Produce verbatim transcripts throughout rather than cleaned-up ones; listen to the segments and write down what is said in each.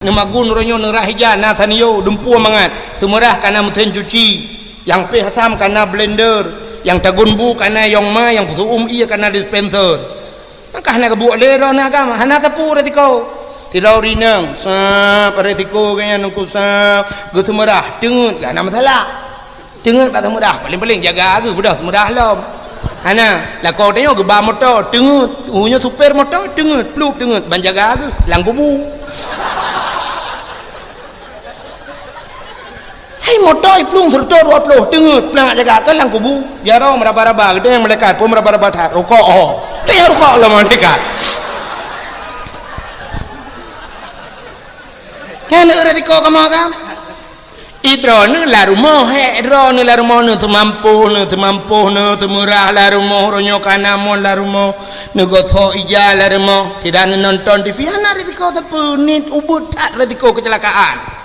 Neumagun uroe nyoe neurah ija na sanyo dumpeue mangat. Seumeurah kana meusén cuci. Nyang péh asam kana blender. Nyang tagun bu kana yong ma, nyang peusu'um ié kana dispenser. Maka hana geubuet lé droeneuh agam, hana teupeu resiko. Sidroe ureueng inong, sab resiko geuh nyan Teungku sab, geuseumeurah, teungeut, hana masalah. Teungeut bak seumeurah, paléng-paléng jaga geuh, beudôh seumeurah lom. Hana, lakoe tanyoe geuba moto, teungeut, uroe nyoe supir moto, teungeut, plup teungeut, ban jaga geuh, lam kubu. Hai moto iplueng seureutôh dua ploh, teungeut, plang jaga keu lam kubu. Jaroe meuraba-raba, geutanyoe malaikat pun meuraba-raba that, rukok ho. Teuh rukok lom malaikat. Nyan resiko kamoe kan? Idroeneuh lam rumoh, hék droeneuh lam rumoh, neuseumampôh, neuseumampôh, neuseumeurah lam rumoh, uroe nyoe kana mon lam rumoh, neugosok ija lam rumoh, tidak neunonton T V, hana resiko sapeue, niet ubit that resiko kecelakaan.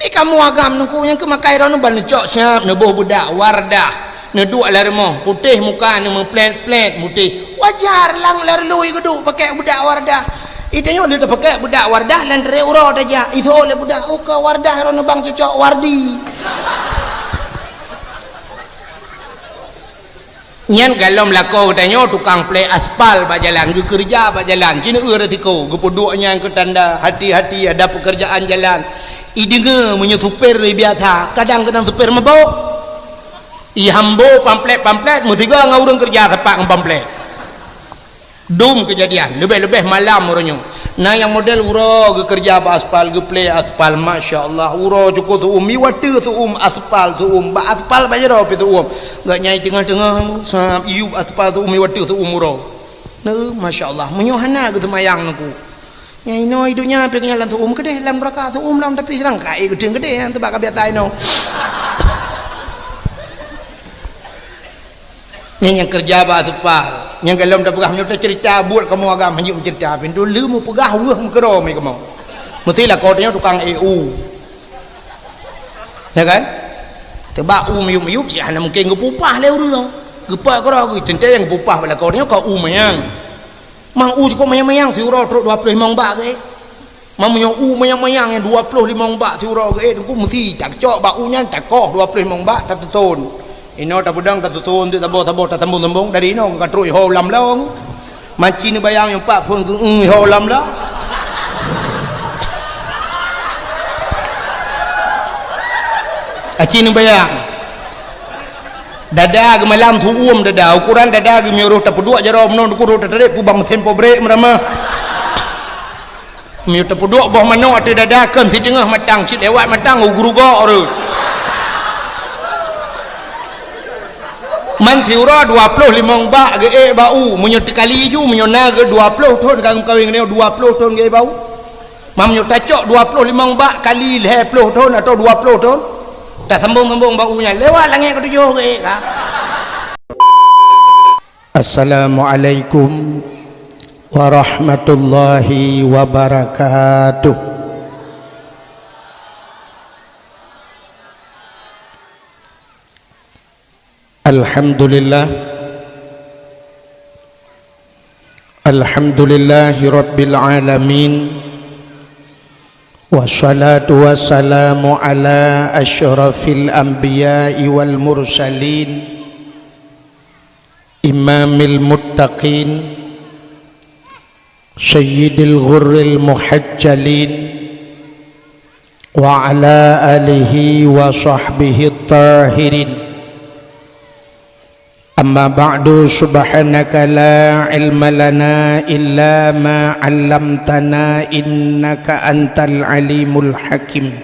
Di kamoe agam Teungku nyang keu makai droeneuh ban neucok siab, neuboh beudak Wardah, neuduek lam rumoh, putéh muka neumeuplet-plet, mutéh. Wajar lam, lam lôn geuduek pakai beudak Wardah. Itanyoe lé tapakèk beudak Wardah lam trép uroe tajak. Itho lé beudak, oh, ka Wardah, droeneuh bang cocok Wardi. Nyan golom lakoe geutanyoe tukang plé aspal bak jalan, geukeureuja bak jalan, ci neueu resiko, geupeuduek nyan keu tanda hati-hati ada pekerjaan jalan. Ideungoe meunyoe supir biasa, kadang keunong supir mabök. Ihambô pamflet-pamflet, meusigoe ngon ureueng keureuja sapat ngon pamflet. Dum keujadian, leubeh-leubeh malam uroe nyoe. Na nyang model uroe geukeureuja bak aspal, geuplé aspal, masya Allah. Uroe cukôp seu'uem, iwa teuh seu'uem aspal, seu'uem bak aspal bak jaroe pih seu'uem. Gobnyan teungoh-teungoh, sab, iyup aspal seu'uem, iwa teuh seu'uem uroe. Neu, masya Allah. Meunyoe hana geuseumayang Teungku. Nyang inoe idup nyan pih nyan lam seu'uem keudeh, lam neuraka seu'uem lam, tapi sekarang ka ék geuteun keudeh, nyan teuba ka biasa inoe. Nyan nyang keureuja bak aspal. Nyang golom tapeugah meunyoe taceurita buet kamoe agam hanjeuet meuceurita, pintoe lheueh meupeugah weueh meukeurô mi kamoe. Meusti lakoe tanyoe tukang ék u. Ya kan? Teuba u miyup-miyup, cit hana mungken geupeupah lé ureueng. Geupeuet keudroe geuh, teuntée nyang geupeupah bak lakoe tanyoe ka u manyang. Mang u cukôp manyang-manyang, siuroe trok dua ploh limong bak geuék. Meunyoe u manyang-manyang nyang dua ploh limong bak siuroe geuék, Teungku, meusti tacok bak u nyan, takoh dua ploh limong bak, tatuthon. Inoe tapeudong tatuthon, teuk saboh-saboh tasambong-sambong, dari inoe ka trok iho lam lông. Maci neubayang nyang pat phon geu-eu iho lam lông. Aci neubayang. Dada geumalam seu'uem dada, ukoran dada geuh meunyoe roh tapeuduek jaroe meunoe, Teungku, roh tatarek peue bang meusén pabrék meuramah. Meunyoe tapeuduek boh manok ateueh dada, kon siteungoh matang, cit lewat matang, u geurugok rot. Man siuroe dua ploh limong bak geuék bak u, meunyoe teukali ju, meunyoe na geu dua ploh thon ka meukawen ngon nyoe, dua ploh thon geuék bak u. Man meunyoe tacok dua ploh limong bak kali lhèe ploh thon atawa dua ploh thon, tasambong-sambong bak u nyan, lewat langét keutujoh geuék ka. Assalamualaikum warahmatullahi wabarakatuh. Alhamdulillah. Alhamdulillahi rabbil alamin. Wassalatu wassalamu ala asyrafil anbiya'i wal mursalin. Imamil muttaqin, sayyidil ghurril muhajjalin, wa ala alihi wa sahbihi tahirin. Amma ba'du, subhanaka la ilma lana illa ma 'allamtana, innaka antal alimul hakim.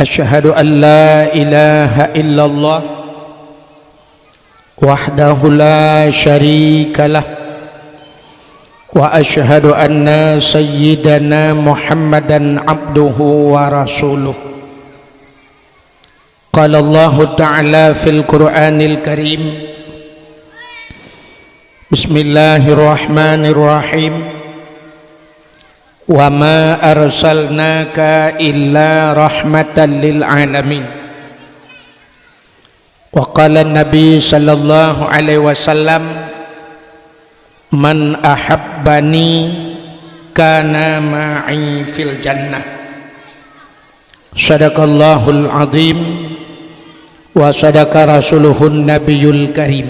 Asyhadu an la ilaha illallah wahdahu la syarikalah, wa asyhadu anna sayyidana Muhammadan abduhu wa rasuluh. Qala Allahu ta'ala fil Qur'anil Karim, Bismillahirrahmanirrahim. Wa ma arsalnaka illa rahmatan lil alamin. Wa qala Nabi sallallahu alaihi wasallam, "Man ahabbani kana ma'i fil jannah. Sadaqallahul azim wa sadaqa rasuluhun nabiyul karim.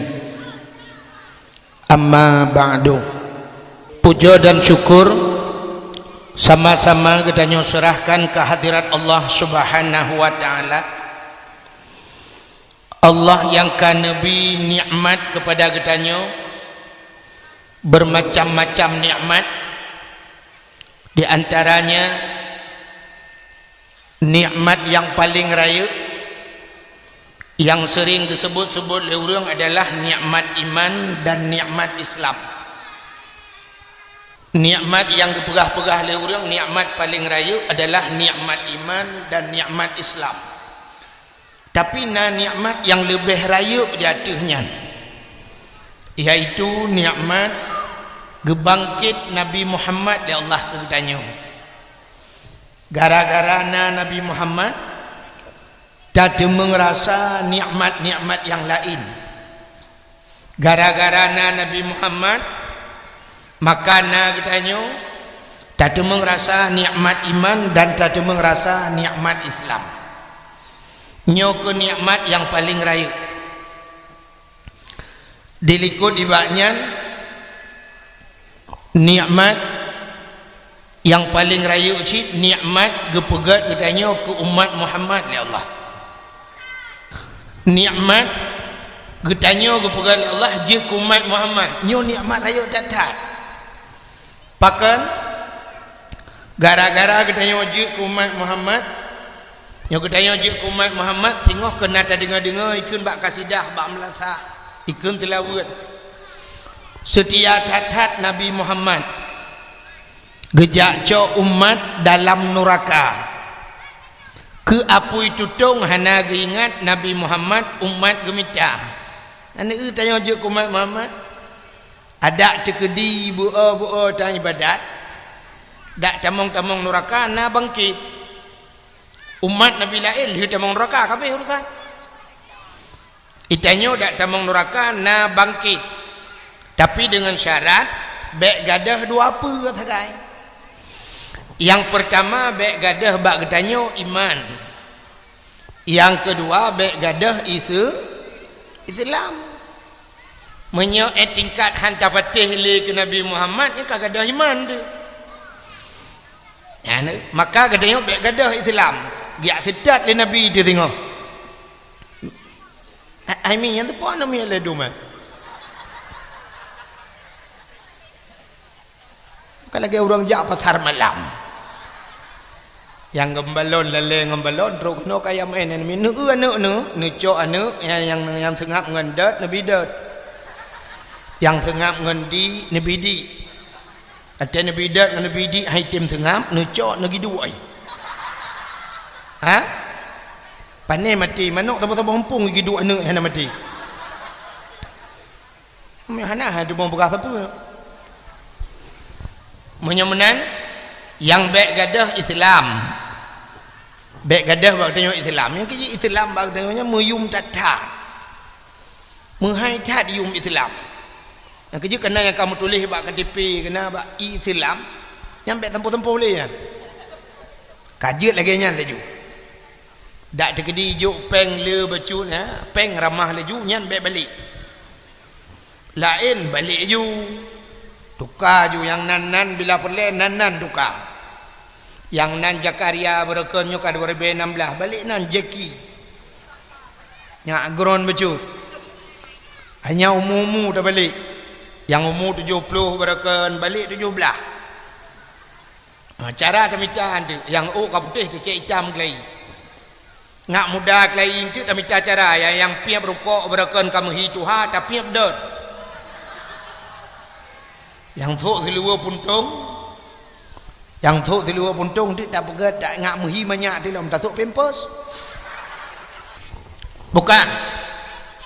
Amma ba'du. Puja dan syukur sama-sama geutanyoe seurahkan keu hadirat Allah Subhanahu wa Ta'ala. Allah nyang ka neubri nikmat keupada geutanyoe, beumacam-macam nikmat, di antaranya nikmat nyang paleng rayeuk, nyang seuring geuseubut-seubut lé ureuëng adalah nikmat iman dan nikmat Islam. Nikmat nyang geupeugah-peugah lé ureuëng nikmat paleng rayeuk adalah nikmat iman dan nikmat Islam. Tapi na nikmat nyang leubeh rayeuk di ateueh nyan, yaitu nikmat geubangket Nabi Muhammad lé Allah keu geutanyoe. Gara-gara na Nabi Muhammad, tateumeung rasa nikmat-nikmat nyang laén. Gara-gara na Nabi Muhammad, maka na geutanyoe tateumeung rasa nikmat iman dan tateumeung rasa nikmat Islam. Nyoe keuh nikmat nyang paleng rayeuk. Dilikot nibak nyan, nikmat nyang paleng rayeuk cit nikmat geupeugét geutanyoe keu umat Muhammad lé Allah. Nikmat geutanyoe geupeugét lé Allah jeuet keu umat Muhammad. Nyoe nikmat rayeuk that-that. Pakon? Gara-gara geutanyoe jeuet keu umat Muhammad, nyoe geutanyoe jeuet keu umat Muhammad, singoh keuh na tadeungoe-deungoe ikheun bak kasidah, bak meulasah, ikheun seulaweuet. Seutia that-that Nabi Muhammad. Geujak cok umat dalam nuraka. Keu apui tutong hana geuingat Nabi Muhammad umat geumita. Aneuk tanyoe jeuet keu umat Muhammad. Adak teukeudi beu-o-beu-o tan ibadat. Dak tamong-tamong nuraka na bangkit. Umat Nabi laén lheueh tamong nuraka, ka abéh urusan. Geutanyoe dak tamong nuraka na bangkit, tapi deungon syarat bék gadôh dua peue sagai. Nyang peurtama bék gadôh bak geutanyoe iman. Nyang keudua bék gadôh ise-, Islam. Meunyoe éh tingkat han tapatéh lé keu Nabi Muhammad, nyan ka gadôh iman teuh. Nyan, maka geutanyoe bék gadôh Islam, geujak seutôt lé Nabi teuh singoh. Ai mi nyang teupeue aneuk miet lé dum, eh. Ka lagée ureuëng jak pasar malam. Nyang ngon balon, lalée ngon balon, trok keunoe kaya maén aneuk miet. Neueu aneuk, neu-, neucok aneuk nyang, nyang, nyang seungab ngon dot, neubi dot. Nyang seungab ngon di, neubi di. Watée neubi dot ngon neubi di hai tem seungab, neucok neugiduek ai. Ha? Pané maté, manok saboh-saboh eumpung giduek aneuk hana maté. Hana hai teuma peugah sapeue. Meunyoe meunan, nyang bék gadôh Islam. Bék gadôh bak tanyoe Islam. Nyang keu jih Islam bak tanyoe nyan meuyum that-that. Meuhai that yum Islam. Nyang keujeuet kana nyang ka meutuléh bak K T P, kana bak Islam, nyan bék tampoh-tampoh lé nyan. Ka jeuet lagée nyan laju. Dak teukeudi jok péng le bacut, ha, péng ramah laju, nyan bék balek. Laén balek laju. Tuka laju nyang nan-nan bila peureulée nan-nan tuka. Nyang nan Zakaria beureukeun nyoe ka dua ribu enam belas, balek nan Jeki. Nyak gron bacut. Hanya umu-umu tabalek. Nyang umu tujoh ploh beureukeun balek tujoh blaih. Ha, cara tamita anteuk, nyang ôk ka putéh teucék itam keulayi. Ngak muda keulayi anteuk tamita cara, nyang, nyang piep rukok beureukeun ka meuhi tuha, tapiep dot. Nyang thok siluweue puntông, nyang thok siluweue puntông anteuk tapeugét, ta-, ngak meuhi manyak tilom, tathok pampers. Bukan.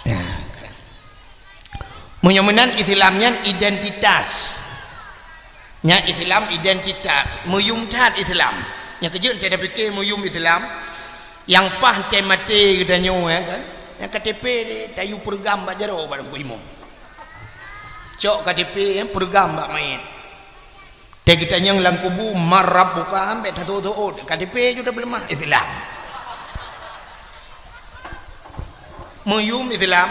Ya. Meunyoe meunan Islam nyan identitas. Nyan Islam identitas, meuyum that Islam. Nyang keujeuet teuka pike meuyum Islam, nyang paih teuka maté geutanyoe, ya kan? Nyang K T P tayue peureugam bak jaroe bak Teungku Imum. Cok K T P, ya, peureugam bak manyét. Teugeutanyong lam kubu, "Man rabbuka?" Ambek tatuot-tuot, K T P ju tapeuleumah, Islam. Meuyum Islam.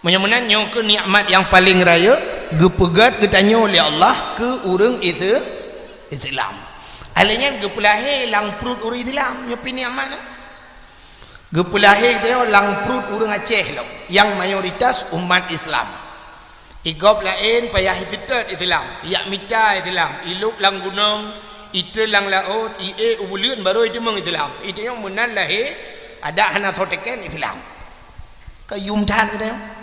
Meunyoe meunan, nyoe keuh nikmat nyang paleng rayeuk geupeugét geutanyoe lé Allah keu ureuëng Ise-, Islam. Alèh nyan geupeulahé lam pruet ureuëng Islam, nyoe pih nikmat nyan. Geupeulahé geutanyoe lam pruet ureuëng Aceh lom, nyang mayoritas umat Islam. Igob laén payah ifiteut Islam, yak mita Islam, ilôk lam gunong, itre lam laôt, ié u buleuen barô iteumeung Islam. Iteumeung meunan lahé, adak hana soe teken Islam. Kayum that geutanyoe.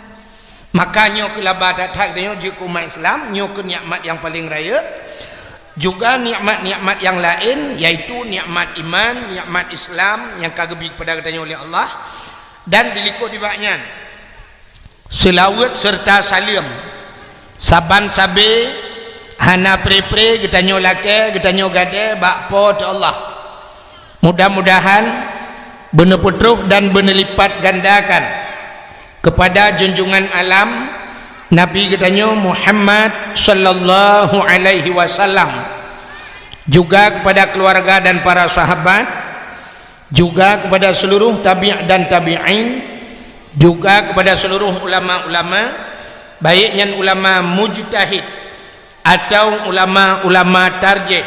Maka nyoe keuh laba that-that geutanyoe jeuet keu umat Islam, nyoe keuh nikmat nyang paleng rayeuk. Juga nikmat-nikmat nyang laén, yaitu nikmat iman, nikmat Islam nyang ka geubi keupada geutanyoe lé Allah, dan dilikot nibak nyan seulaweuet seureuta saleuem saban sabe hana pre-pre geutanyoe lakée, geutanyoe gadée bak Po teu Allah. Mudah-mudahan beuneupeutroh dan beuneulipatgandakan keupada junjungan alam Nabi geutanyoe Muhammad sallallahu alaihi wasallam, juga keupada keuluwarga dan para sahabat, juga keupada seuluruh tabi' dan tabi'in, juga keupada seuluruh ulama-ulama, baik nyan ulama mujtahid atawa ulama-ulama tarjih,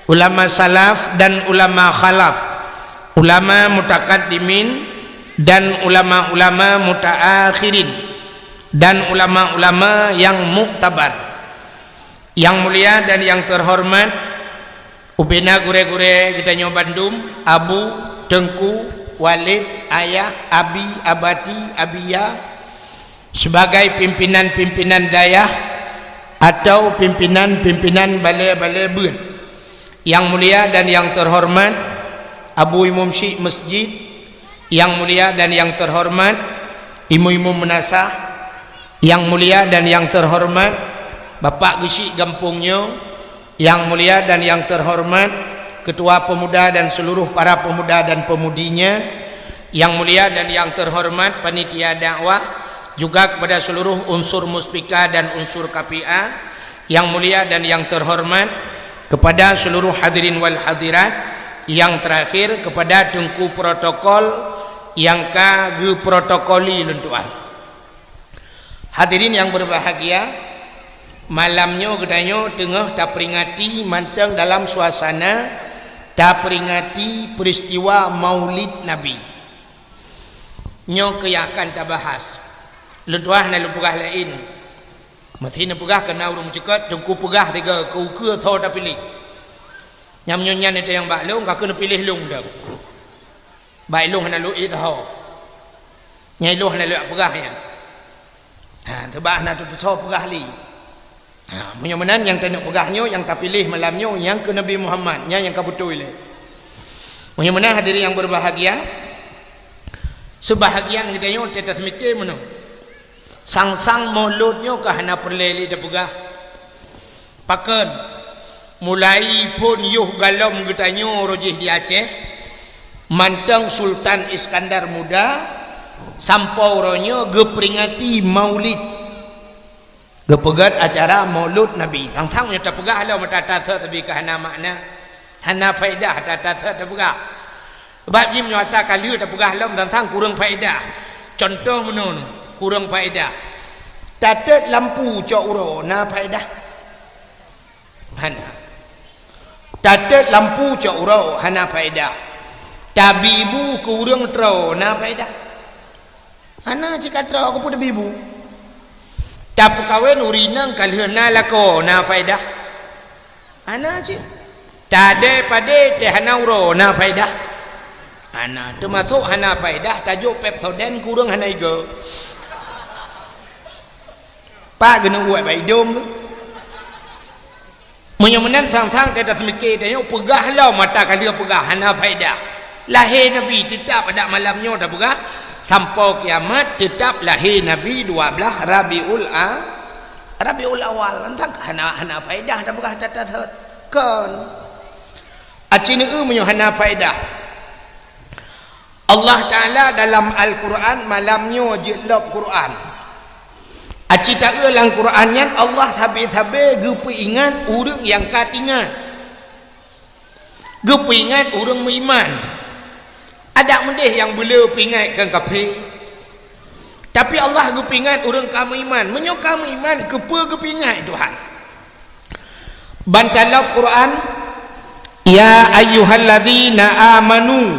ulama salaf dan ulama khalaf, ulama mutakaddimin dan ulama-ulama mutaakhirin, dan ulama-ulama nyang muktabar. Nyang mulia dan nyang teuhoreumat, ubena gurée-gurée geutanyoe bandum, abu, teungku, waled, ayah, abi, abati, abiya, sebagai pimpinan-pimpinan dayah atau pimpinan-pimpinan balée-balée beuet. Nyang mulia dan nyang teuhoreumat, Abu Imum Syik Masjid, nyang mulia dan nyang teuhoreumat, imeum-imeum meunasah, nyang mulia dan nyang teuhoreumat, Bapak Geusyik gampông nyoe, nyang mulia dan nyang teuhoreumat, Ketua Pemuda dan seuluruh para pemuda dan pemudinya, nyang mulia dan nyang teuhoreumat panitia dakwah, juga keupada seuluruh unsur muspika dan unsur K P A, nyang mulia dan nyang teuhoreumat keupada seuluruh hadirin wal hadirat, nyang teurakhir keupada teungku protokol nyang ka geuprotokoli lôn tuan. Hadirin nyang berbahagia, malam nyoe geutanyoe teungoh taperingati mantong dalam suasana taperingati peristiwa Maulid Nabi. Nyoe keuh nyang akan tabahas. Lôn tuan hana lôn peugah laén. Meusé neupeugah keu na ureuëng meucukot, teungku peugah tiga keu ukeue soe tapiléh. Nyang meunyoe nyan teuh nyang bak lôn, ka keuneuk piléh lôn dong. Bak ilôn hana lôn ék teuho. Nyang ilôn hana lôn peugah nyan. Ha, teubak hana teutusoe peugah lé. Ha, meunyoe meunan nyang taneuk peugah nyoe, nyang tapiléh malam nyoe, nyang keu Nabi Muhammad, nyan nyang ka beutôi lé. Meunyoe meunan hadirin nyang berbahagia, seubahagian geutanyoe teuh taseumiké meunoe. Sang-sang Maulud nyoe ka hana peureulée lé tapeugah. Pakon, mulai phon yoh galom geutanyoe roh jih di Aceh, mantong Sultan Iskandar Muda, sampoe uroe nyoe geuperingati Maulid. Geupeugét acara Maulud Nabi. Sang-sang nyoe tapeugah lom ata-ata sot, tapi ka hana makna, hana faedah ata-ata sot tapeugah. Sebab jih meunyoe ata ka lheueh tapeugah lom, sang-sang kureueng faedah. Cuntoh meunoe, kureueng faedah. Tatet lampu cok uroe, na faedah? Hana. Tatet lampu cok uroe, hana faedah. Tabi bu keu ureuëng troe, na faedah? Hana cit ka troe, keupeue tabi bu? Tapeukawen ureuëng inong ka lheueh na lakoe, na faedah? Hana cit. Tadée padé teuh hana uroe, na faedah? Hana. Teumasok hana faedah tajok Pepsodent keu ureuëng hana igoe. Pat geuneuk uet bak idong geuh? Meunyoe meunan sang-sang teuh taseumiké tanyoe peugah lom ata ka lheueh peugah, hana faedah. Lahé Nabi teutab adak malam nyoe tapeugah, sampoe kiamat teutab lahé Nabi dua blaih Rabiul A-, Rabiul Awal. Entah hana, hana faedah tapeugah ata-ata sot. Kon. Aci neueu meunyoe hana faedah. Allah Taala dalam Al-Quran malam nyoe jeuet lom Quran. Aci taeu lam Quran nyan Allah sabe-sabe geupeuingat ureuëng nyang ka teuingat. Geupeuingat ureuëng meuiman. Adak meudeh nyang beuleu peuingat keu kafé. Tapi Allah geupeuingat ureuëng ka meuiman. Meunyoe ka meuiman, keupeue geupeuingat Tuhan? Ban talam Quran, "Ya ayyuhalladzina amanu."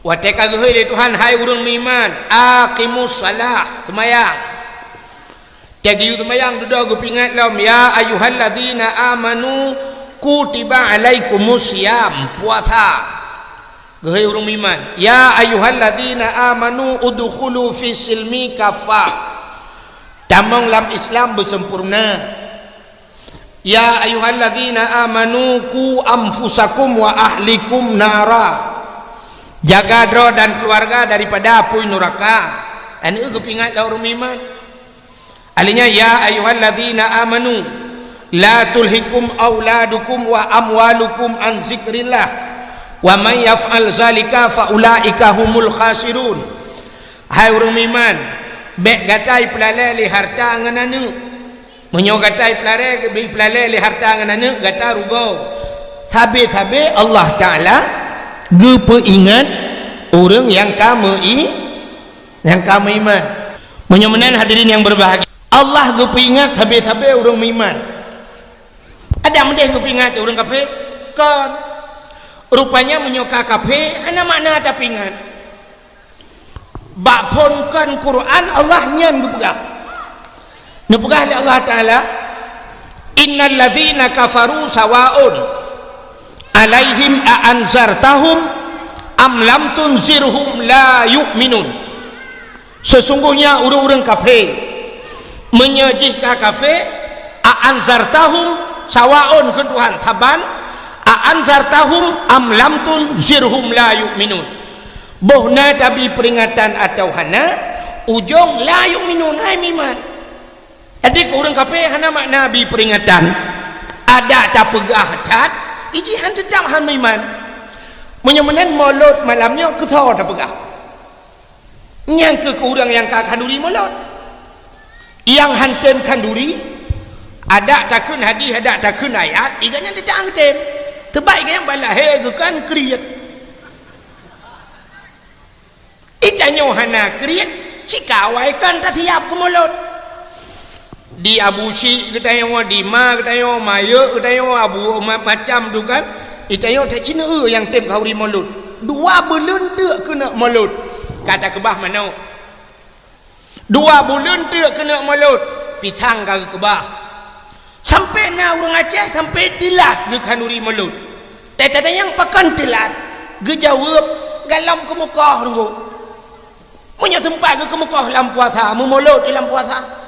Watée ka geuhôi lé Tuhan, "Hai ureuëng meuiman, aqimus shalah, seumayang." Teugiyu seumayang dudoe geupeuingat lom, "Ya ayyuhalladzina amanu kutiba alaikumus siyam," puasa. Geuhôi ureuëng meuiman, "Ya ayyuhalladzina amanu udkhulu fis silmi kaffah." Tamong lam Islam beusempurna. "Ya ayyuhalladzina amanu qu anfusakum wa ahlikum nara." Jaga droe dan keluarga daripada apui nuraka. Aneuëk geupeuingat lé ureuëng meuiman. Alanya, "Ya ayyuhalladzina amanu la tulhikum auladukum wa amwalukum an zikrillah, wa may yaf'al zalika fa ulaika humul khasirun." Hai ureuëng meuiman, bék gata ipeulalée lé harta ngon aneuëk. Meunyoe gata ipeulalée, ipeulalée lé harta ngon aneuëk, gata rugoe. Sabe-sabe Allah Taala geupeuingat ureuëng nyang ka meu-i-, nyang ka meuiman. Meunyoe meunan, hadirin nyang berbahagia, Allah geupeuingat sabe-sabe ureuëng meuiman. Adak meudeh geupeuingat ureuëng kafé? Kon. Rupanya meunyoe ka kafé, hana makna tapeuingat. Bak phon kon Quran Allah nyan geupeugah. Neupeugah lé Allah Taala, "Innal ladzina kafaru sawaun alaihim a anzartahum am lam tunzirhum la yu'minun." Sesungguhnya ureuëng-ureuëng kafé, meunyoe jih ka kafé, a anzartahum, sawaun kheun Tuhan, saban, a anzartahum am lam tunzirhum la yu'minun. Boh na tabi peuringatan atawa hana, ujong la yu'minun, hai meuiman. Jadi keu ureuëng kafé hana makna bi peuringatan. Adak tapeugah that, iji han teutap han meuiman. Meunyoe meunan Molot malam nyoe keu soe tapeugah? Nyang keu ureuëng nyang ka khanduri Molot. Nyang han tem khanduri, adak takheun hadis, adak takheun ayat, iga nyan teutap han tem. Teubak iga nyan bak lahé geukan kriet. Itanyoe hana kriet, cit ka awai kan tasiap keu Molot. Di Abu Syik geutanyoe, di ma geutanyoe, Mayek geutanyoe, Abu ma-, macam tu kan. Itanyoe that cit neu nyang tem khanduri Molot. Dua buleuen teuk keuneuk Molot. Ka takeubah manok. Dua buleuen teuk keuneuk Molot, pisang ka geukeubah. Sampai na ureuëng Aceh sampai teulat geukhanduri Molot. Teuta nyang pakon teulat, geujaweueb galom keumeukoh teungku. Meunyoe seumpat geukeumeukah lam puasa, meumolot di lam puasa.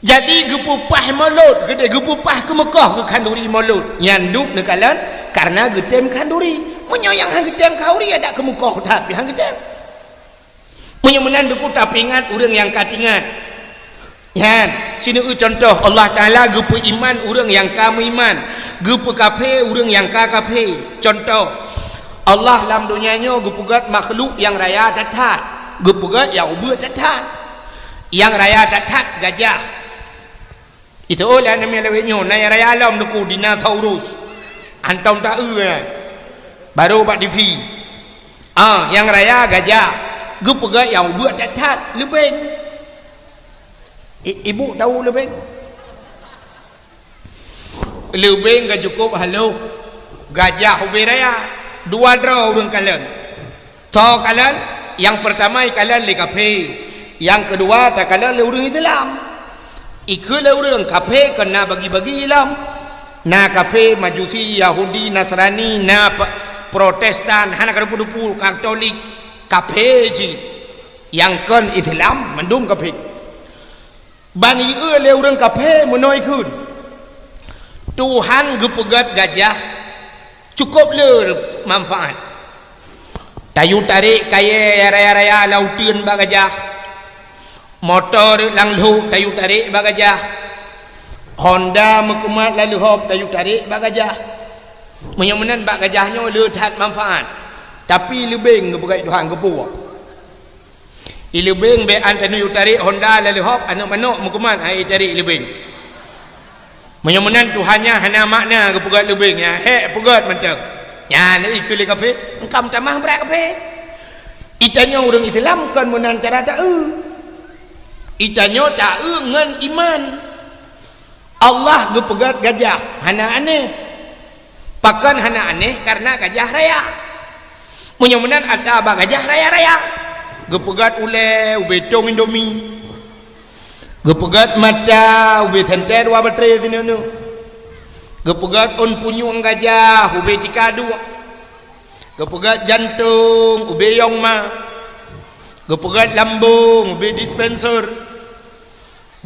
Jadi geupeupah molot, geudeh geupeupah keumeukoh geukhanduri molot. Nyan dub neukalon karena geutem khanduri. Meunyoe nyang han geutem khanduri adak keumeukoh tapi han geutem. Meunyoe meunan deuku tapeuingat ureuëng nyang ka teuingat. Nyan, sineuk contoh, Allah Taala geupeuiman ureuëng nyang ka meuiman, geupeukafé ureuëng nyang ka kafé. Contoh, Allah lam donya nyoe geupeugét makhluk nyang raya that-that, geupeugét nyang ubeut that-that. Nyang raya that-that gajah. Itu oh lah namanya lewat nyoe, na nyang raya lom deuku dinosaurus. Hantom taeu nyan. Baru bak T V. Ah, nyang raya gajah, geupeugét nyang ubeut that-that, leubeng. I-, ibu tahu leubeng? Leubeng ka cukup halôh, gajah ubé raya, dua droe ureuëng kalon. Soe kalon? Nyang peurtama ikalon lé kafé, nyang keudua takalon lé ureuëng Islam. Ikheun lé ureuëng kafé kon na bagi-bagi lom. Na kafé Majusi, Yahudi, Nasrani, na pe-, Protestan, hana kadupu-dupu, Katolik, kafé cit. Nyang kon Islam mandum kafé. Ban ieu lé ureuëng kafé meunoe ikheun, Tuhan geupeugét gajah cukup le manfaat. Tayue tarek kayée raya-raya lam uteuen bak gajah. Moto rot lam lhok tayue tarek bak gajah. Honda meukeumat lam leuhop tayue tarek bak gajah. Meunyoe meunan bak gajah nyoe le that manfaat. Tapi leubeng geupeugét Tuhan geupeue. I leubeng bèk an tanyoe tarek honda lalu hop, aneuk manok meukuman, ai tarek i leubeng. Meunyoe meunan Tuhan nyan hana makna geupeugöt leubeng nyan, hék peugöt mantong. Nyan ikheun lé kafé, engkam tamah brat kafé. I tanyoe ureueng Islam kon meunan cara taeu. I tanyoe taeu ngon iman. Allah geupeugöt gajah, hana aneh. Pakon hana aneh? Karena gajah raya. Meunyoe meunan ata bak gajah raya-raya. Geupeugöt ulèe ubé tong Indomie. Geupeugöt mata ubé sentée dua batée sineuk-neuk. Geupeugöt ôn punyueng gajah ubé tika duek. Geupeugöt jantong ubé yong ma. Geupeugöt lambong ubé dispenser.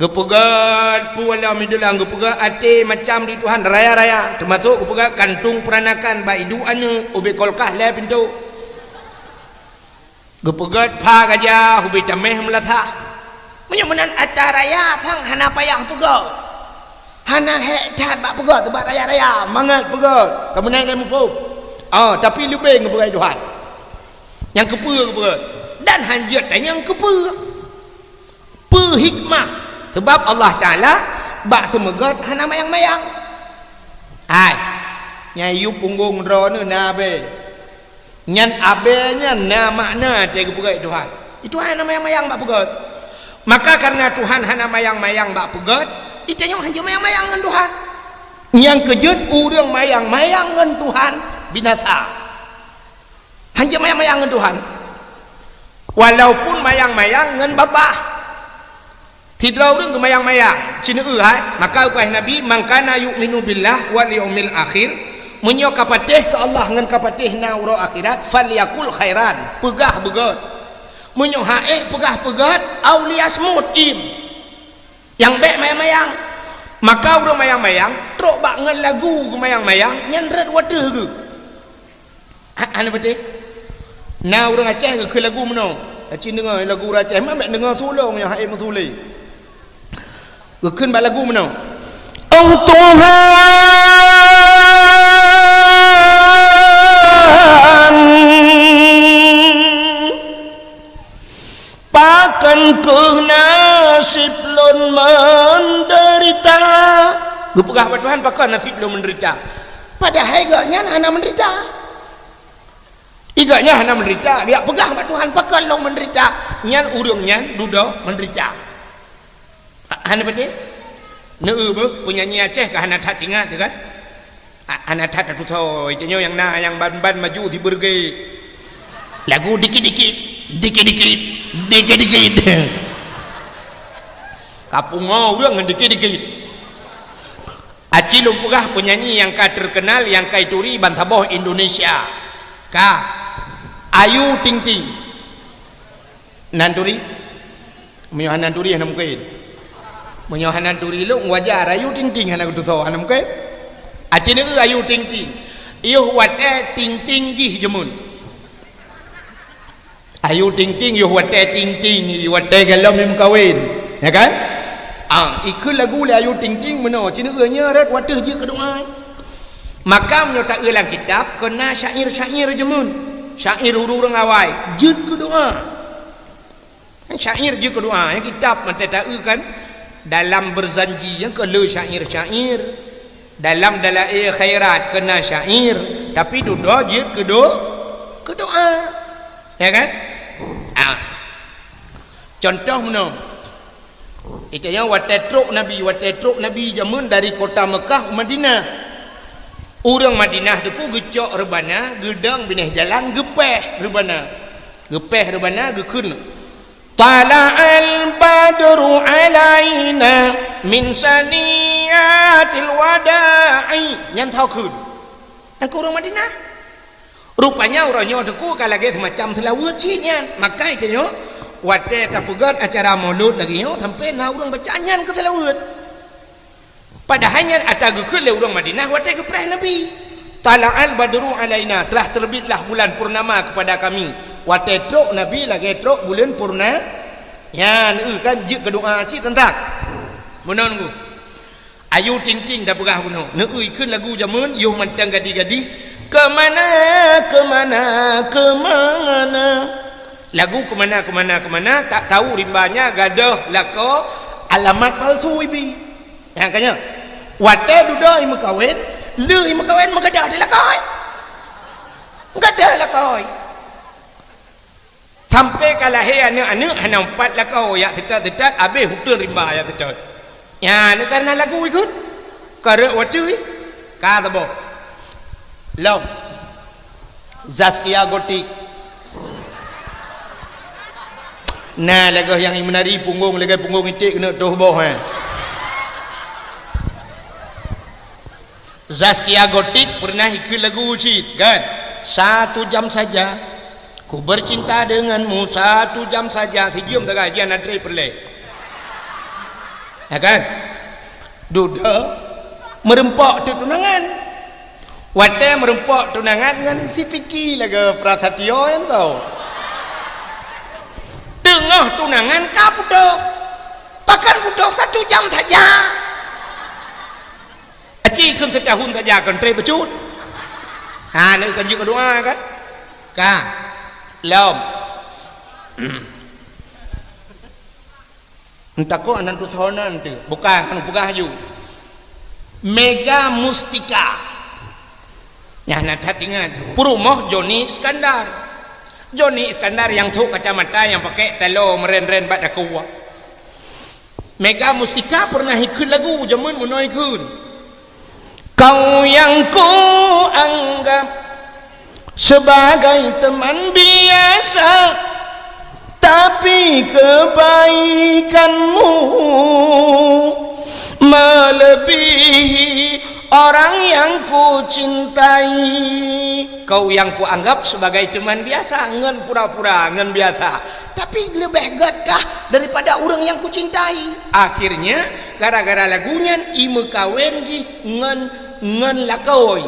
Geupeugöt peue lom ideulang, geupeugöt até macam di Tuhan raya-raya, teumasok geupeugöt kantong peuranakan bak iduek aneuk ubé kulkas lhèe pintoe. Geupeugöt pha gajah ubé tamèh meulasah. Meunyoe meunan ata raya sang hana payah peugöt. Hana hék that bak peugöt, bak raya-raya mangat peugöt. Ka meunan lé muphom. Ah, tapi leubeng geupeugöt Tuhan. Nyang keupeue geupeugöt? Dan hanjeuet tanyong keupeue? Peue hikmah? Sabab Allah Taala bak seumeugöt hana mayang-mayang. Hai, nyang yue punggong droeneuh na abèe. Nyan abèe nyan na makna teuh geupeugöt Tuhan. Itu hana mayang-mayang bak peugöt. Maka karena Tuhan hana mayang-mayang bak peugöt, itanyoe hanjeuet mayang-mayang ngon Tuhan. Nyang keujeuet ureueng mayang-mayang ngon Tuhan binasa. Hanjeuet mayang-mayang ngon Tuhan. Walaupun mayang-mayang ngon babah. Sidroe ureueng geumayang-mayang, cineu hai, maka geupeugah Nabi, "Man kana yu'minu billah wal yaumil akhir," meunyoe ka patéh keu Allah ngon ka patéh na uroe akhirat, "falyakul khairan," peugah beugöt. Meunyoe ha'ék peugah peugöt, "au liyasmut," im. Nyang bèk mayang-mayang. Maka ureueng mayang-mayang, trok bak ngon lagu geumayang-mayang, nyan rhot watèe geuh. Ha, hana beutôi. Na ureueng Aceh geukheun lagu meunoe. Aci deungoe lagu ureueng Aceh, man bèk deungoe tulông nyang hai meusulé. Geukheun bak lagu meunoe. Oh Tuhan, pakon kheueh naseb lôn meudeurita? Geupeugah bak Tuhan, pakon naseb lôn meudeurita? Padahai gobnyan hana meudeurita. Gobnyan hana meudeurita, geujak peugah bak Tuhan, pakon lôn meudeurita? Nyan ureueng nyan dudoe meudeurita. Ha, hana beutôi? Neu beuh, peunyanyi Aceh ka hana that ingat teuh kan? Ha, hana that tatusoe, tanyoe nyang na, nyang ban-ban maju sibeureuge. Lagu dikit-dikit, dikit-dikit, dikit-dikit. Ka pungoe ureueng ngon dikit-dikit. Aci lôn peugah peunyanyi nyang ka terkenal, nyang ka ituri bansaboh Indonesia. Ka. Ayu Ting Ting. Na neuturi? Meunyoe hana neuturi, hana mungken. Meunyoe hana neuturi lôn, wajar Ayu Ting Ting hana geutusoe, hana mungken. Aci neu Ayu Ting Ting. Yoh watèe Ting Ting jih jameun. Ayu Ting Ting yoh watèe Ting Ting, watèe galom meukawen, ya kan? Ah, ikheun lagu lé Ayu Ting Ting meunoe, ci neu nyan rhot watèe jeuet keu doa. Maka meunyoe taeu lam kitab, kon na syair-syair jameun. Syair ureueng awai, jeuet keu doa. Syair jeuet keu doa, ya, kitab mantong taeu kan. Dalam Berzanji, nyang keu le syair-syair. Dalam Dalail Khairat kon na syair, tapi dudoe jeuet keu do-, keu doa. Ya kan? Ah. Contoh meunoe. Itanyoe watèe trok Nabi, watèe trok Nabi jameun dari kota Mekah u Madinah. Ureueng Madinah teungku geucok reubana, geudong binéh jalan, geupèh reubana. Geupèh reubana, geukheun, "Tala'al badru alaina min saniyatil wada'i." Nyan tho kheun. Nyan keu ureueng Madinah. Rupanya uroe nyoe teungku ka lagèe seumacam seulaweuet cit nyan. Maka itanyoe, watèe tapeugöt acara Maulud lagèe nyoe, sampoe na ureueng baca nyan keu seulaweuet. Padahai nyan ata geukheun lé ureueng Madinah watèe geupreh Nabi. "Tala'al badru alaina," telah terbitlah bulan purnama kepada kami. Watèe trok Nabi lagèe trok buleuen purna-, nyan, eu, kan jeuet keu doa cit teuntang. Meunan ku. Ayu Ting Ting tapeugah bunoe. Neu-eu ikheun lagu jameun, yoh mantong gadih-gadih. Kemana, kemana, kemana? Lagu keumana, keumana, keumana, tak tahu rimba nyan gadôh lakoe alamat palsu ibi. Nyang ka nyoe, watée dudoe imeukawen, lheueh imeukawen meugadôh di lakoe. Gadôh lakoe. Sampai ka lahé aneuëk-aneuëk hana meupat lakoe, jak seutôt-seutôt, abéh uteuen rimba jak seutôt. Nyan kareuna lagu ikheun. Ka rhot watée, ka saboh. Lom. Zaskia Gotik. Nah, lagée nyang imeunari punggong, lagée punggong iték keuneuk toh boh, eh. Zaskia Gotik pernah ikheun lagu cit, kan? Satu jam saja, ku bercinta denganmu, satu jam saja. Sijeuem sagai, jian na trép peureulée. Ya kan? Dudoe meureumpok teuk tunangan. Watée meureumpok tunangan ngon si Piki lagée Prasatyo nyan tau. Teungoh tunangan ka putôh. Bahkan putôh satu jam saja. Aci kheun setahun saja kon trép bacut. Ha, neu kan jeuet keu doa kan? Ka. Lom. Entah kok anan tu sahonan tu. Bukan, anu peugah aju. Mega Mustika. Nyan na that ingat. Peurumoh Joni Iskandar. Joni Iskandar nyang sôk kacamata nyang pakai taloe meuren-ren bak takue. Mega Mustika pernah ikheun lagu jameun meunoe ikheun. Kau yang ku anggap sebagai teman biasa, tapi kebaikanmu melebihi orang yang ku cintai. Kau yang kuanggap sebagai teman biasa, ngon pura-pura, ngon biasa. Tapi leubeh gét kah daripada ureuëng nyang kucintai. Akhirnya, gara-gara lagu nyan, imeukawen jih ngon, ngon lakoe.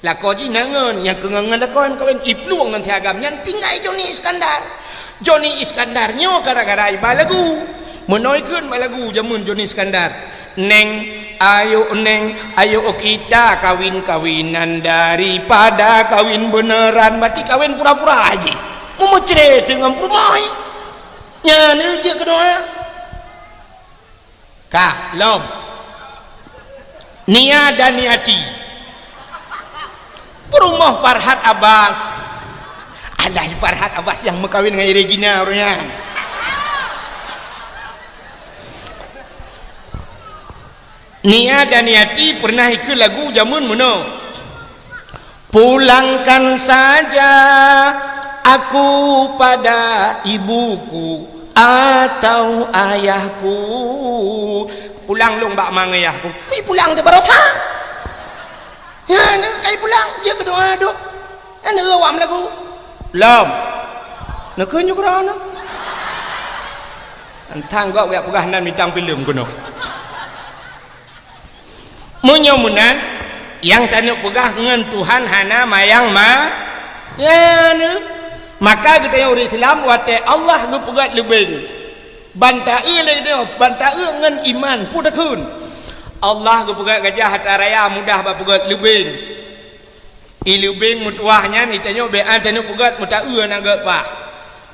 Lakoe jih na ngon, nyang keu ngon, ngon lakoe kawen, iplueng ngon si agam nyan tinggai Joni Iskandar. Joni Iskandar nyoe gara-gara iba lagu. Meunoe kheun bak lagu jameun Joni Iskandar. Neng, ayo Neng, ayo kita kawin-kawinan daripada kawin beneran, berarti kawin pura-pura aja. Meumeucre teungoh peurumoh. Nyan jeuet keu doa. Ka, lom. Nia dan Niati. Peurumoh Farhat Abbas. Alah, Farhat Abbas nyang meukawin ngon Regina ureuëng nyan. Nia dan Niati pernah ikheun lagu jameun meunoe. Pulangkan saja aku pada ibuku atau ayahku. Pulang lôn bak ma ngon ayahku. Mi pulang teuh barosa. Nyan, kai pulang, jeuet keu doa dok. Nyan awam lagu. Lom. Neukeu nyugra na. Entang gok jak peugah nan mitang filem keunoe. Meunyoe meunan, nyang taneuk peugah ngon Tuhan hana mayang ma-, nyan, maka geutanyoe ureuëng Islam watée Allah geupeugét leubeng. Ban taeu lé geutanyoe, ban taeu ngon iman, peue takheun. Allah geupeugét gajah ata raya mudah bak peugét leubeng. I leubeng meutuwah nyan, itanyoe bèk an taneuk peugét meutaeu aneuk geuh paih.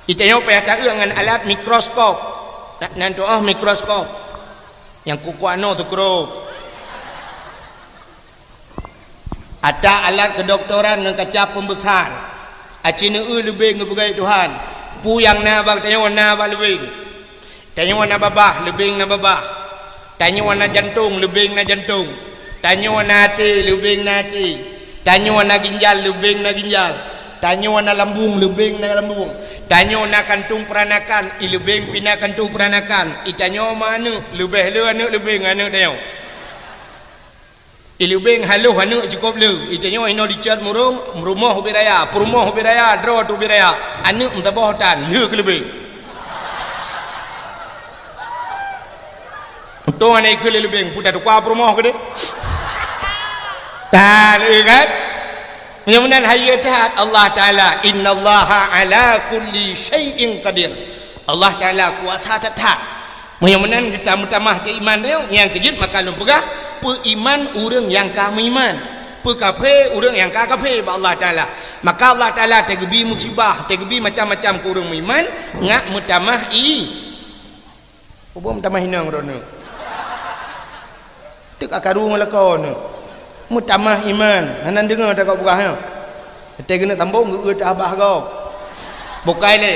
Itanyoe payah taeu ngon alat mikroskop. Na-, nan tu'oh mikroskop. Nyang kukuano teukrôp. Ata alat kedokteran ngon kaca pembesar. Aci neueu leubeng geupeugét Tuhan. Peue nyang na bak tanyoe na bak leubeng. Tanyoe na babah, leubeng na babah. Tanyoe na jantong, leubeng na jantong. Tanyoe na até, leubeng na até. Tanyoe na ginjal, leubeng na ginjal. Tanyoe na lambung, leubeng na lambung. Tanyoe na kantong peuranakan, i leubeng pih na kantong peuranakan. I tanyoe ma aneuk, leubeh le aneuk leubeng aneuk tanyoe. I leubeng haloh aneuk cukôp le. I tanyoe inoe dicot murong, rumoh ubit raya, peurumoh ubit raya, droe teuh ubit raya. Aneuk meusaboh tan, le keu leubeng. Untung aneuk ikheun le leubeng, peue tatuka peurumoh keudeh. Tan, eh, kan? Meunyoe meunan hayeue that Allah Taala, "Innallaha ala kulli syai'in qadir." Allah Taala kuasa that-that. Meunyoe meunan geutamah-tamah teuiman tanyoe, nyang keujeuet maka lôn peugah, peuiman ureuëng nyang ka meuiman, peukafé ureuëng nyang ka kafé bak Allah Taala. Maka Allah Taala teugeubi musibah, teugeubi macam-macam keu ureuëng meuiman, ngat meutamah i. Ubom tamah inong droeneuh. Teuk akaru ngon lakoe neuh. Meutamah iman, hana deungoe takot peugah nyoe. Teuh keuneuk sambong geu-, geu-, tabah gob. Bukai lé.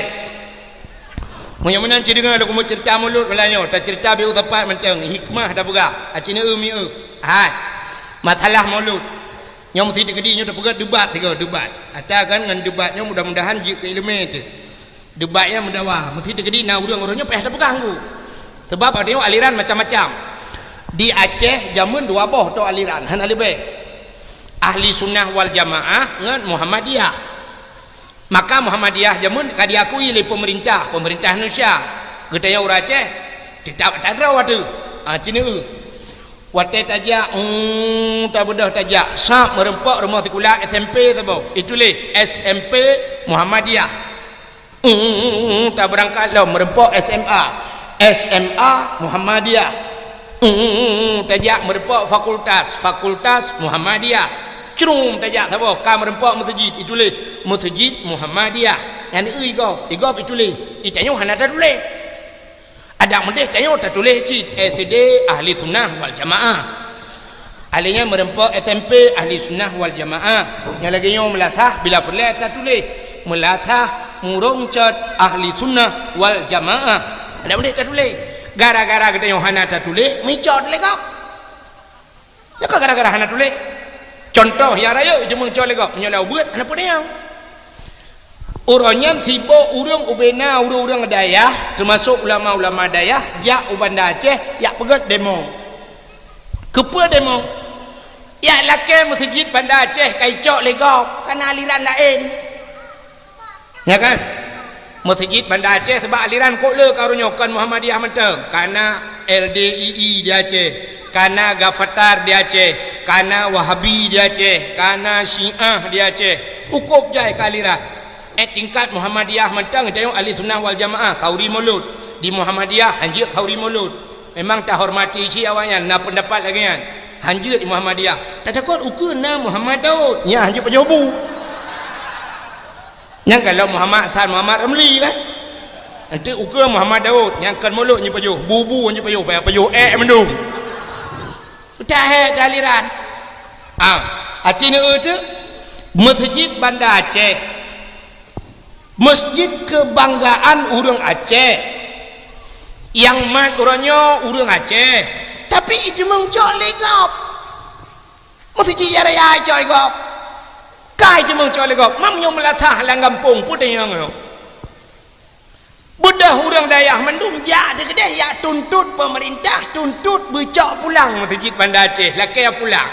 Meunyoe meunan ci deungoe lôn keumeung ceurita mulod malam nyoe, taceurita beu sapat mantong, hikmah tapeugah, aci neu-eu mi-eu. Hai. Masalah mulod. Nyoe meusi teukeudi nyoe tapeugah debat sigoe, debat. Ata kan ngon debat nyoe mudah-mudahan jeuet keu ileumé teuh. Debat nyang meudawa, meusti teukeudi na ureuëng-ureuëng nyoe payah tapeugah nggu. Sabab ada nyoe aliran macam-macam. Di Aceh jameun dua boh tok aliran, hana leubeh. Ahli Sunnah wal Jamaah ngon Muhammadiyah. Maka Muhammadiyah jameun ka diakui lé pemerintah, pemerintah Indonesia. Geutanyoe ureuëng Aceh, teutap tadroe ateueh. Ah, ci neu-eu. Watée tajak, hmm, tabeudôh tajak, sab meureumpok rumoh sikula S M P saboh. Ituléh S M P Muhammadiyah. Hmm, tabeurangkat lom meureumpok S M A. S M A Muhammadiyah. Hmm, tajak meureumpok fakultas, fakultas Muhammadiyah. Crum tajak saboh, ka meureumpok meuseujid, ituléh meuseujid Muhammadiyah. Nyan eu igob, igob ituléh. Itanyoe hana tatuléh. Adak meudeh tanyoe tatuléh cit S D Ahli Sunnah wal Jamaah. Ahli nyan meureumpok S M P Ahli Sunnah wal Jamaah. Nyang lagée nyoe meulasah bila peureulée tatuléh. Meulasah murong cot Ahli Sunnah wal Jamaah. Adak meudeh tatuléh. Gara-gara geutanyoe hana tatuléh, meucot lé gob. Nyoe ka gara-gara hana tuléh. Cuntoh nyang rayeuk jeumeung cot lé gob, meunyoe lam ubeuet hana peue nyang. Uroe nyan sibok ureuëng ubena ureuëng-ureuëng dayah, teumasok ulama-ulama dayah, jak u Banda Aceh, jak peugét demo. Keupeue demo? Jak lakée meuseujid Banda Aceh ka icok lé gob, kana aliran laén. Ya kan? Meuseujid Banda Aceh, sabab aliran kok le ka uroe nyoe kon Muhammadiyah mantong. Kana L D I I di Aceh, kana Gafatar di Aceh, kana Wahabi di Aceh, kana Syiah di Aceh. Ukôb jai ka aliran. Eh, tingkat Muhammadiyah mantong, tanyoe Ahli Sunnah wal Jamaah, khauri mulod. Di Muhammadiyah, hanjeuet khauri mulod. Memang tahormati cit awaknyan, na peundapat lagée nyan. Hanjeuet di Muhammadiyah. Tatakot ukeue na Muhammad Daud. Nyan hanjeuet pajoh bu. Nyang galak Muhammad Hasan, Muhammad Ramli kan? Nanti ukeue Muhammad Daud, nyang kon mulod nyoe pajoh, bubu nyoe pajoh, payah pajoh ék mandum. Udah ék aliran. Ah, aci neu teuk Meuseujid Banda Aceh. Meuseujid keubanggaan ureuëng Aceh. Nyang mat uroe nyoe ureuëng Aceh. Tapi iteumeung cok lé gob. Meuseujid nyang raya cok lé gob. Kai teumeung cok lé gob. Mam nyoe meulasah lam gampông puteh nyang nyoe. Beudôh ureuëng dayah mandum jak teukeudeh jak tuntot peumeurintah, tuntot beucok pulang meuseujid Banda Aceh, lakée pulang.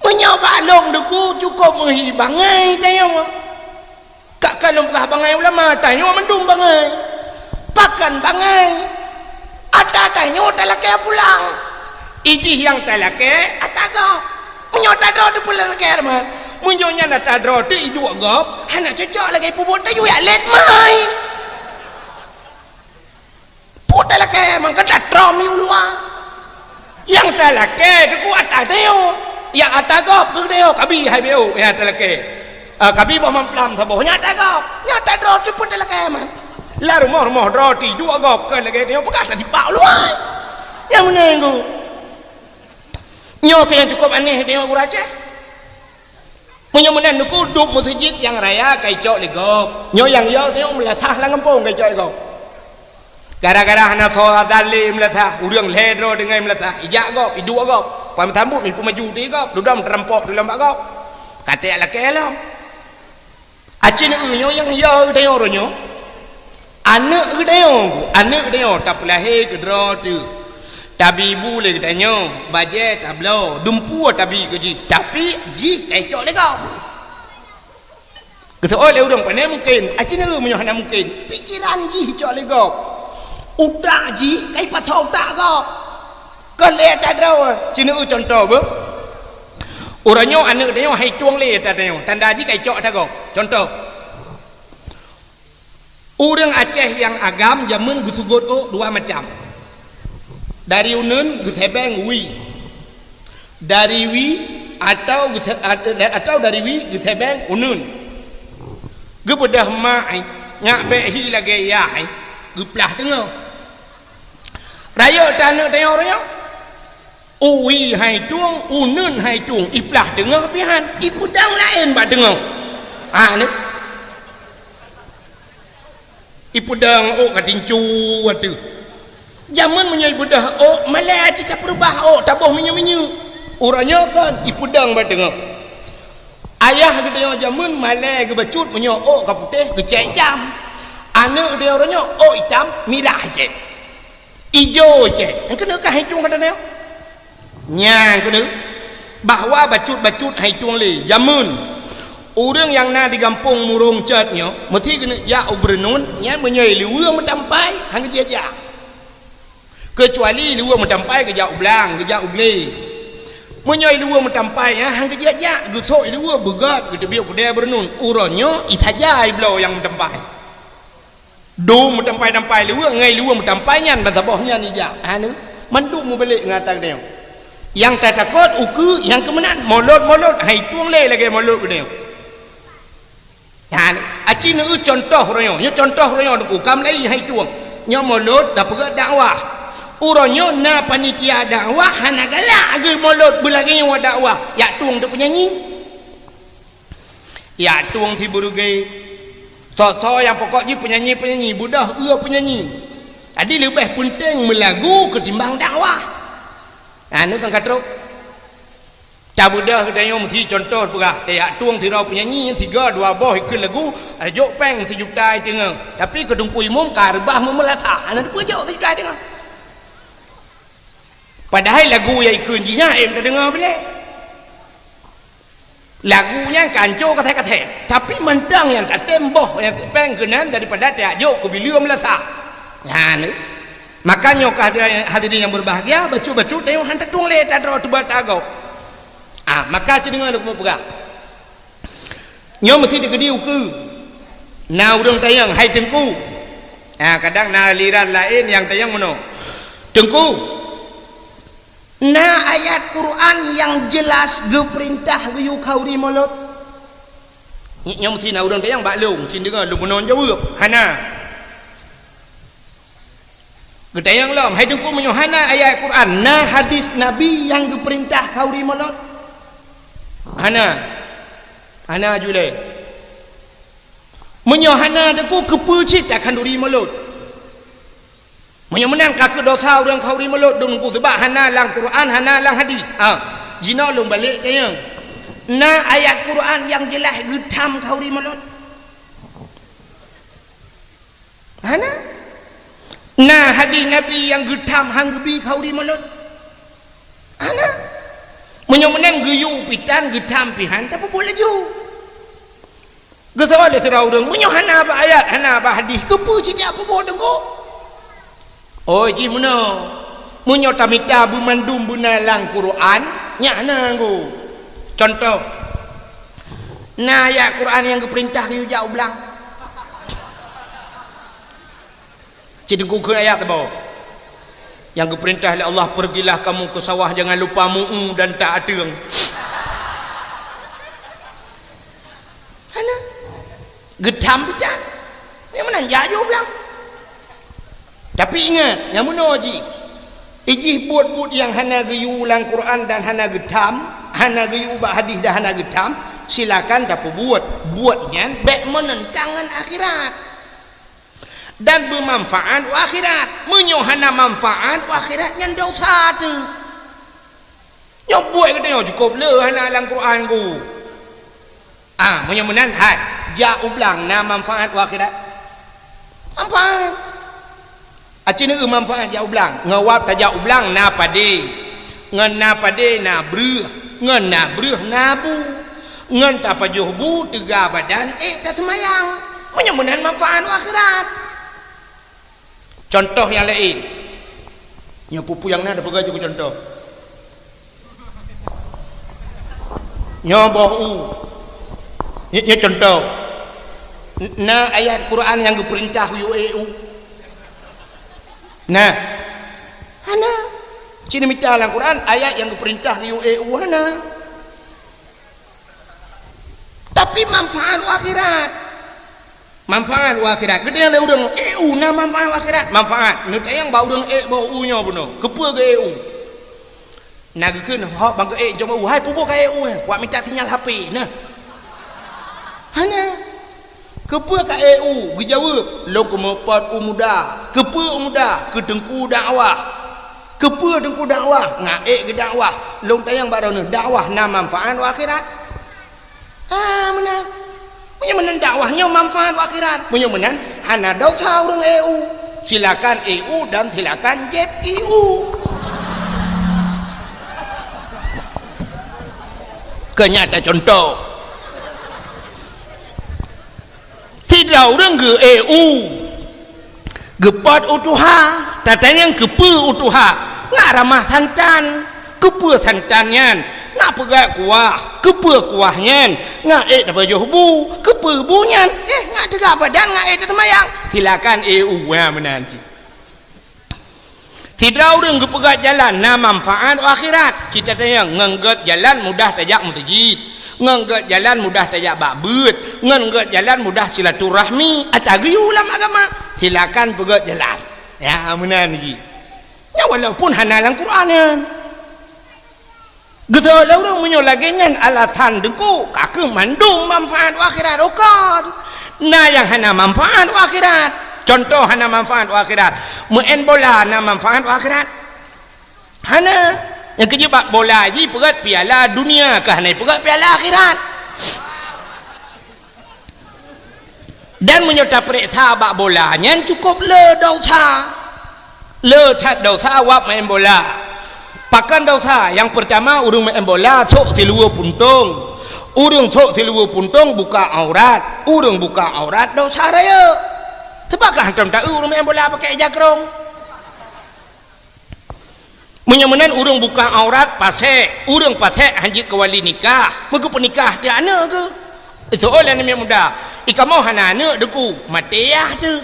Meunyoe bak lôn Teungku cukôp meuhi bangai tanyoe. Ka ka lôn peugah bangai ulama, tanyoe mandum bangai. Pakon bangai? Ata tanyoe talakée pulang. Ijih nyang talakée ata gob. Meunyoe tadroe teuh peue talakée, Rahman? Meunyoe nyan ata droe teuh iduek gob, hana cocok lagée peubuet tanyoe jak lét mai. Peue talakée mangkeuta trom i uluwa. Nyang talakée teuku ata teuh. Nyang ata gob keu teuh kabi hai beu nyang talakée. Ah, kabi boh mamplam saboh nyang ata gob. Nyang ata droe teuh peue talakée man. Lam rumoh-rumoh droe teuh dua gob keu lagée teuh peugah tasipak uluwa. Nyang meunan ku. Nyoe keuh nyang cukôp aneh teuh ureuëng Aceh. Meunyoe meunan Teungku duek meuseujid nyang raya ka icok lé gob. Nyoe nyang yo teuh meulasah lam gampông ka icok lé gob. Gara-gara hana soe azan lé meulasah, ureuëng lhée droe deungon meulasah, ijak gob, iduek gob. Pan meusambot meupeumaju teuh gob, dudom teurampok teuh lom bak gob. Ka teuh lakée lom. Aci neu nyoe nyang yo teuh uroe nyoe. Aneuëk geutanyoe, aneuëk geutanyoe tapeulahé keu droe teuh. Tabi bu lé geutanyoe, bajée tabloe, dumpeue tabi keu jih, tapi jih ka icok lé gob. Geuseuôt lé ureuëng pane mungken, aci neu meunyoe hana mungken, pikeran jih icok lé gob. Utak jih ka ipasoe utak gob. Kon lé ata droe, ci neu cuntoh beuh. Uroe nyoe aneuëk geutanyoe hai tueng lé ata tanyoe, tanda jih ka icok ata gob. Cuntoh, Ureuëng Aceh nyang agam jameun geusugot ôk dua macam. Dari uneuen geusebeng wie. Dari wie Atau geuse-, at-, atau dari wie geusebeng uneun. Geubeudôh mak ai, nyak bék hi lagée yah ai, geuplah teungoh. Rayeuk taneuk tanyoe uroe nyoe. Uwie hai tueng, uneun hai tueng, iplah teungoh pih han, ipeudong laén bak teungoh. Ha, ni. Ipeudong ôk ka tincu ateueh. Jameun meunyoe ibeudôh ôk, malée cit ka peurubah ôk, taboh minyeuk-minyeuk. Uroe nyoe kon, ipeudong bak teungoh. Ayah geutanyoe jameun malée geubacut meunyoe ôk ka putéh, geucét itam. Aneuk geutanyoe uroe nyoe ôk itam, mirah cit. Ijo cit. Nyang keuneuk ka hai tueng geutanyoe. Nyang keuneuk bahwa bacut-bacut hai tueng lé jameun. Ureuëng nyang na di gampông Murông Cot nyoe meusi keuneuk jak u Beureunuen, nyan meunyoe i Luweue meutampai, han geujak-jak. Keucuali i Luweue meutampai geujak u Blang, geujak u Glé. Meunyoe i Luweue meutampai, ha, han geujak-jak, geusok i Luweue beugét, geuteubiet u keudée Beureunuen. Uroe nyoe i saja i bloe nyang meutampai. Dum meutampai-tampai i Luweue, ngon i Luweue meutampai nyan ban saboh nyan ijak. Ha, nyoe, mandum mubalék ngon ata geutanyoe. Nyang tatakot ukeue nyang keu meunan, molot-molot, hai tueng lé lagée molot geutanyoe. Nyan, aci neueu cuntoh uroe nyoe. Nyoe cuntoh uroe nyoe, Teungku, ka mulai hai tueng. Nyoe molot tapeugah dakwah. Uroe nyoe na panitia dakwah hana galak geu molot beulagée nyoe dakwah, jak tueng teuk peunyanyi. Jak tueng si beureuge. Soe-soe nyang pokok jih peunyanyi-peunyanyi, beudôh eu peunyanyi. Jadi leubeh peunteng meulagu keutimbang dakwah. Nyan, nyoe kan ka trok. Tabeudôh geutanyoe meusi cuntoh peugah, tajak tueng sidroe peunyanyi, sigoe dua boh ikheun lagu, jok péng sijuta i teungoh. Tapi keu Teungku Imum ka reubah meumeulasa, hana teupeujok sijuta i teungoh. Padahai lagu nyang ikheun jih nyan, eh, tadeungoe bilé. Lagu nyan ka anco kasét-kasét, tapi mantong nyang tatem boh nyang péng keunan daripada tajak jok keu bileue meulasa. Nyan, eh. Maka nyoe ka hadirin, hadirin nyang berbahagia, bacut-bacut tanyoe han tatueng lé tadroe teuba tagob. Ah, maka ci deungoe lôn peugah. Nyoe meusi teukeudi ukeue. Na ureuëng tanyong, "Hai Teungku." Ah, kadang na aliran laén nyang tanyong meunoe. "Teungku, na ayat Quran nyang jeulaih geupeurintah geuyue khauri molot?" Nyoe meusi na ureuëng tanyong bak lôn, ci deungoe lôn meunoe jaweueb. Hana. Geutanyong lom, "Hai Teungku, meunyoe hana ayat Quran, na hadis Nabi nyang geupeurintah khauri molot?" Hana. Hana julée. Meunyoe hana, Teungku, keupeue cit takhanduri molot? Meunyoe meunan ka keuh dosa ureuëng khauri molot, Teungku, sabab hana lam Quran, hana lam hadis. Ah, jinoe lôn balék tanyong. Na ayat Quran nyang jeulaih geutham khauri molot? Hana. Na hadis Nabi nyang geutham han geubi khauri molot? Hana. Meunyoe meunan geuyue pitan geutham pihan tapeubuet laju. Geusoe lé sidroe ureuëng, "Meunyoe hana bak ayat, hana bak hadis, keupeue ci jak peubuet Teungku?" Oh, jih meunoe. Meunyoe tamita beumandum beuna lam Quran, nyak hana Teungku. Cuntoh, na ayat Quran nyang geupeurintah geuyue jak u blang. Ci Teungku kheun ayat teuboh. Nyang geupeurintah lé Allah, "Pergilah kamu ke sawah, jangan lupa mu'u dan tak ateueng." Hana. Geutham pitan. Nyang meunan jak jok u blang. Tapi ingat, nyang meunoe jih. Ijih buet-buet nyang hana geuyue lam Quran dan hana geutham, hana geuyue bak hadis dan hana geutham, silakan tapeubuet. Buet nyan bék meunentang ngon akhirat. Dan beumanfaat u akhirat. Meunyoe hana manfaat u akhirat, nyan dosa teuh. Nyoe buet geutanyoe cukôp le hana lam Quran ku. Ah, meunyoe meunan, hai, jak u blang na manfaat u akhirat? Manfaat. Aci neueu manfaat jak u blang. Ngon wab tajak u blang na padé. Ngon na padé na breueh. Ngon na breueh na bu. Ngon tapajoh bu teuga badan ék taseumayang. Meunyoe meunan manfaat u akhirat. Cuntoh nyang laén. Nyoe peue-peue nyang na tapeugah jeuet keu cuntoh. Nyoe boh u. Nyoe, nyoe cuntoh. N-, na ayat Quran nyang geupeurintah geuyue ék u? Na. Hana. Ci neumita lam Quran ayat nyang geupeurintah geuyue ék u, hana. Tapi manfaat u akhirat. Manfaat u akhirat. Geutanyong lé ureuëng, "Eh, u na manfaat u akhirat?" Manfaat. Neutanyong bak ureuëng ék boh u nyoe bunoe. Keupeue geu ék u? Na geukheun hok bang geu ék jom u. "Hai, peue buet ka ék u, eh?" "Wak mita sinyal H P." Nah. Hana. "Keupeue ka ék u?" Geujaweueb, "Lôn keumeupot u muda." "Keupeue u muda?" "Keu teungku dakwah." "Keupeue teungku dakwah?" "Ngat ék geudakwah." Lôn tanyong bak droeneueh, dakwah na manfaat u akhirat? Ah, meunan. Meunyoe meunan dakwah nyoe manfaat u akhirat. Meunyoe meunan hana desya ureuëng ék u. Silakan ék u dan silakan jieb ék u. Keu nyan ta contoh. Sidroe ureuëng geu ék u. Geupot u tuha, tatanyong keupeue u tuha, ngat ramah santan, keupeue santan nyan, ngat peugét kuah, keupeue kuah nyan, ngat ék tapajoh bu, keupeue bu nyan, eh, ngat teuga badan, ngat ék taseumayang. Silakan ék u, ha, meunan cit. Sidroe ureuëng geupeugét jalan na manfaat u akhirat, cit tatanyong ngon gét jalan mudah tajak meuseujid. Ngon gét jalan mudah tajak bak beuet, ngon gét jalan mudah silaturahmi, ata geuyue lam agama, silakan peugét jalan. Ya, meunan jih. Nyan walaupun hana lam Quran nyan. Geusoe lé ureuëng meunyoe lagée nyan alasan deungoe, ka keuh mandum manfaat u akhirat, oh kon. Na nyang hana manfaat u akhirat. Contoh hana manfaat u akhirat. Meu'en bola na manfaat u akhirat? Hana. Nyang keujeuet bak bola jih peugét piala dunia, ka hana peugét piala akhirat. Dan meunyoe tapeuriksa bak bola nyan cukôp le desya. Le that desya wab meu'en bola. Pakon desya? Nyang peurtama, ureuëng meu'en bola sôk siluweue puntông. Ureuëng sôk siluweue puntông buka aurat. Ureuëng buka aurat desya rayeuk. Teupeue ka hantom ta-eu ureuëng meu'en bola pakai ija krông? Meunyoe meunan ureuëng buka aurat pasék, ureuëng pasék han jeuet keu wali nikah, meugeupeunikah teuh aneuëk geuh. Iseu'ôt lé aneuk muda, "I kamoe hana aneuëk, Teungku." Maté yah teuh.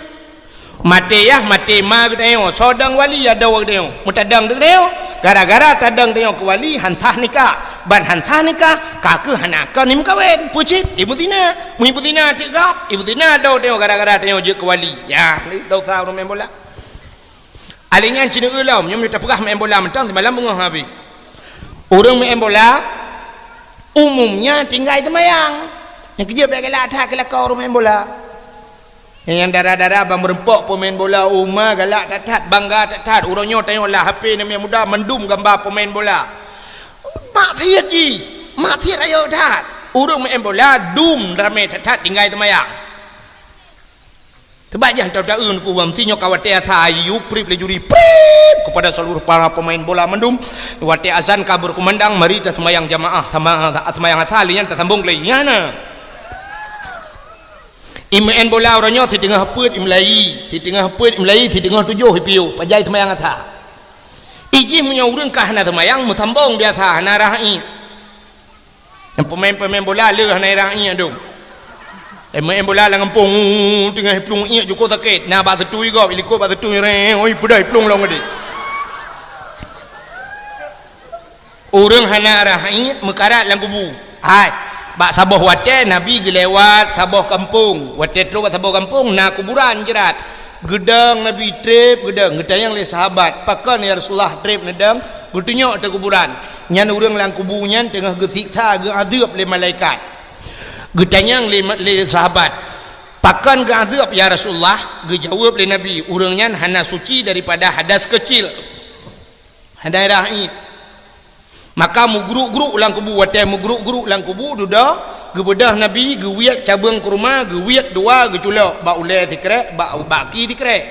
Maté yah, maté ma geutanyoe, soe dong wali adoe geutanyoe. Meutadong geutanyoe, gara-gara tadong tanyoe keu wali han sah nikah. Ban han sah nikah, ka keuh hana kon imeukawen. Peue cit? Imeuzina. Meunyoe imeuzina teuk gob, imeuzina adoe tanyoe gara-gara tanyoe jeuet keu wali. Yah, desya ureuëng meu'en bola. Alèh nyan ci neueu lom, nyoe meunyoe tapeugah meu'en bola mantong simalam beungoh habéh. Ureuëng meu'en bola umumnya tinggai seumayang. Nyang keujeuet bèk galak that keu lakoe ureuëng meu'en bola. Nyang dara-dara ban meureumpok peumain bola u ma galak that-that, bangga that-that. Uroe nyoe tanyoe lam H P aneuk muda mandum gamba peumain bola. Maksiet jih, maksiet rayeuk that. Ureuëng meu'en bola dum ramé that-that tinggai seumayang. Teubajah taeu-taeu Teungku, meusti nyoe ka watèe asa, yue prip lé juri, prip kepada seluruh para pemain bola mandum. Watèe azan ka berkumandang, mari taseumayang jamaah sama, seumayang asa, lheuh nyan tasambong lé. Nyan na. Imeu'en bola uroe nyoe siteungoh peuet imulai, siteungoh peuet imulai, siteungoh tujoh ipiôh, pajan seumayang asa. Ijih meunyoe ureuëng ka hana seumayang, meusambong biasa, hana rhah iék. Nyang peumain-peumain bola le hana irhah iék dum. Eh, main bola lam gampông, teungoh iplueng iék jukôh sakét. Na bak seutui gob, ilikot bak seutui, reng, oi, peudeh iplueng lom geude. Ureuëng hana rhah iék meukarat lam kubu. Hai, bak saboh watèe Nabi geulewat saboh gampông. Watèe trok bak saboh gampông, na kuburan jeurat. Geudong Nabi trép, geudong. Geutanyong lé sahabat, "Pakon ya Rasulullah trép neudong?" Geutunyok ateueh kuburan. Nyan ureuëng lam kubu nyan teungoh geusiksa, geuadeueb lé malaikat. Geutanyong lé, lé sahabat, "Pakon geuadeueb ya Rasulullah?" Geujaweueb lé Nabi, "Ureuëng nyan hana suci daripada hadas keucil." Hana rhah iék. Maka meugruk-gruk lam kubu, watèe meugruk-gruk lam kubu, dudoe, geubeudôh Nabi, geuwiet cabeueng keuruma, geuwiet dua, geuculok bak ulèe sikrek, bak, bak gaki sikrek.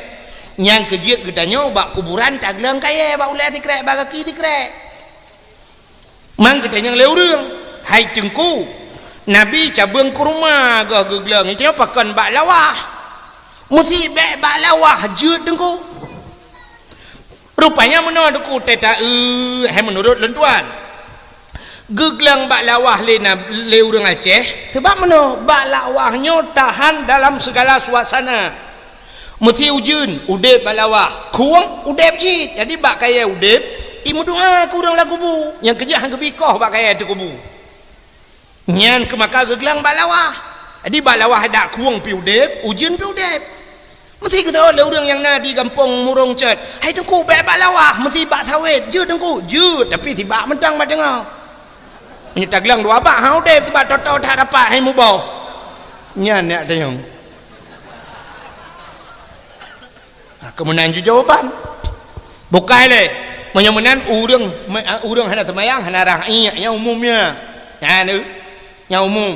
Nyang keujeuet geutanyoe bak kuburan tagleueng kayèe bak ulèe sikrek, bak gaki sikrek. Man geutanyong lé ureuëng, "Hai Teungku, Nabi cabeueng keuruma goh geugleueng, tanyoe pakon bak lawah?" "Meusti bèk bak lawah jeuet, Teungku." Rupanya meunoe Teungku, teuta-eu, hai meunurot lôn tuan. Geugleueng bak lawah lé na-, lé ureuëng Aceh, sabab meunoe bak lawah nyoe tahan dalam segala suasana. Meusti ujeuen, udeb bak lawah, khueng, udeb cit. Jadi bak kayèe udeb, imeudoa keu ureuëng lam kubu, nyang keujeuet han geubi koh bak kayèe ateueh kubu. Nyan keuh maka geuglang bak lawah. Jadi bak lawah dak kueng pih udeb, ujeuen pih udeb. Meusti geutawök lé ureuëng nyang na di gampông Murông Cot, "Hai Teungku, bék bak lawah, meusti bak sawét." "Jeuet Teungku." "Jeuet, tapi sibak mantong bak teungoh." Meunyoe taglang dua bak, ha udeb, sibak toto that rapat, hai muboh. Nyan neuk tanyong. Ha, keu meunan ju jawaban. Bukai lé. Meunyoe meunan ureuëng, me-, ureuëng hana seumayang, hana rhah iék, nyang umum nyan. Nyan tu. Nyang umum.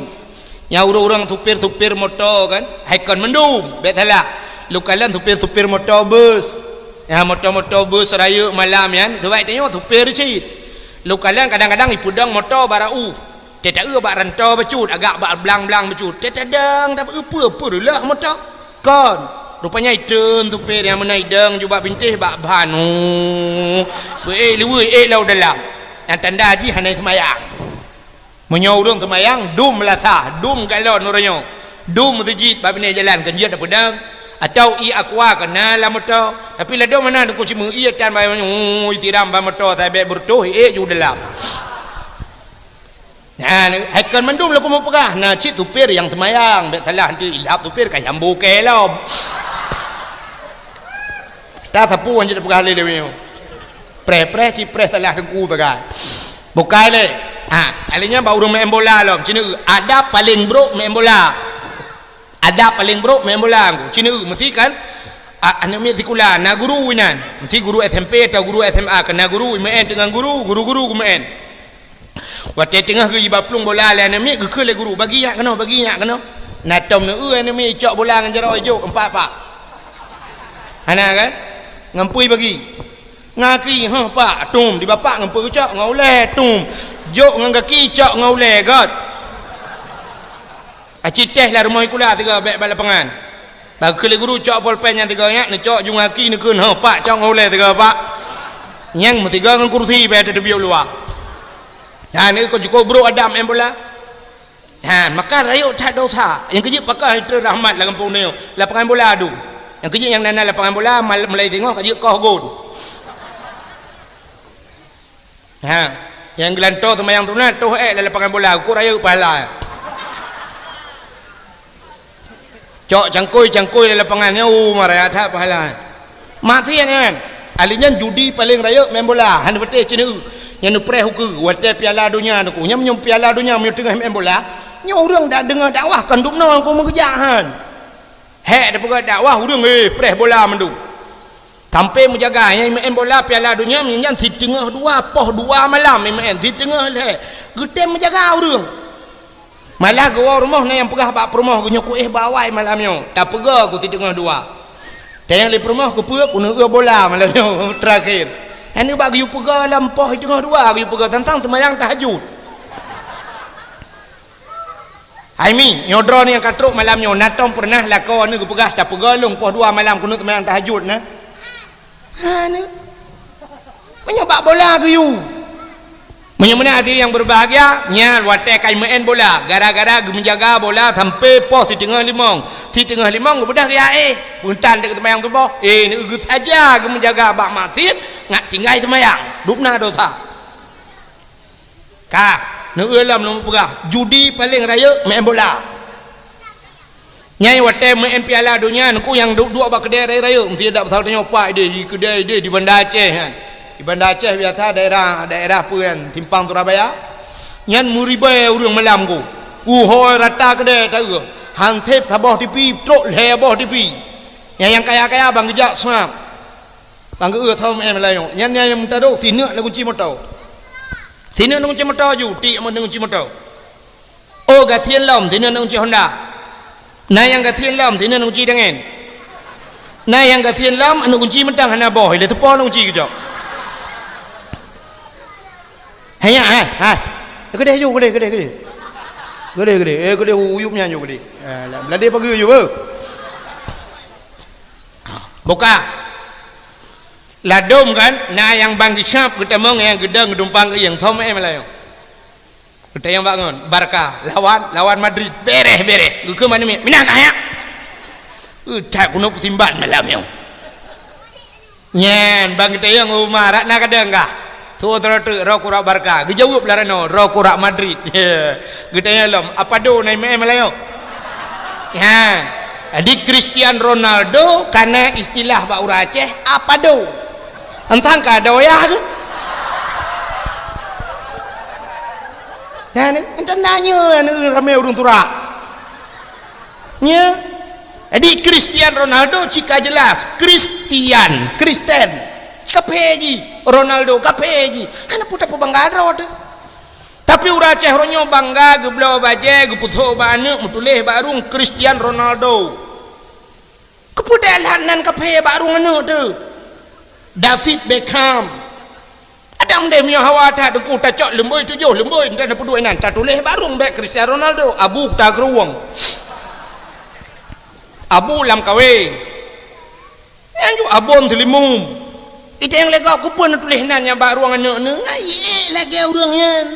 Nyang ureuëng-ureuëng supir-supir moto kan, hai kon mandum, bék salah. Lôn kalon supir-supir moto bus. Ya, moto-moto bus rayeuk malam nyan, seubai tanyoe supir cit. Lôn kalon kadang-kadang ipeudong moto barau. Teuta eu bak rantô bacut, agak bak blang-blang bacut. Teuta dong, tapi eu peue-peue reuloh moto. Kon. Rupanya itreun supir nyang meunan idong ju bak bintéh bak ban. Oh. Peuék luweue, ék lam dalam. Nyang tanda jih hana seumayang. Meunyoe ureuëng seumayang, dum meulasah, dum galon uroe nyoe, dum meuseujid bak binéh jalan, keu jeuet tapeudong, atau ié aqua keu na lam moto, tapi ladôm hana Teungku, cuma ié tan bak, ui, siram bak moto, sabé beureutoh, ék ju dalam. Nah, hai kon mandum laku meupeugah, na cit supir nyang seumayang, bék salah nanti ilhab supir ka jambu keu lom. Ta sapeue nyang tapeugah lé lewat nyoe. Preh-preh, ci preh salah Teungku sagai. Bukai lé. Ha, kali nyan bak ureuëng maén bola lom. Cina, adab paléng brok maén bola. Adab paléng brok maén bola. Cina, meusti kan, a-, aneuk miet sikula, na guru inan. Meusti guru S M P atau guru S M A, keu na guru, maén teungoh guru, guru-guru geumaén. Watée teungoh geuiba plueng bola lé aneuk miet, geukheun lé guru, "Bagi jak keunoe, bagi jak keunoe." Na tom neu-eu aneuk miet icok bola ngon jaroe ijok, empat pak. Hana kan? Ngon peue bagi? Ngon gaki, "Huh, pak," tum, di bapak ngon peue geucok, ngon ulée, tum. Jok ngon gaki, cok ngon ulée, göt. Aci teh lam rumoh sikula sigoe bék bak lapangan. Bak keu lé guru cok polpen nyang sigoe nyan, neucok ju ngon gaki, neukheun, "Huh, pak," cok ngon ulée sigoe, pak. Nyang meusigoe ngon kursi bék teubiet luwa. Ha, neu kok jukok brok adab maén bola. Ha, maka rayeuk that dosa. Nyang keujeuet pakon hai treun rahmat lam gampông nyoe. Lapangan bola tu. Nyang keujeuet nyang na-na lapangan bola, mal-, mulai singoh ka jeuet koh gon. Ha, nyang geulantoe seumayang sunat, toh ék lam lapangan bola, ukur rayeuk pahala. Cok cangkôi-cangkôi lam lapangan nyoe, uh, maraya that pahala. Maksiat nyan. Ahli nyan judi paléng rayeuk maén bola, hana patéh cina eu. Nyan neupreh ukeue, watée piala donya Teungku. Nyan meunyoe piala donya meunyoe teungoh maén bola, nyoe ureuëng dak deungoe dakwah kon dubnoe Teungku meugeujak han. Hék tapeugah dakwah ureuëng, eh, preh bola mandum. Sampai meujaga, nyang maén bola piala donya nyan siteungoh dua, poh dua malam maén, siteungoh lhée. Geutem meujaga ureuëng. Malah geuwoe rumoh na nyang peugah bak peurumoh geuh, "Nyoe kuéh bak awai malam nyoe, tapeugah ku siteungoh dua." Tanyong lé peurumoh, "Keupeue?" "Kuneu eu bola malam nyoe terakhir." Nyan bak geuyue peugah lam poh siteungoh dua, geuyue peugah tantang seumayang tahajud. Hai mi, nyoe droeneuh nyang ka trok malam nyoe, na tom peureunah lakoe neuh geupeugah, "Tapeugah lôn poh dua malam kuneu seumayang tahajud na." Ha, neu. Meunyoe bak bola geuyue. Meunyoe meunan hadirin yang berbahagia, nyan watée kai maén bola, gara-gara geumeujaga bola sampai poh siteungoh limong. Siteungoh limong geubeudôh geuya éh, beuntan dek seumayang suboh. Eh, neu geusaja geumeujaga bak maksiat, ngat tinggai seumayang. Dubna dosa. Ka, neu lom lôn peugah, judi paléng rayeuk maén bola. Nyang watée maén piala donya, Teungku, nyang duek-duek bak keudée rayeuk-rayeuk, meusti dak pasal tanyoe pat ideh, di keudée ideh di Banda Aceh nyan. Di Banda Aceh biasa daerah, daerah peue nyan, Simpang Surabaya. Nyan meuribée ureuëng malam ku. Uhôi rata keudée taeu. Hanseb saboh tipi, trok lhée boh tipi. Nyang, nyang kaya-kaya ban geujak seuab. Ban geu-eu seuab maén malam nyoe. Nyan, nyan nyang meutadok sineuk na gunci moto. Sineuk na gunci moto ju, tiek na gunci moto. Oh, gasien lom, sineuk na gunci Honda. Na nyang gasien lom, sineuk na gunci dangen. Na nyang gasien lom, na gunci mantong hana boh, ilée teupo na gunci geucok. Hai nyan, hai, hai. Keudeh ju, keudeh, keudeh, keudeh. Keudeh, keudeh. Eh, keudeh uyueb nyan ju, keudeh. Eh, la-, ladeh pageue ju, beuh. Buka. Ladom kan, na nyang ban geusab geutamong nyang geudong geudumpang keu ieng. Thom eh malam nyoe. Geutanyong bak ngon, Barca lawan, lawan Madrid. Bereh, bereh. Geukheun manumiet, "Minah kah nyak?" Eh, that keunoe peusimbat malam nyoe. Nyan, ban geutanyong Umar, "Rak na kadang kah?" Tuh, trote, roh kurak Barca. Geujaweueb lah rano, roh kurak Madrid. Geutanya lom, "Apa do na M M layo?" Ya. Jadi Cristiano Ronaldo kana istilah bak ureuëng Aceh, "Apa do?" Entang ka doya ke? Nah, ni, entang nanya ni ramai ureuëng turak. Nya. Jadi Cristiano Ronaldo cika jelas Kristian, Kristen. Kaphé ji. Ronaldo kaphé ji. Hana peue tapeubangga droe teuh. Tapi ureuëng Aceh uroe nyoe bangga geubloe bajée, geupeusok bak aneuëk, meutuléh bak rueng Cristiano Ronaldo. Keupeue teuh lheueh nan kaphé bak rueng aneuëk teuh? David Beckham. Adam deh meunyoe hawa that teungku tacok leumboi tujoh leumboi dan peuduek nan tatuléh bak rueng bék Cristiano Ronaldo, abu kuta geuruweng. Abu lam kawé. Nyang ju abon teulimum. Ita nyang lé gob keupeue neutuléh nan nyang bak rueng aneuëk neuh ngai ék lagée ureuëng nyan.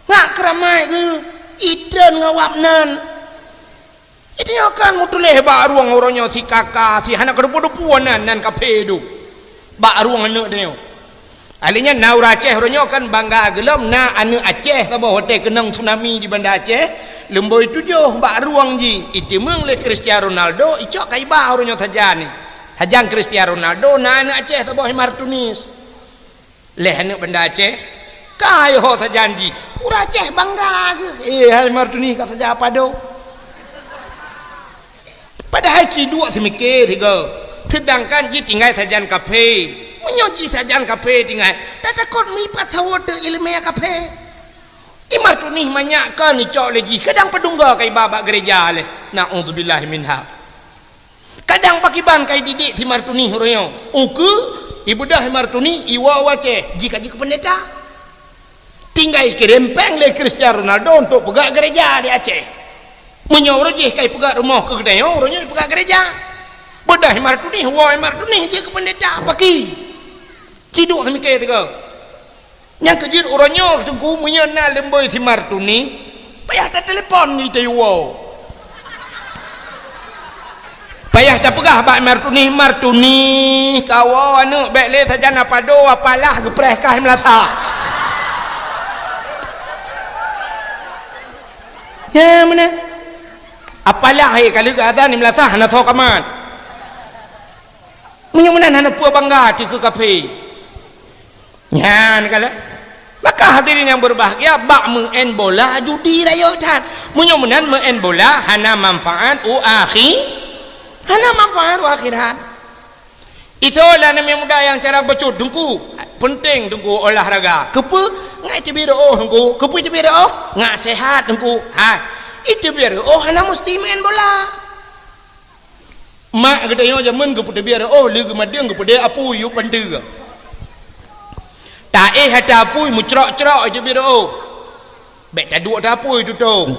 Ngak keuramaik geuh, itreun ngon awak nan. Ita nyoe kan meutuléh bak rueng uroe nyoe si kaka, si hana keudeupu-deupu nan, nan kaphé dum. Bak rueng aneuëk tanyoe. Alé nyan na ureuëng Aceh uroe nyoe kan bangga geulom na aneuëk Aceh saboh watée keunong tsunami di Banda Aceh, leumboi tujoh bak rueng ji, iteumeung lé Cristiano Ronaldo, icok ka iba uroe nyoe sajan ni. Sajan Cristiano Ronaldo na aneuëk Aceh saboh Imar Tunis. Leh aneuëk Banda Aceh, ka yoh sajan ji. Ureuëng Aceh bangga geuh. Eh, hai Imar Tunis ka sajan apa do? Padahai ci duek seumike sigoe. Seudangkan ji tinggai sajan kaphé. Meunyoe ji sajan kaphé tinggai, tatakot mipat sawoe teuh iéleumé kaphé. Imar Tunis manyak kon icok lé jih, kadang peudungga ka iba bak geureja leh. Na'udzubillah minha. Kadang pakiban ka ididik si Imar Tunis uroe nyoe. Ukeue, ibeudoh Imar Tunis, iwoe u Aceh, jih ka jeuet keu peundeta. Tinggai kirém péng lé Cristiano Ronaldo untuk peugah geureja di Aceh. Meunyoe uroe jih ka ipeugah rumoh keu geutanyoe, uroe nyoe ipeugah geureja. Beudoh Imar Tunis, woe Imar Tunis jeuet keu peundeta, paki. Ci duek seumike sigoe. Nyang keujeuet uroe nyoe teungku meunyoe na leumboi si Imar Tunis, payah tatelepon di tayue woe. Payah tapeugah bak Imar Tunis, "Imar Tunis, kawoe aneuëk bék lé sajan apa do, apalah geupreh kah meulasa." Ya, meunan. Apalah, hé, ka lheueh geuazan di meulasa hana soe ka mat. Meunyoe meunan hana peue bangga teuh keu kaphé. Nyan kalon. Maka hadirin yang berbahagia, bak meu'en bola judi rayeuk that. Meunyoe meunan meu'en bola hana manfaat u akhi-, hana manfaat u akhirat. Isoe lah aneuk muda nyang carang bacut, Teungku. Penting, Teungku, olahraga. Keupeue? Ngat iteubiet reuôh, Teungku. Keupeue iteubiet reuôh? Ngat sehat, Teungku. Ha. Iteubiet reuôh hana musti meu'en bola. Mak geutanyoe jameun geupeuteubiet reuôh lé geumadeueng geupeudeh apui u panteue. Taéh ata apui meucrok-crok iteubiet reuôh. Bék taduek ata apui tutong.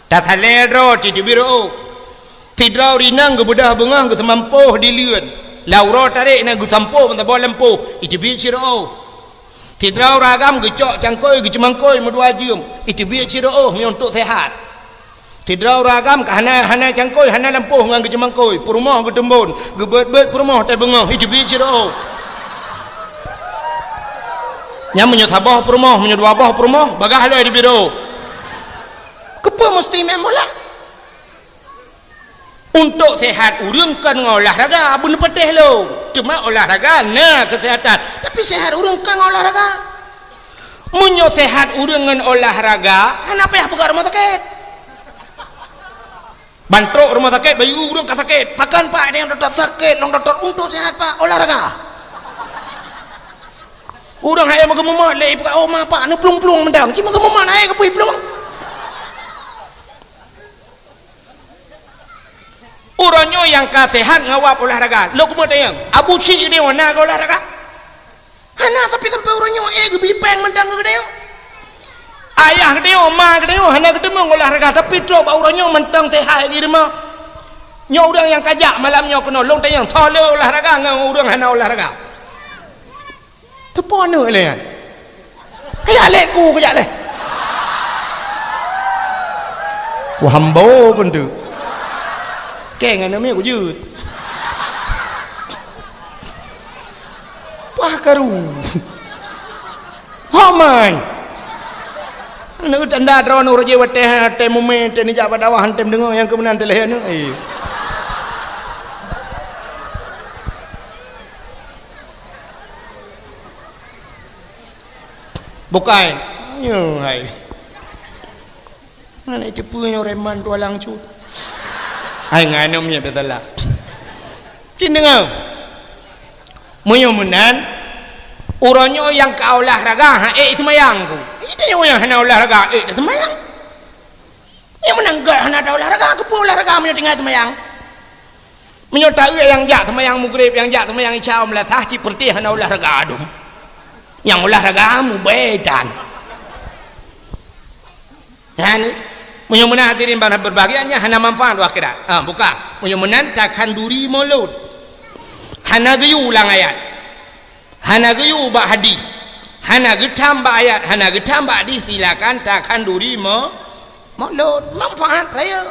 Tasalée droe iteubiet reuôh. Sidroe ureueng inong geubeudoh beungoh geuseumampôh di leuen. Lam uroe tarek na geusampôh meusaboh lampôh iteubiet cit reuôh. Sidroe ureueng agam geucok cangkôi geuceumangkôi meudua jeuem iteubiet cit reuôh meunyoe untuk sehat. Sidroe ureueng agam ka hana, hana cangkôi, hana lampôh ngon geuceumangkôi, peurumoh geuteumbon, geubeuet-beuet peurumoh tai beungoh, iteubiet cit reuôh. Nyan meunyoe saboh peurumoh, meunyoe dua boh peurumoh, bagaih lom iteubiet reuôh. Keupeue musti meu'en bola? Untuk sehat ureueng kon ngon olahraga, beuneupatéh lom. Teuma olahraga na keusehatan, tapi sehat ureueng kon ngon olahraga. Meunyoe sehat ureueng ngon olahraga, hana payah peugah rumoh sakét. Ban trok rumoh sakét, bayeue ureueng ka sakét. Pakon, Pak, nyang dokto sakét, lôn dokto untuk sehat, Pak, olahraga. Ureueng hai meugeumeumat lé ipeugah, "Oh, ma, Pak, neuplueng-plueng mantong." Cit meugeumeumat hai keupeue iplueng. Uroe nyoe nyang ka sehat ngon wab olahraga. Lôn keumeung tanyong, Abu Chik geutanyoe na geuolahraga? Hana, tapi sampai uroe nyoe, eh, geubi péng mantong keu geutanyoe. Ayah geutanyoe, ma geutanyoe hana geuteumeung olahraga, tapi trok bak uroe nyoe mantong sehat jih rumoh. Nyoe ureueng nyang ka jak malam nyoe keunoe, lôn tanyong, soe le olahraga ngon ureueng hana olahraga? Teupeue aneuëk lé nyan? Kajak lé ku, kajak lé. Ku hambo pun tu. Keng aneuëk miet kujeuet. Pah karu. Amai. Aneuk tanda droeneuh roh jih watèe, watèe mumè, watèe neujak bak dakwah, watèe meudeungoe nyang keu meunan teuh lheueh aneuk. Eh. Bukai. Nyoe hai. Aneuk ceupeu nyoe reman tualang cut. Hai ngan nyoe miet beusalah. Cit deungoe. Meunyoe meunan, uroe nyoe nyang ka olahraga, ha, ék seumayang ku. Ita nyoe nyang hana olahraga, ék taseumayang. Nyang meunan gèt hana taolahraga, keupeue olahraga meunyoe tinggai seumayang? Meunyoe taeu nyang jak seumayang Maghrib, nyang jak seumayang Isya, meunasah cit peureuteh hana olahraga dum. Nyang olahraga mubèe tan. Nyan, meunyoe meunan hadirin bak beurbahagia nyan hana manfaat u akhirat. Ah, buka. Meunyoe meunan takhanduri mulod. Hana geuyue ulang ayat. Hana geuyue bak hadih. Hana geutham bak ayat, hana geutham bak hadih, silakan takhanduri mo-, mulod. Manfaat rayeuk.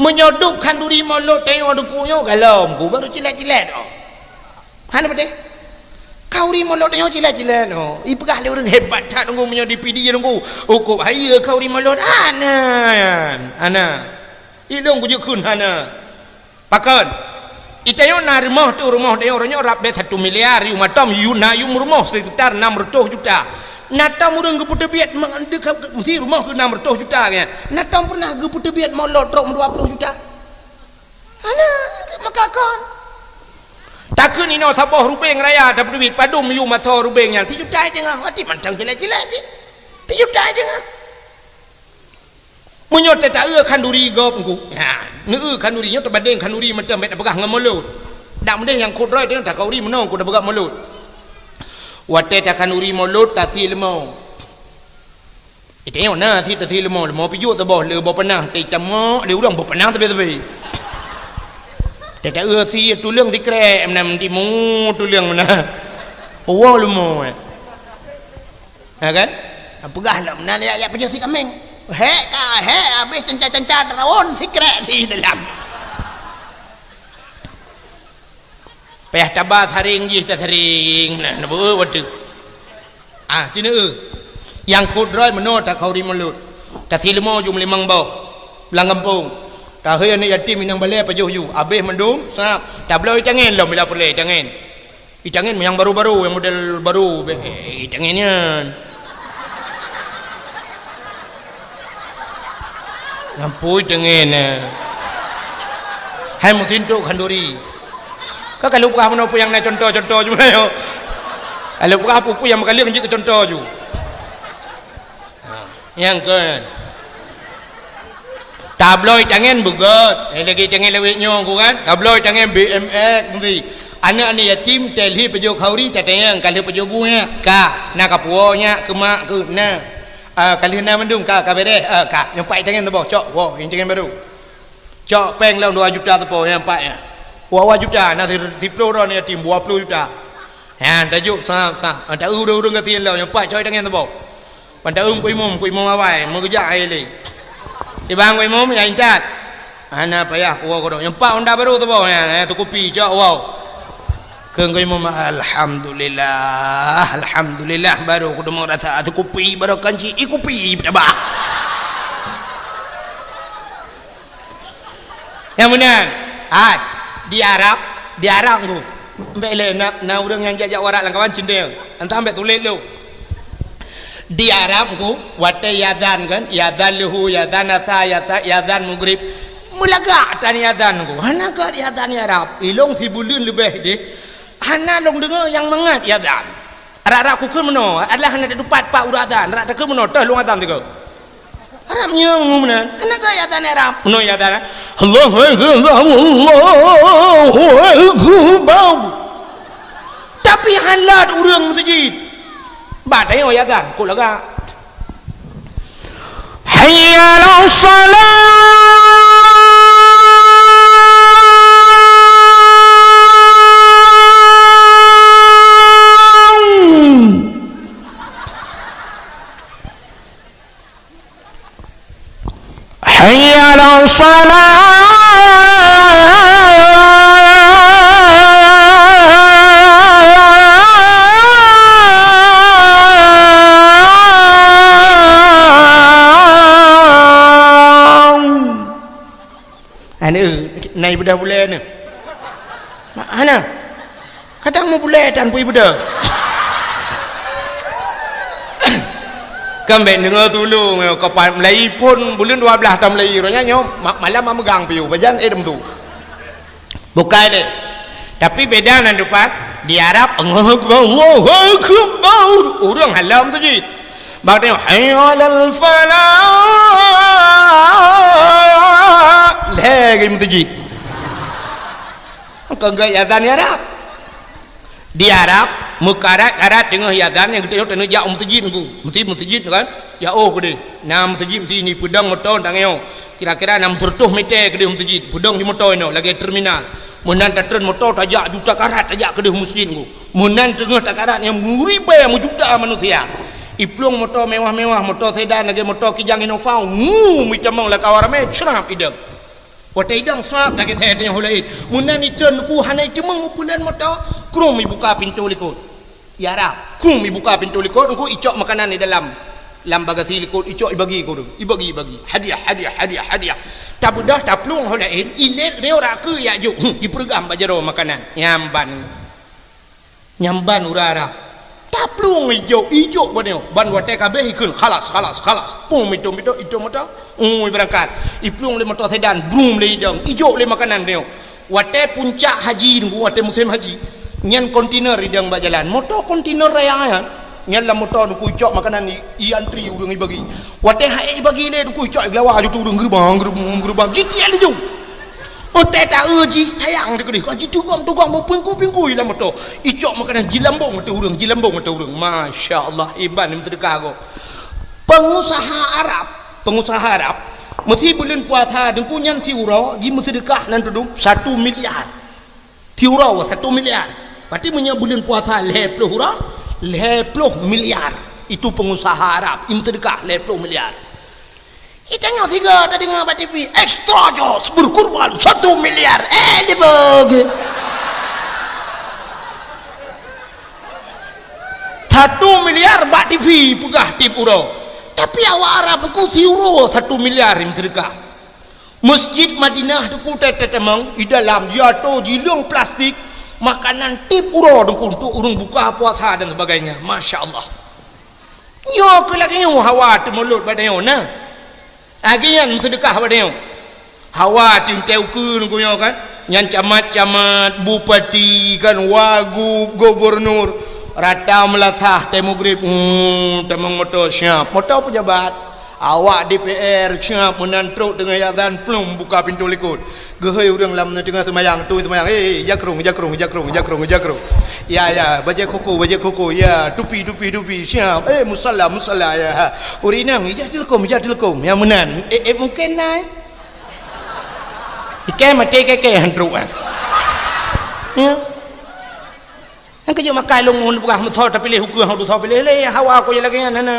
Meunyoe dub khanduri mulod tanyoe dikeue nyoe galom ku baru cilet-cilet oh. Hana beutôi? Khanduri mulod tanyoe cilet-cilet oh. Ipeugah lé ureueng hebat that nunggu meunyoe di P D nunggu. Ukub hai khanduri mulod hana. Hana. Ilong kujukun hana. Pakon? Itanyoe na rumoh tu, rumoh tanyoe, rumoh rab bèk satu miliar, yum atom, yum na yum rumoh sekitar enam ratus juta. Na tom ureueng geupeuteubiet meudeukah meusi rumoh keu enam ratus juta nyan. Na tom pernah geupeuteubiet mulod trok dua puluh juta. Hana, maka kon. Takheun inoe saboh rubeng raya tapeuteubiet padum yum asoe rubeng nyan. Sijuta teungoh, mati mantong jelek-jelek cit. Sijuta teungoh. Meunyoe tataeu khanduri gob engku. Ha, neueu khanduri nyoe teubandeng khanduri mantong bèk tapeugah ngon mulod. Dak meudeh nyang khot droe teuh takhanduri meunoe ku tapeugah mulod. Watèe takhanduri mulod tasie leumô. Itanyoe na sit tasie leumô, leumô pijuet saboh le boh panah, teutamok lé ureueng boh panah sabe-sabe. Tataeu sit tuleueng sikrek meunan timu tuleueng meunan. Puwoe leumô, eh. Ha kan? Peugah lom, na ya, ya peujeuet si kameng. Hek ka, hek habéh cenca-cenca teurawon sikrek di dalam. Payah taba saring jih tasaring, nah, neubeuet watèe. Ah, sinoe. Nyang khot droe meunoe takhanduri mulod. Tasie leumô ju meulimong boh. Lam gampông. Tahôi aneuk yatim inong balèe pajoh ju. Habéh mandum, sab. Tabloe tangen lom bila peureulèe tangen. Itangen nyang baru-baru, nyang model baru, bèk, eh, itangen nyan. Nyan peue itangen, eh. Hai meutintok khanduri. Ka kalau peugah meunoe peue nyang na contoh-contoh ju meunan. Kalau peugah peue-peue nyang meukaleueng jeuet keu contoh ju. Ha, nyang kon. Tabloe tangen beugèt. Eh, lagèe tangen lawét nyoe ku kan. Tabloe tangen B M X meusi. Aneuk-aneuk yatim, teuh lheueh pajoh khanduri, tatanyong, ka lheueh pajoh bu nyak? Ka. Na kapuwoe nyak keu mak keuh? Na. Ah, ka lheueh na mandum, ka, ka beres. Ah, ka. Nyoe pat tangen saboh, cok. Woe, nyan tangen baru. Cok péng lom dua juta sapo, nyan pat nyan. Dua juta, na si-, siploh droe aneuk yatim, dua ploh juta. Nyan, tajok sab-sab. Ah, ta ureueng-ureueng gasien lom, nyan pat cok tangen sapo. Ban taeu keu imum, keu imum awai, meugeujak hai lé. Iban keu imum, ya intat. Hana payah kuwoe keudong. Nyang pat honda baru saboh, ya, ya, teukupi, cok woe. Kheun keu imum, "Alhamdulillah, alhamdulillah, baru kudeungoe rasa teukupi, baru kan ci, ikupi, tabah." Nyang meunan, hai, di Arab, di Arab ngku. Mbek lé na, na ureueng nyang jak-jak warak lam kawan cindeng. Entah mbek tuléh lom. Di Arab ngku, watèe iazan kan, iazan luhu, iazan asa, iazan, iazan maghrib. Meulagak tan iazan ngku. Hana gèt iazan Arab. Ilong sibuleuen leubeh deh. Hana lôn deungoe nyang mangat iazan. Rab-rab kukheun meunoe, adalah hana tatupat pat uroe azan, rab takheun meunoe, toh lôn azan sigoe. Rab nyang meunan, hana keu azan Arab. Meunoe azan, Allahu Akbar, Allahu Akbar. Tapi hana ureueng meuseujid. Bak tanyoe azan, kok lagak. Hayya 'alas shalah. Hayya 'alas shalah. Neu, nai beudôh bulèe neu. Hana. Kadang meubulèe tan pui beudôh. Kan bèk deungö tulông, ka pat mulai phôn buleuen dua blah tam mulai, roh nyan nyoe ma-, malam memegang piôh, pajan eh dem tu. Bukai lé. Tapi beda nan dupat, di Arab, Allahu Akbar, Allahu Akbar. Ureueng halam tu jih. Bak tengok, "Hayya 'alal falah." Lhèe lagi meuseujid. Engkau enggak azan di Arab. Di Arab, meukarat-karat teungoh azan nyang geutanyoe taneuk jak u meuseujid nunggu. Meuseujid, meuseujid kan? Ya oh keudeh. Na meuseujid, meuseujid ni peudong moto tanyoe. Kira-kira enam ratus meter keudeh meuseujid. Peudong di moto inoe lagèe terminal. Meunan tatreun moto tajak juta karat tajak keudeh meuseujid nunggu. Meunan teungoh takarat nyang meuribèe meujuta manusia. Iplueng moto mewah-mewah, moto sedan lagèe moto Kijang Innova, wuu, meutamong lakau ramè, crap idong. Watèe idong sab lagèe thèe teungoh laén. Meunan itreun nunggu hana iteumeung meupulan moto, krum ibuka pintoe likot. Ya Rab, krum ibuka pintoe likot, nunggu icok makanan di dalam. Lam bagasi likot, icok ibagi keu ureueng. Ibagi, ibagi. Hadiah, hadiah, hadiah, hadiah. Tabeudôh, taplueng ho laén, ilèt nyoe raka yak jok. Hmm, ipeureugang bak jaroe makanan. Nyamban. Nyamban urara. Taplueng ijok, ijok ban nyoe. Ban watèe ka abéh ikheun, "Khalas, khalas, khalas." Pum, itong-itong, itong moto. Ui, beurangkat. Iplueng lé moto sedan, brum lé idong. Ijok lé makanan nyoe. Watèe puncak haji nunggu, watèe musém haji. Nyan kontainer idong bak jalan. Moto kontainer raya nyan. Nyan lam moto nunggu icok makanan i, i antri ureueng ibagi. Watèe hai ibagi lé nunggu icok i geulawa ju tu ureueng geurubang, geurubang, geurubang. Jitiek laju. Ontèe taeu jih sayang teukeudeh, ka jitugom-tugom beupingkui-pingkui lam moto. Icok makanan jilambong ateueh ureueng, jilambong ateueh ureueng. Masya Allah, iban meuseudeukah gob. Pengusaha Arab, pengusaha Arab, meusi buleuen puasa teungku nyan siuroe jimeuseudeukah nan tudum satu miliar. Siuroe satu miliar. Berarti meunyoe buleuen puasa lhèe ploh uroe, lhèe ploh miliar. Itu pengusaha Arab, jimeuseudeukah lhèe ploh miliar. Itanyoe sigoe tadeungoe bak T V, "Extra Joss berkurban satu miliar." Eh, dibagi. Satu miliar bak T V peugah tiep uroe. Tapi awak Arab nunggu siuroe satu miliar jimeuseudeukah. Masjid Madinah nunggu teutamong, di dalam jiatoe jileueng plastik, makanan tiep uroe nunggu untuk ureueng buka puasa dan sebagainya. Masya Allah. Nyoe keuh lagèe nyoe hawa teumulot bak tanyoe na. Lagèe nyan meuseudeukah bak tanyoe. Hawa teuntèe ukeue nunggu nyoe kan. Nyan camat-camat, bupati kan, wagub, gubernur. Rata meulasah teuh mugrib, hmm, tamong moto siap. Moto pejabat. Awak D P R siap meunan trok teungoh azan plum buka pintoe likot. Geuhôi ureueng lam teungoh seumayang, tu seumayang, "Eh, eh, jakrong, jakrong, jakrong, jakrong, jakrong." Ya, ya, bajèe koko, bajèe koko, ya, tupi, tupi, tupi, siap. Eh, musalla, musalla, ya. Ha. Ureueng inong, ijak tilkom, ijak tilkom. Ya meunan. Eh, eh, mungken nai. Ikai maté keke han trok ah. Ya. Nyang keujeuet makai lôn ngon peugah meusoe tapiléh ukeue hana meusoe piléh lé, hawa ku lagèe nyan hana.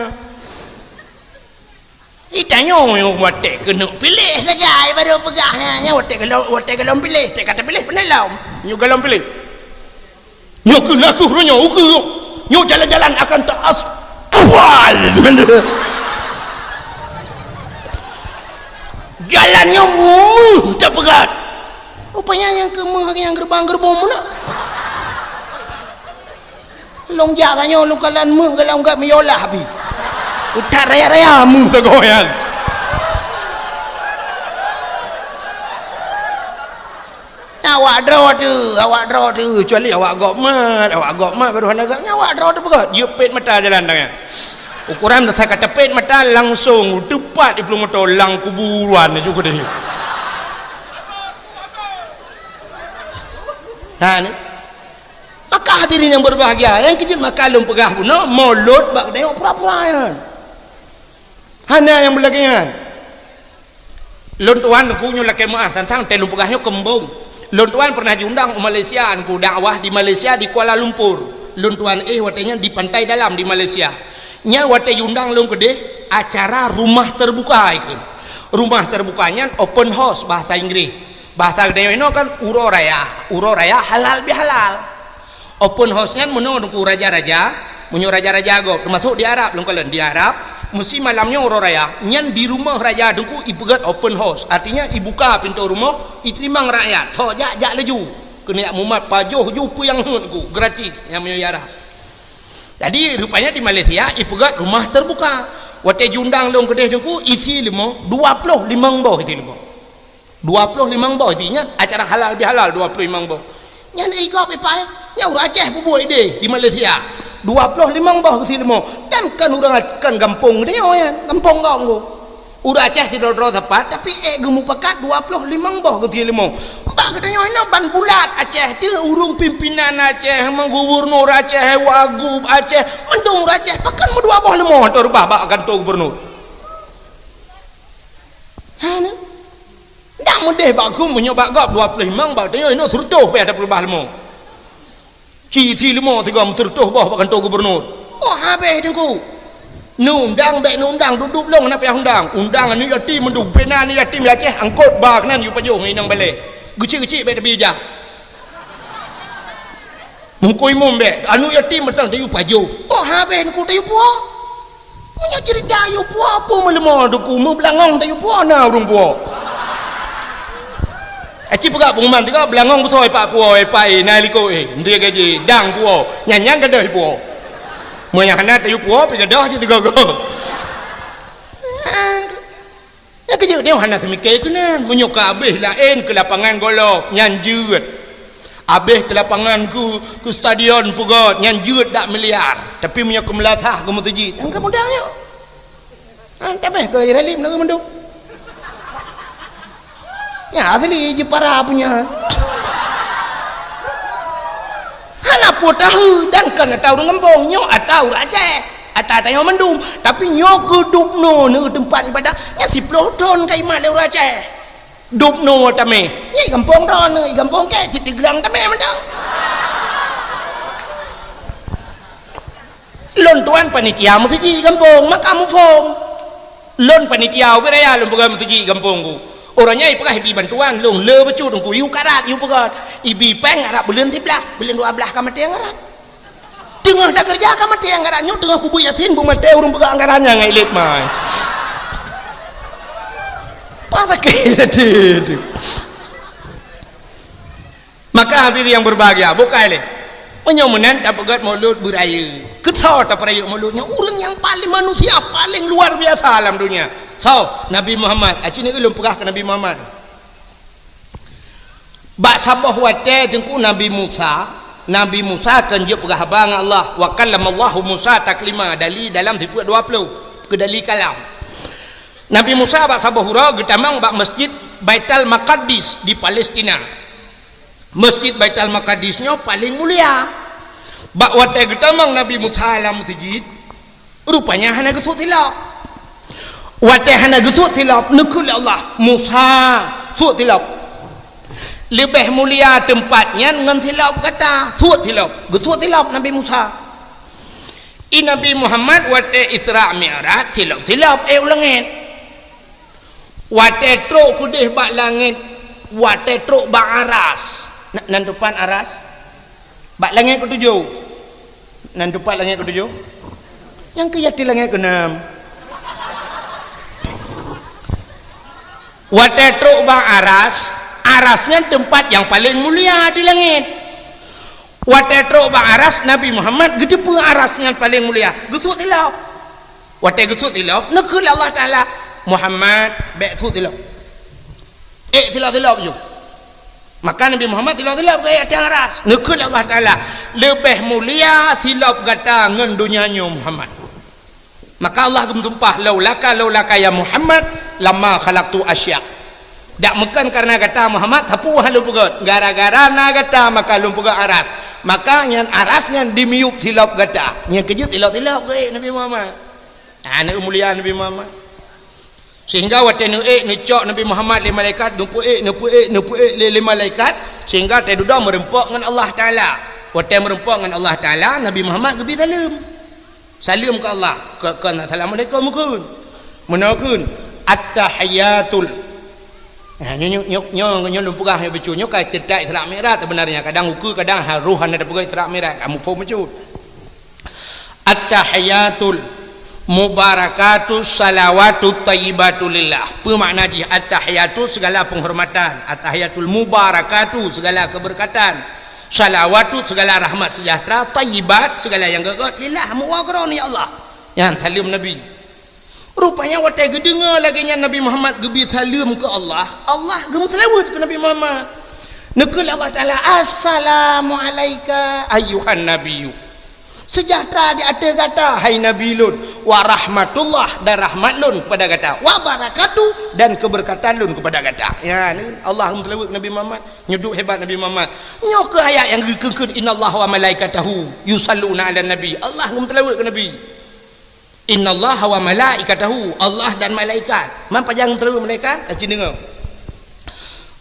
Itanyoe watèe keuneuk piléh sagai baru peugah nyan, nyan watèe gohlom, watèe gohlom piléh, teuka tapiléh pandai lom. Nyoe gohlom piléh. Nyoe keuh nakeuh roh nyoe ukeue. Nyoe jalan-jalan akan taas-, asfal. Jalan nyoe, wuh, tapeugah. Rupanya nyang keu meuh nyang geurubang-geurubong meunan. Lôn jak tanyoe lôn kalon meuh gohlom gèt meuyolah pih. Utak raya-raya meuh sagoe nyan. Awak droe teuh, awak droe teuh, kecuali awak gob mat, awak gob mat baru hana gèt, nyan awak droe teuh peugah, jeuet pet mata jalan tanyoe. Ukoran dasai ka tapet mata langsong teupat di plueng moto lam kuburan ju keudeh. Ha ni. Maka hadirin yang berbahagia, nyang keujeuet maka lôn peugah bunoe, mulot bak tanyoe pura-pura nyan. Hana nyang beulagèe nyan. Lôn tuan nunggu nyoe lakèe meu'ah tantang teuh lôn peugah nyoe keumbông. Lôn tuan pernah jiundang u Malaysia nunggu dakwah di Malaysia di Kuala Lumpur. Lôn tuan éh watèe nyan di Pantai Dalam di Malaysia. Nyan watèe jiundang lôn keudeh acara rumah terbuka ikheun. Rumah terbuka nyan open house bahasa Inggris. Bahasa geutanyoe inoe kan uroe raya, uroe raya halal bihalal. Open house nyan meunoe nunggu raja-raja, meunyoe raja-raja gob, teumasok di Arab lôn kalon di Arab, Meusi malam nyoe uroe raya, nyan di rumoh raja Teungku ipeugét open house, artinya ibuka pintoe rumoh, iteurimong rakyat. Tho jak, jak laju. Keuneuk mumat pajoh ju peue nyang heuet Teungku, gratis, nyang meunyoe ziarah. Jadi, rupanya di Malaysia ipeugét rumah terbuka. Watée jiundang lôn keudeh Teungku, isi leumo, dua ploh limong boh isi leumo. Dua ploh limong boh jih nyan acara halal bihalal dua ploh limong boh. Nyan igop ipai, nyan ureuëng Aceh peubuet ideh di Malaysia. Dua ploh limong boh geusi leumo. Dan kan ureuëng Ac-, kan gampông geutanyoe nyan, gampông gom go. Ureuëng Aceh sidroe-droe sapat, tapi ék geumupakat dua ploh limong boh geusi leumo. Bak geutanyoe inoe ban bulat Aceh, teuh ureuëng pimpinan Aceh, gubernur Aceh, wagub Aceh, mantong ureuëng Aceh, pakon meudua boh leumo atau reubah bak kantor gubernur. Ha, na? Ndak meudeh bak gum meunyoe bak gob dua ploh limong, bak tanyoe inoe seureutôh pih ada peurubah leumo. Ci si leumo sigoe seureutôh boh bak kantor gubernur. Oh, habéh Teungku. Neundang bék neundang, dudoe lôn hana payah undang. Undang aneuk yatim mandum, bina aneuk yatim di Aceh, angkot ba keunan yue pajoh ngon inong balée. Geuchik-geuchik bék tabi ijak. Mungkui mum bék, aneuk yatim mantong tayue pajoh. Oh, habéh Teungku tayue puwoe. Meunyoe ceurita yue puwoe, peue meuleumo Teungku, meubeulangong tayue puwoe na ureuëng puwoe. Aci peugah pengumuman tiga beulangong beutôi pak puwoe, pak eh, na likot eh, menteri gaji, dang puwoe, nyan-nyan gadôh puwoe. Meunyoe hana tayue puwoe, pi gadôh cit tiga go. Nyang keujeuet nyoe hana seumike keunan. Meunyoe ka abéh laén keu lapangan golop, nyan jeuet. Abéh keu lapangan keu, keu stadion peugöt, nyan jeuet dak miliar. Tapi meunyoe keu meulasah keu meuseujid, nyan ka mudah nyoe. Ha, tabéh keu Iralip na mandum. Nyan asli Jepara punya. Hana peue tahu dan kon ata ureuëng gampông, nyoe ata ureuëng Aceh. Ata tanyoe mandum, tapi nyoe keu Dubno neu teumpat ibadah, nyan siploh thon ka imat lé ureuëng Aceh. Dubno tamé, nyan i gampông droeneuh, i gampông kèe, cit Teuglang tamé mantong. Lôn tuan panitia meuseujid i gampông, maka muphom. Lôn panitia ubit raya lôn peugah meuseujid i gampông ku. Uroe nyan ipeugah ibi bantuan, lôn le bacut Teungku, iu karat, iu peugöt. Ibi péng arab buleuen siblaih, buleuen dua blaih ka maté anggaran. Teungoh takeureuja ka maté anggaran nyoe, teungoh kubu Yasin beumaté ureuëng peugah anggaran nyan ngai lét mai. Pasakét hati tu. Maka hadirin yang berbahagia, bukai lé. Meunyoe meunan tapeugöt Maulud beuraya. Keu soe tapeurayeuk Maulud nyoe? Ureuëng nyang paling manusia paling luar biasa lam dunia. Soe? Nabi Muhammad. Aci ni ulôn peugah keu Nabi Muhammad. Bak saboh watée Teungku Nabi Musa, Nabi Musa kan jeuet peugah haba ngon Allah, "Wa kallamallahu Musa taklima", dali dalam sifeuet dua ploh, keu dali kalam. Nabi Musa bak saboh uroe geutamong bak Masjid Baitul Maqdis di Palestina. Masjid Baitul Maqdis nyoe paleng mulia. Bak watée geutamong Nabi Musa lam meuseujid, rupanya hana geusuet silop. Watée hana geusuet silop, neukheun lé Allah, "Musa, suet silop. Leubeh mulia teumpat nyan ngon silop gata, suet silop." Geusuet silop Nabi Musa. I Nabi Muhammad watée Isra Mi'raj, silop-silop ék u langét. Watée trok keudeh bak langét, watée trok bak aras. Na-, nan teumpat aras? Bak langét keutujoh. Nan teumpat langét keutujoh? Nyang keu yatim langét keunam. Watée trok bak aras, aras nyan teumpat nyang paleng mulia di langét. Watée trok bak aras, Nabi Muhammad geuteupeue aras nyan paleng mulia, geusuet silop. Watée geusuet silop, neukheun lé Allah Taala, "Muhammad, bék suet silop. Ék silop-silop ju." Maka Nabi Muhammad silop-silop geuék ateueh aras. Neukheun lé Allah Taala, "Leubeh mulia silop gata ngon donya nyoe, Muhammad." Maka Allah geumeusumpah, "Laulaka, laulaka ya Muhammad, lama khalaqtu asya." Dak meukon kareuna gata Muhammad, sapeue han lôn peugöt. Gara-gara na gata maka lôn peugöt aras. Maka nyan aras nyan dimiyueb silop gata. Nyan keu jeuet silop-silop geuék Nabi Muhammad. Aneuk mulia Nabi Muhammad. Sehingga watée neuék neucok Nabi Muhammad lé malaikat, neupeuék, neupeuék, neupeuék lé, lé malaikat, sehingga watée dudoe meureumpok ngon Allah Taala. Watée meureumpok ngon Allah Taala, Nabi Muhammad geubi saleuem. Saleuem keu Allah, keu, keu assalamualaikum kheun. Meunoe kheun, "At-tahiyyatul." Nah, nyoe, nyoe, nyoe, nyoe, nyoe lôn peugah nyoe bacut. Nyoe ka ceurita Isra Mi'raj sebenarnya. Kadang ukeue, kadang ha, roh hana tapeugah Isra Mi'raj. Kamu phom bacut. "At-tahiyyatul Mubarakatu salawatu thayyibatu lillah. Peue makna jih? At-tahiyatu segala penghormatan, at-tahiyatul mubarakatu segala keberkatan, salawatu segala rahmat sejahtera, thayyibat segala nyang gét-gét, lillah, meuwoe keu Droeneuh ya Allah. Nyan saleuem Nabi. Rupanya watée geudeungoe lagée nyan Nabi Muhammad geubri saleuem keu Allah, Allah geumeuseulaweuet keu Nabi Muhammad. Neukheun lé Allah Taala, "Assalamu alaika ayyuhan nabiyyu." Seujahteura di ateueh gata, hai Nabi lôn, wa rahmatullah, dan rahmat lôn kepada gata, wa barakatuh, dan keberkatan lôn kepada gata. Ya, ni Allah meuseulaweuet Nabi Muhammad, nyoe duek hebat Nabi Muhammad. Nyoe keuh ayat nyang geukheun, "Innallaha wa malaikatahu yusalluna 'alan nabi." Allah meuseulaweuet keu Nabi. "Innallaha wa malaikatahu," Allah dan malaikat. Man pajan meuseulaweuet malaikat? Aci deungoe.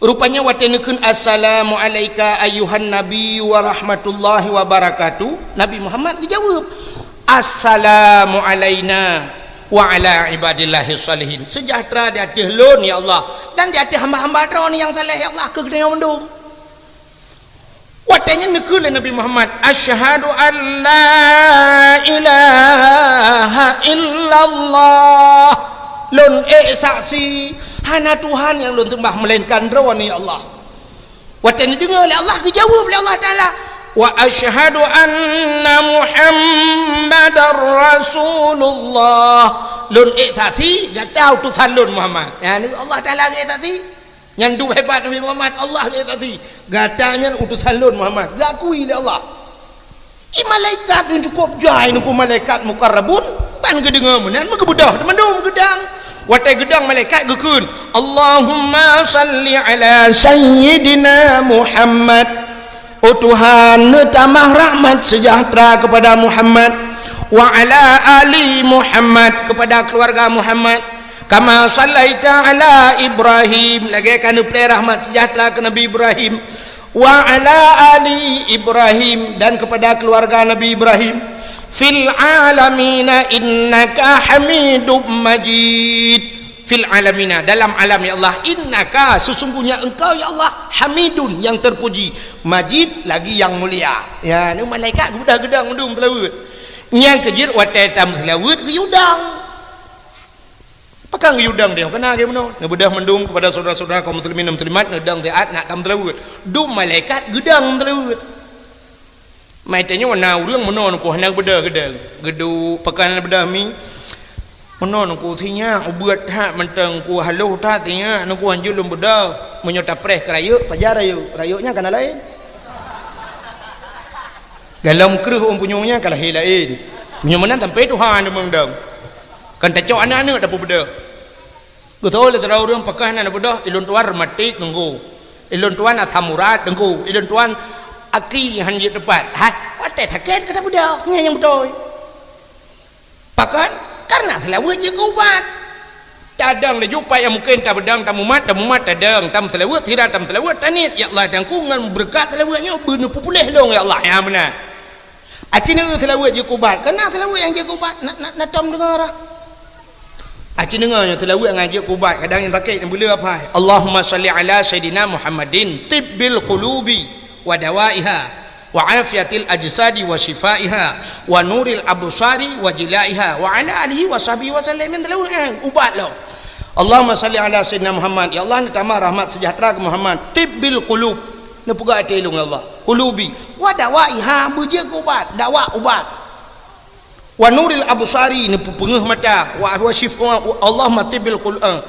Rupanya watée neukheun, "Assalamu alaika ayyuhan nabi wa rahmatullahi wa barakatuh," Nabi Muhammad geujaweueb, "Assalamu alaina wa ala ibadillahi shalihin." Seujahteura di ateueh lôn, ya Allah, dan di ateueh hamba-hamba Droeneuh nyang saleh, ya Allah, keu geutanyoe mandum. Watée nyan neukheun lé Nabi Muhammad, "Asyhadu an la ilaha illallah." Lôn ék saksi, hana Tuhan nyang lôn seumbah meulainkan Droeneuh, ya Allah. Watée neudeungoe lé Allah, geujaweueb lé Allah Taala, "Wa asyhadu anna Muhammadar Rasulullah." Lôn ék saksi, gata utosan lôn Muhammad. Nyan Allah Taala ék saksi. Nyan duek hebat Nabi Muhammad, Allah ék saksi. Gata nyan utosan lôn Muhammad, geukui lé Allah. Di malaikat nyang cukôp jai, nyan keuh malaikat muqarrabun, ban geudeungoe meunan, meugeubeudoh teumandum geudang. Watée geudang malaikat geukheun, "Allahumma shalli ala sayyidina Muhammad." Oh Tuhan, neutamah rahmat seujahteura keupada Muhammad, wa ala ali Muhammad, keupada keuluwarga Muhammad, kama shallaita ala Ibrahim, lagée ka neupreh rahmat seujahteura keu Nabi Ibrahim, wa ala ali Ibrahim, dan keupada keuluwarga Nabi Ibrahim, fil alamina innaka Hamidum Majid. Fil alamina, dalam alam, ya Allah, innaka, sesungguhnya Engkau, ya Allah, Hamidun, yang terpuji, Majid, lagi yang mulia. Ya, ni malaikat geubeudôh geudang mandum seulaweuet. Nyang keujeuet watée tameuseulaweuet geuyue dang. Pakon geuyue dang dia? Keunan lagée meunoe. Neubeudôh mandum keupada syedara-syedara kaum muslimin dan muslimat, neudang siat nak tameuseulaweuet. Dum malaikat geudang seulaweuet. Mai tanyoe na ureuëng meunoe nyan keuh hana geubeudôh geudang. Geuduek pakon hana beudôh mi. Meunoe nyan keuh sinyak ubeuet that mantong keuh haloh that sinyak nyan keuh hanjeuet lôn beudôh. Meunyoe tapreh keu rayeuk, pajan rayeuk. Rayeuk nyan ka na laén. Galom kreueh ôn punyueng nyan ka lahé laén. Meunyoe meunan sampoe tuha nyan meudong. Kan tacok aneuk-aneuk tapeubeudôh. Geutôi lé sidroe ureuëng, pakon hana beudôh, ulôn tuan rematik teungku. Ulôn tuan asam urat teungku. Ulôn tuan aki hana jeuet teupat. Hai, watée sakét ka tabeudôh, nyan nyang beutôi. Pakon? Kareuna seulaweuet jeuet keu ubat. Tadong laju pat nyang mungken tabeudôh, tamumat, tamumat, tadong, tameuseulaweuet, sira tameuseulaweuet, taniet, "Ya Allah, Tuhanku, ngon beureukat seulaweuet nyoe beuneupeupuléh lôn, ya Allah." Nyan meunan. Aci neu seulaweuet jeuet keu ubat. Kareuna seulaweuet nyang jeuet keu ubat, na, na, na tom deungoe roh. Aci deungoe nyoe seulaweuet nyang jeuet keu ubat, kadang nyang sakét nyang beuleueh apai. Allahumma shalli ala sayyidina Muhammadin, tibbil qulubi wa dawaiha, wa afiyatil ajsadi wa syifaiha, wa nuril absari wa jilaiha, wa ala alihi wa sahbihi wa sallam. Nyan seulaweuet nyan ubat lom. Allahumma shalli ala sayyidina Muhammad. Ya Allah, neutamah rahmat seujahteura keu Muhammad. Tibbil qulub. Neupeugah até lôn, ya Allah. Qulubi. Wa dawaiha, beujeuet keu ubat. Dawa ubat. Wa nuril absari, neupeupeungeuh mata. Wa, wa syif-, wa, Allahumma tibbil qul-, eh,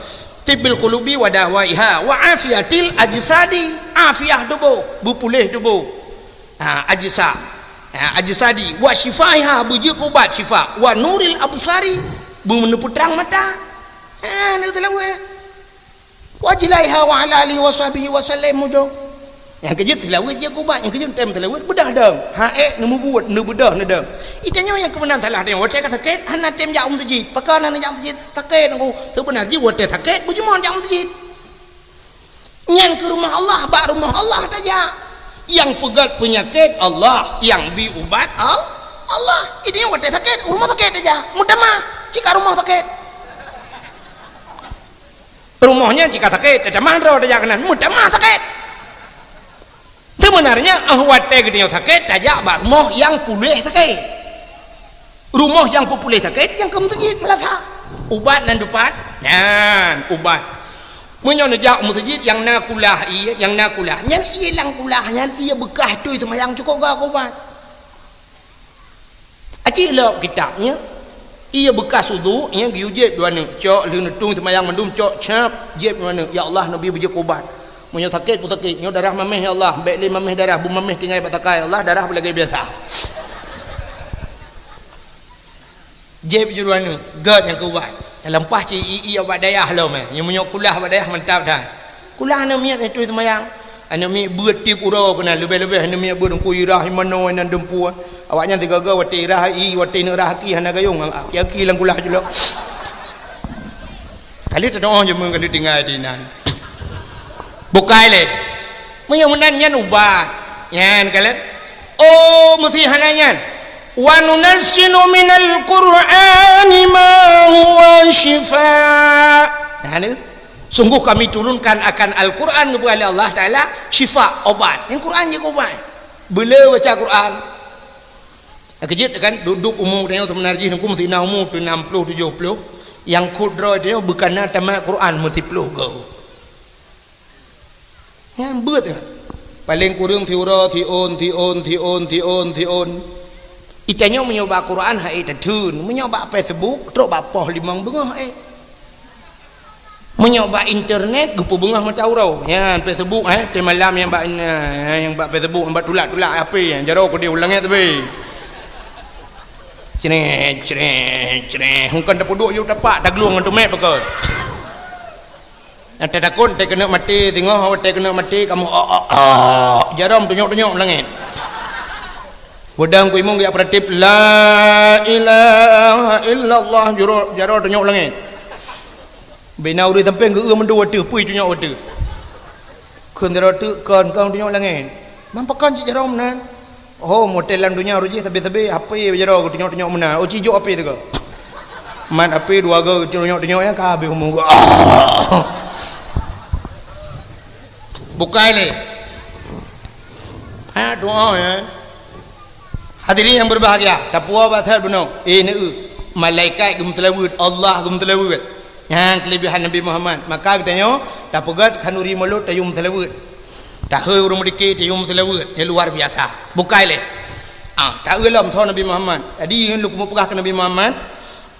tibbil qulubi wa dawaiha. Wa afiyatil ajsadi, afiah tuboh, beupuléh tuboh. Ha, ajsa. Ha, ajsadi. Wa syifaiha, beujeuet keu ubat syifa. Wa nuril absari, beuneupeutrang mata. Ha, neu seulaweuet. Wa jilaiha wa ala alihi wa sahbihi wa sallam mudong. Nyang keujeuet seulaweuet jeuet keu ubat, nyang keujeuet tem seulaweuet beudôh dong. Ha ék neumubuet, neubeudôh neudong. Itanyoe nyang keumeunan salah tanyoe, watée ka sakét hana tem jak u meuseujid. Pakon hana jak u meuseujid? Sakét nangku. Seubeuna jih watée sakét beujeuet jak u meuseujid. Nyan keu rumoh Allah, bak rumoh Allah tajak. Nyang peugét peunyakét Allah, nyang bi ubat Al-, Allah. Itanyoe watée sakét, u rumoh sakét tajak. Meutamah, cit ka rumoh sakét. Rumoh nyan cit ka sakét, tatamah droe tajak keunan, meutamah sakét. Seubeunarnya, óh watée geutanyoe sakét, tajak bak rumoh nyang puléh sakét. Rumoh nyang peupuléh sakét, nyang keu meuseujid meulasa. Ubat nan dupat, nyan ubat. Meunyoe neujak u meuseujid nyang na kulah ié, nyang na kulah, nyan ié lam kulah nyan ié beukah tui seumayang cukôp gak ubat. Aci lop kitab nyan. Ié beukah udhu nyan geuyue jieb dua neuk, cok lheueh neutueng seumayang mandum cok cap jieb dua neuk, "Ya Allah, neubi beujeuet ubat. Meunyoe sakét peue sakét, nyoe darah maméh ya Allah, bék lé maméh darah, beumaméh tinggai bak sakai ya Allah, darah beulagée biasa." Jieb jeuet dua neuk, gét nyang keu ubat. Teuleumah cit ié-ié bak dayah lom, eh. Nyang meunyoe kulah bak dayah mantap that. Kulah aneuk miet tui seumayang. Aneuk miet beuet tieb uroe keunan, leubeh-leubeh aneuk miet beuet Teungku irah imanoe nan dumpeue. Awaknyan sigoe-goe watée irah ié, watée neuk rah aki hana gayong, aki-aki lam kulah jilok. Kali teudoh jeumeu kali tinggai di nan. Bukai lé. Meunyoe meunan nyan ubat. Nyan kalon. Oh, meusi hana nyan. "Wa nunazzilu minal Qur'ani ma huwa syifa." Nah, ni. Sungguh Kami turunkan akan Al-Quran, geupeugah lé Allah Taala, syifa, obat. Nyang Quran jeuet ubat. Beulé baca Quran. Keujeuet kan, dudoe umu tanyoe seubeuna jih nungku meusi na umu tu enam puluh tujoh puluh. Nyang kut droe tanyoe beukana tamat Quran meusiplôh goe. Nyan beuet nyan. Paleng kureueng siuroe, siôn, siôn, siôn, siôn, siôn. Itanyoe meunyoe bak Quran hai tatheun, meunyoe bak Facebook trok bak poh limong beungoh, eh. Meunyoe bak internet geupeubeungoh mata uroe. Nyan Facebook, eh, teumalam nyang bak, eh, nyang bak Facebook, nyang bak tulak-tulak H P, jaroe keudeh u langét teubi. Creh, creh, creh. Hungkon tapeuduek yue tapak, taglueng ngon tumet pakon. Nyang tatakot, teukeunok maté, singoh watée keunok maté, kamoe, "Oh, oh, oh." Jaroe tunyok-tunyok langét. Beudang ku imong geujak peuratéb, "La ilaha illallah," jaroe, jaroe tunyok langét. Bina ureuëng sampéng geu-eu meunduek ateueh, pui tunyok ateueh. Kheun jaroe teuk kon, kon tunyok langét. Man pakon cit jaroe meunan? Oh, model lam donya ureuëng jih sabe-sabe H P jaroe geutunyok-tunyok meunan. Oh, cijok H P teuka. Mat H P dua go geutunyok-tunyok nyang ka habéh umu geuh. Bukai lé. Ha, doa ya. Hadirin yang berbahagia, tapuwoe bak that bunoe. Eh, neu, malaikat geumeuseulaweuet, Allah geumeuseulaweuet. Nyan keulebihan Nabi Muhammad. Maka geutanyoe tapeugét khanuri mulod tayue meuseulaweuet. Tahôi ureuëng meudike tayue meuseulaweuet nyang luar biasa. Bukai lé. Ah, taeu lom tho Nabi Muhammad. Jadi ngon lôn keumeung peugah keu Nabi Muhammad,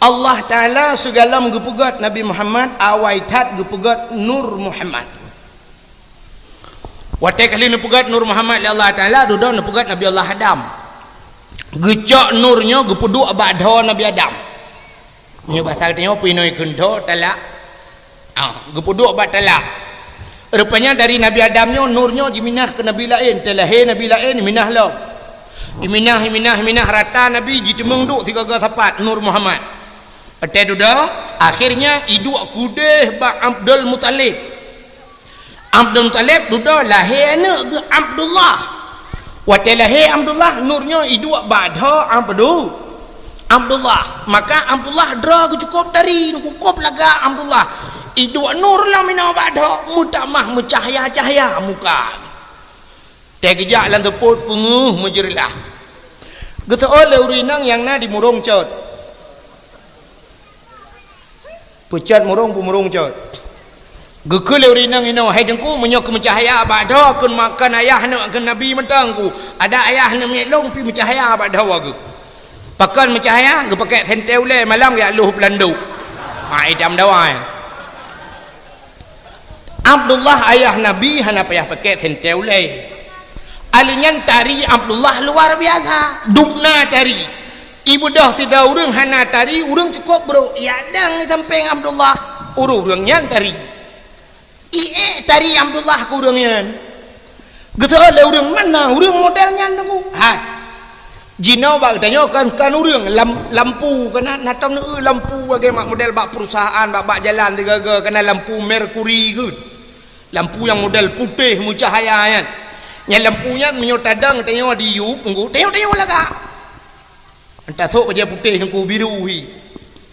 Allah Taala sigohlom geupeugét Nabi Muhammad, awai that geupeugét Nur Muhammad. Watée kali neupeugét Nur Muhammad lé Allah Taala, dudoe neupeugét Nabi Allah Adam. Geucok nur nyoe geupeuduek bak dhoe Nabi Adam. Nyoe basa geutanyoe pih inong kheun dhoe talak. Ah, geupeuduek bak talak. Rupanya dari Nabi Adam nyoe nur nyoe jiminah keu nabi laén, teulahé nabi laén minah lom. Iminah, iminah, iminah rata nabi jiteumeung duek sigoe-goe sapat Nur Muhammad. Watée dudoe, akhirnya iduek keudeh bak Abdul Muthalib. Abdul Muthalib dudoe lahé aneuëk geuh Abdullah. Watée lahé Abdullah, nur nyoe iduek bak dhoe Abdu-, Abdullah. Maka Abdullah droe geuh cukôp tari, cukôp lagak Abdullah. Iduek nur lom inoe bak dhoe, meutamah meucahya-cahya muka. Teugeujak lam seupôt peungeuh meujeureulah. Geuseuôt lé ureuëng inong nyang na di Murong Cot. Peucot murong, peumurong cot. Geukheun lé ureuëng inong inoe, "Hai Teungku, meunyoe keu meucahya bak dhoe kheun makon ayah aneuëk keu nabi mantong ku. Adak ayah aneuëk miet lôn pih meucahya bak dhoe geuh." Pakon meucahya? Geupakèk sentée ulée malam geujak lôh peulandok. Ha, itam dawai. Abdullah ayah Nabi hana payah pakèk sentée ulée. Ali nyan tari Abdullah luar biasa. Dubna tari. Ibeudôh sidroe ureuëng hana tari, ureuëng cukôp brôk. Yak dang di sampéng Abdullah. Ureuëng-ureuëng nyan tari. Iék tari Abdullah keu ureuëng nyan. Geuseuôt lé ureuëng, "Mana ureuëng model nyan, Teungku?" Hai. Jinoe bak geutanyoe kan, kan ureuëng lam-, lampu, kana na tom neu lampu lagée mak model bak perusahaan, bak, bak jalan sigoe-goe kana lampu merkuri geuh. Lampu nyang model putéh meucahya nyan. Nyan lampu nyan meunyoe tadong tanyoe di yup, Teungku, tanyoe-tanyoe lagak. Entah sôk bajée putéh Teungku, biru hi.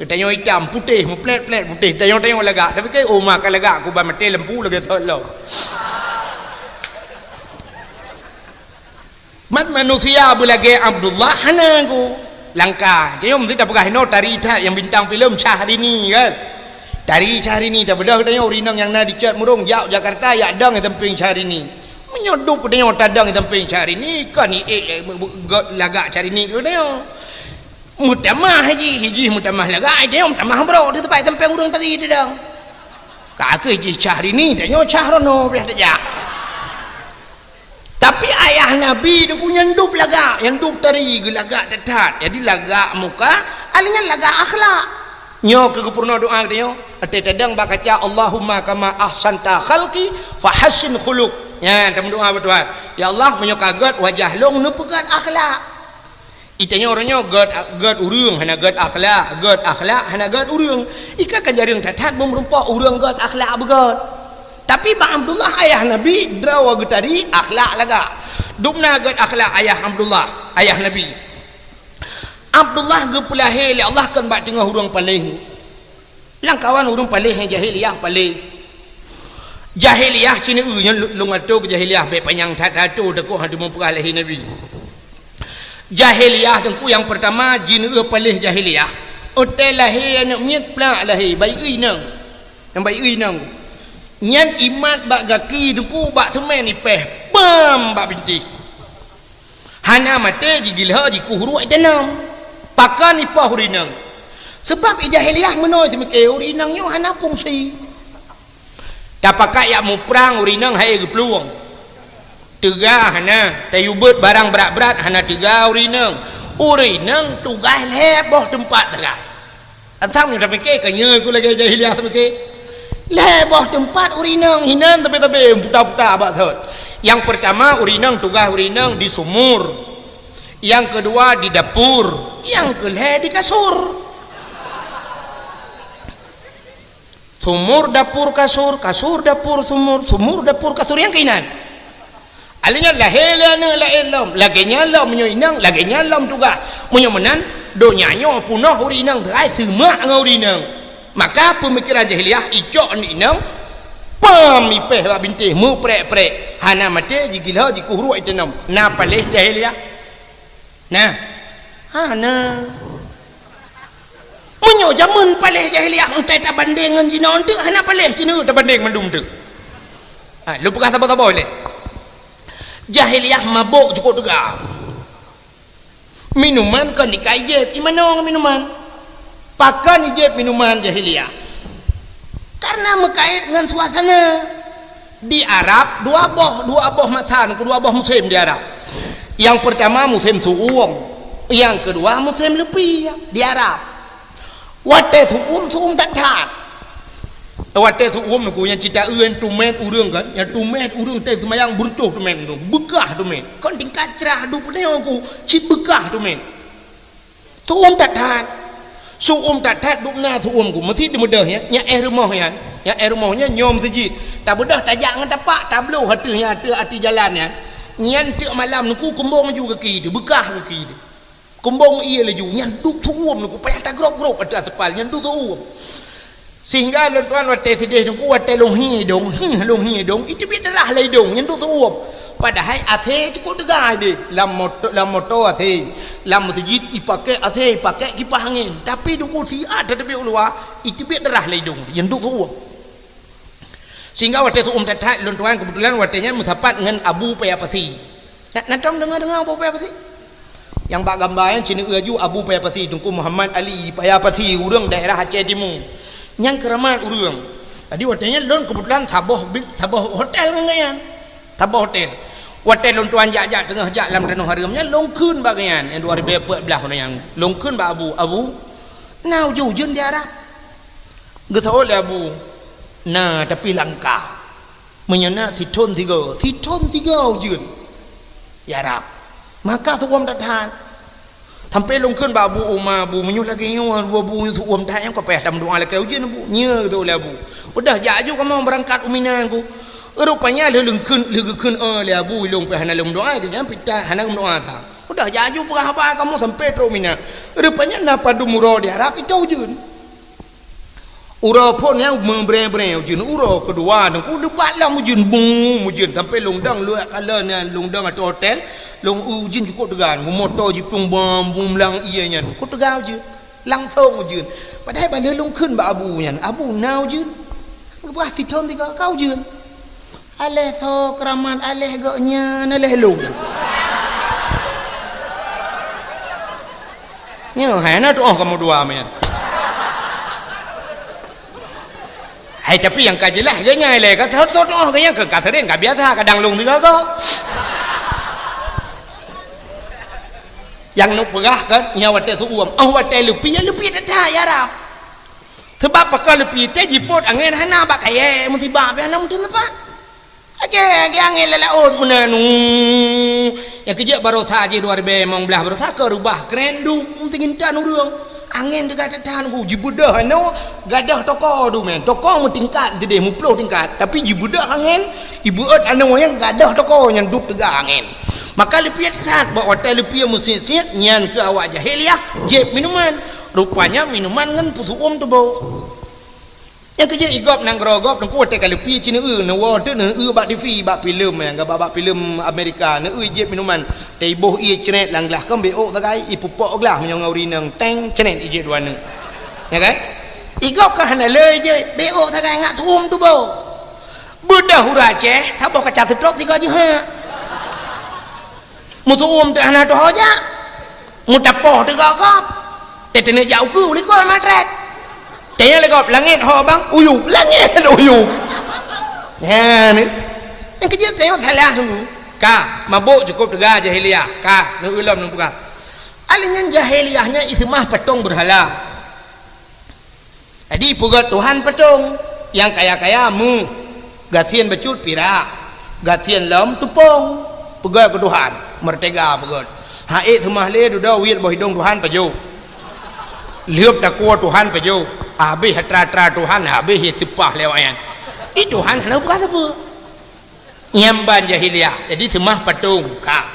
Tanyoe itam, putéh, meuplét-plét putéh, tanyoe-tanyoe lagak. Tapi keu oma ka lagak kuban maté lampu lagée sot lom. Mat manusia beulagée Abdullah hana ku. Langka. Tanyoe meusti tapeugah inoe tari that nyang bintang filem Syahrini kan. Tari Syahrini, tabeudôh tanyoe ureueng inong nyang na di Cot Murong jak Jakarta, jak dong di sampéng Syahrini. Meunyoe dub tanyoe tadong di sampéng Syahrini, kon iék, eh, göt lagak Syahrini keu tanyoe. Meutamah jih, jih meutamah lagak, tanyoe meutamah brok di teumpat sampéng ureueng tari tadong. Ka kheueh jih Syahrini, tanyoe Syahrono pih tajak. Tapi ayah Nabi tu nyan dub lagak, nyang dub tari geulagak that-that. Jadi lagak muka, alèh nyan lagak akhlak. Nyoe keuh geupeurunoe doa geutanyoe, watèe tadong bak kaca, "Allahumma kama ahsanta khalqi fahassin khuluq." Nyan, tameudoa bak Tuhan, "Ya Allah, meunyoe ka gèt wajah lôn, neupeugèt akhlak." Itanyoe uroe nyoe gèt, gèt ureueng hana gèt akhlak, gèt akhlak hana gèt ureueng. Ika ka jareueng that-that beumeurumpok ureueng gèt akhlak beugèt. Tapi bak Abdullah ayah Nabi, droe geutari akhlak lagak. Dubna gèt akhlak ayah Abdullah, ayah Nabi. Abdullah geupeulahé lé Allah kon bak teungoh ureueng paléh. Lamkawan ureueng paléh nyang jahiliyah paléh. Jahiliyah cit nyan, lôn atô keu jahiliyah, bèk panyang that-that atô, takot hana teumeung peugah lahé Nabi. Jahiliyah teungku nyang peurtama, jineuk paléh jahiliyah. Watèe lahé aneuk miet plak lahé, bayeue inong. Nyang bayeue inong. Nyan imat bak gaki teungku bak seumén ipèh, pam bak bintéh. Hana maté jigiloe jikuh ruek itanom. Pakon ipoh ureueng inong? Seubab i jahiliyah meunoe seumiké ureueng inong nyoe hana fungsi. Tapakat jak muprang ureueng inong hai geuplueng. Teuga hana, tayue beuet barang brat-brat hana teuga ureueng inong. Ureueng inong tugaih lhèe boh teumpat sagai. Asam nyoe tapike ka nyoe ku lagèe jahiliyah seumike. Lhèe boh teumpat ureueng inong hinan tabe-tabe puta-puta bak sot. Nyang peurtama ureueng inong tugaih ureueng inong di sumur. Nyang keudua di dapur, nyang keulhèe di kasur. Sumur, dapur, kasur, kasur, dapur, sumur, sumur, dapur, kasur, nyang keuinan. Alèh nyan lahé lé aneuk laén lom, lagèe nyan lom meunyoe inong, lagèe nyan lom tugaih. Meunyoe meunan, donya nyoe peunoh ureueng inong teuai seumak ngon ureueng inong. Maka peumikeran jahiliyah icok aneuk inong, pam ipèh bak bintéh meuprek-prek, hana maté jigiloe jikuh ruek itanom. Na paléh jahiliyah? Nah, hana. Meunyoe jameun paléh jahiliyah, entai tabandeng ngon jinoe enteuk, hana paléh sineuk tabandeng mandum teuk. Ha, lôn peugah saboh-saboh lé. Jahiliyah mabök cukôp teuga. Minuman kon ikai jieb, imanoe ngon minuman. Pakon ijieb minuman jahiliyah? Karena meukait ngon suasana. Di Arab dua boh, dua boh masa, dua boh musém di Arab. Nyang peurtama musém su'um, nyang keudua musém leupie di Arab. Watèe su'um, su'um that-that. Watèe su'um nyoe nyang cit taeu tumét ureueng kan, nyang tumét ureueng teuh seumayang beureutoh tumét, beukah tumét. Kon tingkat crah duek nyoe ku cit beukah tumét. Su'um that-that. Su'um that-that dubna su'um ku. Meusi teumeudeuh nyan, nyan éh rumoh nyan. Nyan éh rumoh nyan nyoe meuseujid. Tabeudôh tajak ngon tapak, tabloh ateueh nyan, ateueh ateueh jalan nyan. Nyan teuk malam nyoe ku kumbong laju gaki teuh, beukah gaki teuh. Kumbong ie laju, nyan duek su'um nyoe ku payah tagrôb-grôb ateueh aspal, nyan duek su'um. Sehingga lôn tuan watèe sideh teungku, watèe lôn hi idông, hi lôn hi idông, iteubiet darah lam idông, nyan duek su'um. Padahai AC cukôp teuga deh, lam moto, lam moto AC, lam meuseujid ipakèk AC, ipakèk kipah angén. Tapi teungku siat tateubiet u luwa, iteubiet darah lam idông, nyan duek su'um. Sehingga watèe su'um that-that, lôn tuan keubeutulan watèe nyan meusapat ngon Abu Paya Pasi. Na, na tom deungoe-deungoe Abu Paya Pasi? Nyang bak gamba nyan cit nyoe laju Abu Paya Pasi, Teungku Muhammad Ali Paya Pasi, ureueng daerah Aceh Timu. Nyang keuramat ureueng. Jadi watèe nyan lôn keubeutulan saboh bi-, saboh hotel ngon gobnyan. Saboh hotel. Watèe lôn tuan jak-jak teungoh jak lam tanoh hareuem nyan, lôn kheun bak gobnyan, nyang dua ribèe peuet blah nyan. Lôn kheun bak Abu, "Abu, na ujeuen-ujeuen di Arab?" Geuseuôt lé Abu, "Na, tapi langka." Meunyoe na sithôn sigoe, sithôn sigoe ujeuen. Ya Rab, maka su'um that-that. Sampoe lôn kheun bak Abu Uma, "Abu, meunyoe lagèe nyoe, Abu, su'um that nyan ka payah tameudoa lakèe ujeuen, Abu." "Nyo," geutôk lé Abu. "Udah jak aju kamoe beurangkat u Mina, Abu." Rupanya lheuh lôn kheun, lheuh geukheun, "Oh, lé Abu, ilôn pih hana lôn meudoa, lagèe nyan pih that hana meudoa that." "Udah jak aju peugah haba kamoe sampoe trôk u Mina." Rupanya na padum uroe di Arab itôh ujeuen. Uroe phôn nyan meubrèe-brèe ujeuen, uroe keudua teungku leubak lom ujeuen, bum, ujeuen sampoe lôn dong luwah kala nyan lôn dong ateueh hotel, Lôn eu jeuet cukôp teuga, moto jiplueng bom, bom lam ié nyan. Cukôp teuga jeuet. Langsong jeuet. Padahai bak lheueh lôn kheun bak abu nyan, "Abu, na jeuet?" Geupeugah sithon tiga, "Ka jeuet." Aléh tho keuramat, aléh gobnyan, aléh lôn. Nyoe hai na tuoh kamoe dua meunan. Hai, tapi nyang ka jeulaih geuh nyan lé, ka tho-tho-, tho geuh nyan ka, ka sering, ka biasa, kadang lôn sigoe-goe. Nyang neupeugah kan, nyan watèe seuuem, oh, watèe leupie, leupie that-that, ya Rab. Sabab pakon leupie teuh jipôt angén hana bak kayèe, musibah pih hana meuteumpat. Akhé, akhé angén lam laôt meunan, uh. Nyang keujeuet baroesa jih dua ribèe limong blah baroesa ka reubah kren duek, meusigintan ureueng. Angén teuga that-that, uh, jibeudôh anoe gadoh toko duek meunan. Toko meutingkat sideh, muploh tingkat. Tapi jibeudôh angén, ibeuet anoe nyang gadoh toko nyan duek teuga angén. Maka leupie that-that, bak watèe leupie meusiet-siet, nyan keuh awak jahiliah, jieb minuman. Rupanya minuman ngon peuseuuem teuboh. Nyang keujeuet i gob nanggroe gob, teungku watèe ka leupie cit neueu, neuwoe teuk neueu bak T V, bak filem, nyang gaba bak filem Amerika, neueu jieb minuman. Teuboh ié cret lam glah, kon beuôk sagai, ipeupok glah meunyoe ngon ureueng inong, teng, cret ijieb dua neuk. Ya kan? I gob ka hana le jieb, beuôk sagai ngat seuuem teuboh. Beudôh ureueng Aceh, saboh kaca seutrop sigoe jeuhet. Meuseuuem teuh hana teuho jak. Meutapoh teuh gob-gob. Teuteuneuh jak ukeue likot matret. Tanya lé gob, langét ho bang, uyueb. Langét uyueb. Nyan. Nyang keujeuet tanyoe salah teungku. Ka, mabök cukôp teuga jahiliah. Ka, neueu lom neupeugah. Akhé nyan jahiliah nyan iseumah patong beurhala. Jadi, peugöt Tuhan patong, nyang kaya-kaya méuh, gasien bacut pirak, gasien lom teupông, peugöt keu Tuhan, meurtega peugöt. Hak ék seumah lé dudoe wiet boh idông Tuhan pajoh. Lheueh takue Tuhan pajoh, habéh atra-atra Tuhan, habéh ié seupah lé awaknyan. Di Tuhan hana peugah sapeue. Nyan ban jahiliah, jadi seumah patong, ka.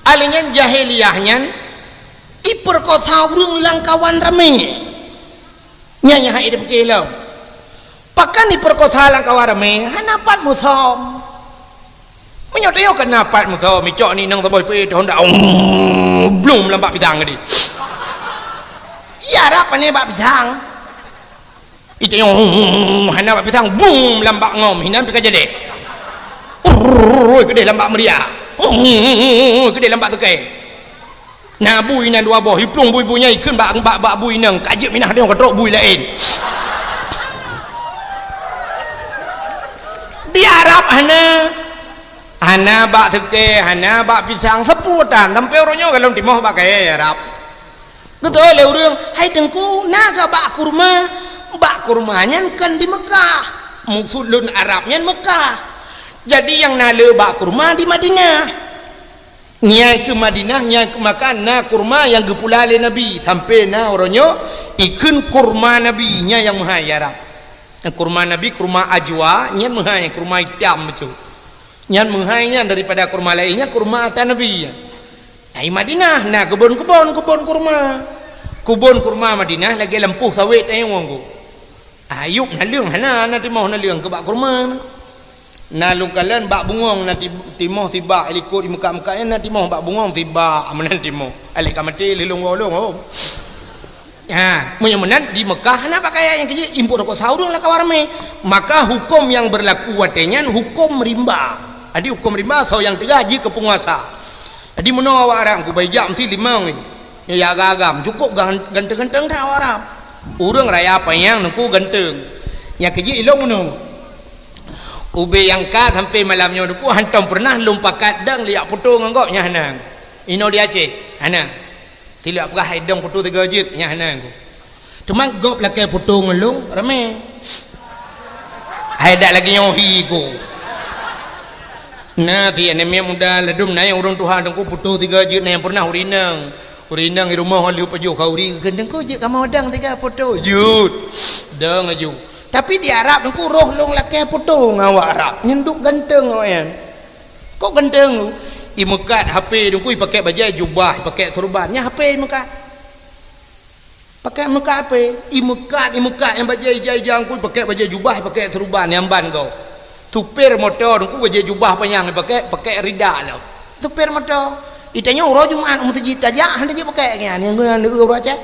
Akhé nyan jahiliah nyan ipeurkosa ureueng lam kawan ramé. Nyan nyang hana ipike lom. Pakon ipeurkosa lam kawan ramé, hana pat musöm. Meunyoe tanyoe ka na pat musöm, icok ni nang saboh ipe tahun dak, blum lam bak pisang tadi. Ya rab pane bak pisang. Itanyoe, hana bak pisang, bum lam bak ngom, hinan pih ka jadeh. Urrrr, keudeh lam bak meuria. Urrrr, keudeh lam bak teukai. Na bui inan dua boh, iplueng bui-bui nyan ikheun bak, bak, bak bui inong, ka jeuet minah tanyoe ka trok bui laén. Di Arab hana. Hana bak teukai, hana bak pisang, sapeue tan, sampoe uroe nyoe golom timoh bak kayèe Arab. Geutanyong lé ureueng, "Hai Teungku, na kah bak kurma?" Bak kurma nyan kon di Meukah. Maksud lôn Arab nyan Meukah. Jadi nyang na le bak kurma di Madinah. Nyan keuh Madinah, nyan keuh maka na kurma nyang geupula lé Nabi. Sampoe na uroe nyoe ikheun kurma Nabi, nyan nyang meuhai Arab. Kurma Nabi, kurma ajwa, nyan meuhai, kurma itam bacut. Nyan meuhai nyan daripada kurma laén nyan kurma ata Nabi nyan. Ai Madinah na keubon-keubon, keubon kurma. Keubon kurma Madinah lagèe lampôh sawét tanyoe ngon ku. Ayub naleueng hana, na timoh naleueng keu bak kurma. Na lôn kalon bak bungong na ti-, timoh sibak, likot di Meukah-Meukah nyan na timoh bak bungong sibak, meunan timoh. Alèh ka maté lé lôn woe lôn, oh. Ha, meunyoe meunan di Meukah hana pakaian nyang keu jih, impôt rukok sawrong lam kawan ramé. Maka huköm nyang beurlaku watèe nyan huköm rimba. Jadi huköm rimba soe nyang teuga jih keu peunguasa. Jadi meunoe awak Arab, kubai jak meusti limong nyoe. Nyoe ya agam-agam, cukôp gan-, ganteng-ganteng that awak Arab. Ureueng raya panyang nungku ganteng. Nyang keu jih ilong meunoe. Ubé nyang ka sampoe malam nyoe nungku hantom peureunah lôn pakat dong liak putô ngon gobnyan hana. Inoe di Aceh, hana. Silak peugah hai dong putô tiga jeuet, nyan hana ku. Teuma gob lakèe putô ngon lôn, ramé. Hai dak lagèe nyoe hi ku. Na si aneuk miet muda ladôm na nyang ureueng tuha dong ku putô tiga jeuet na nyang peureunah ureueng inong. Ureueng inong di rumoh lheueh pajoh khauri, "Geudeung ku jeuet kamoe dong tiga putô." Jeuet. Dong aju. Tapi di Arab dong ku roh lôn lakèe putô ngon awak Arab. Nyan duek ganteng awaknyan. Kok ganteng? Imeukat H P dong ku, ipakèk bajèe jubah, ipakèk seureuban. Nyan H P imeukat. Pakèk meukat H P, imeukat, imeukat nyang bajèe ija-ija dong ku, ipakèk bajèe jubah, ipakèk seureuban nyang ban gob. Supir moto dong ku bajèe jubah panyang ipakèk, pakèk rida lom. Supir moto. Itanyoe uroe Jumat u meuseujid tajak, han tajak pakai nyan, nyang guna neu uroe Aceh.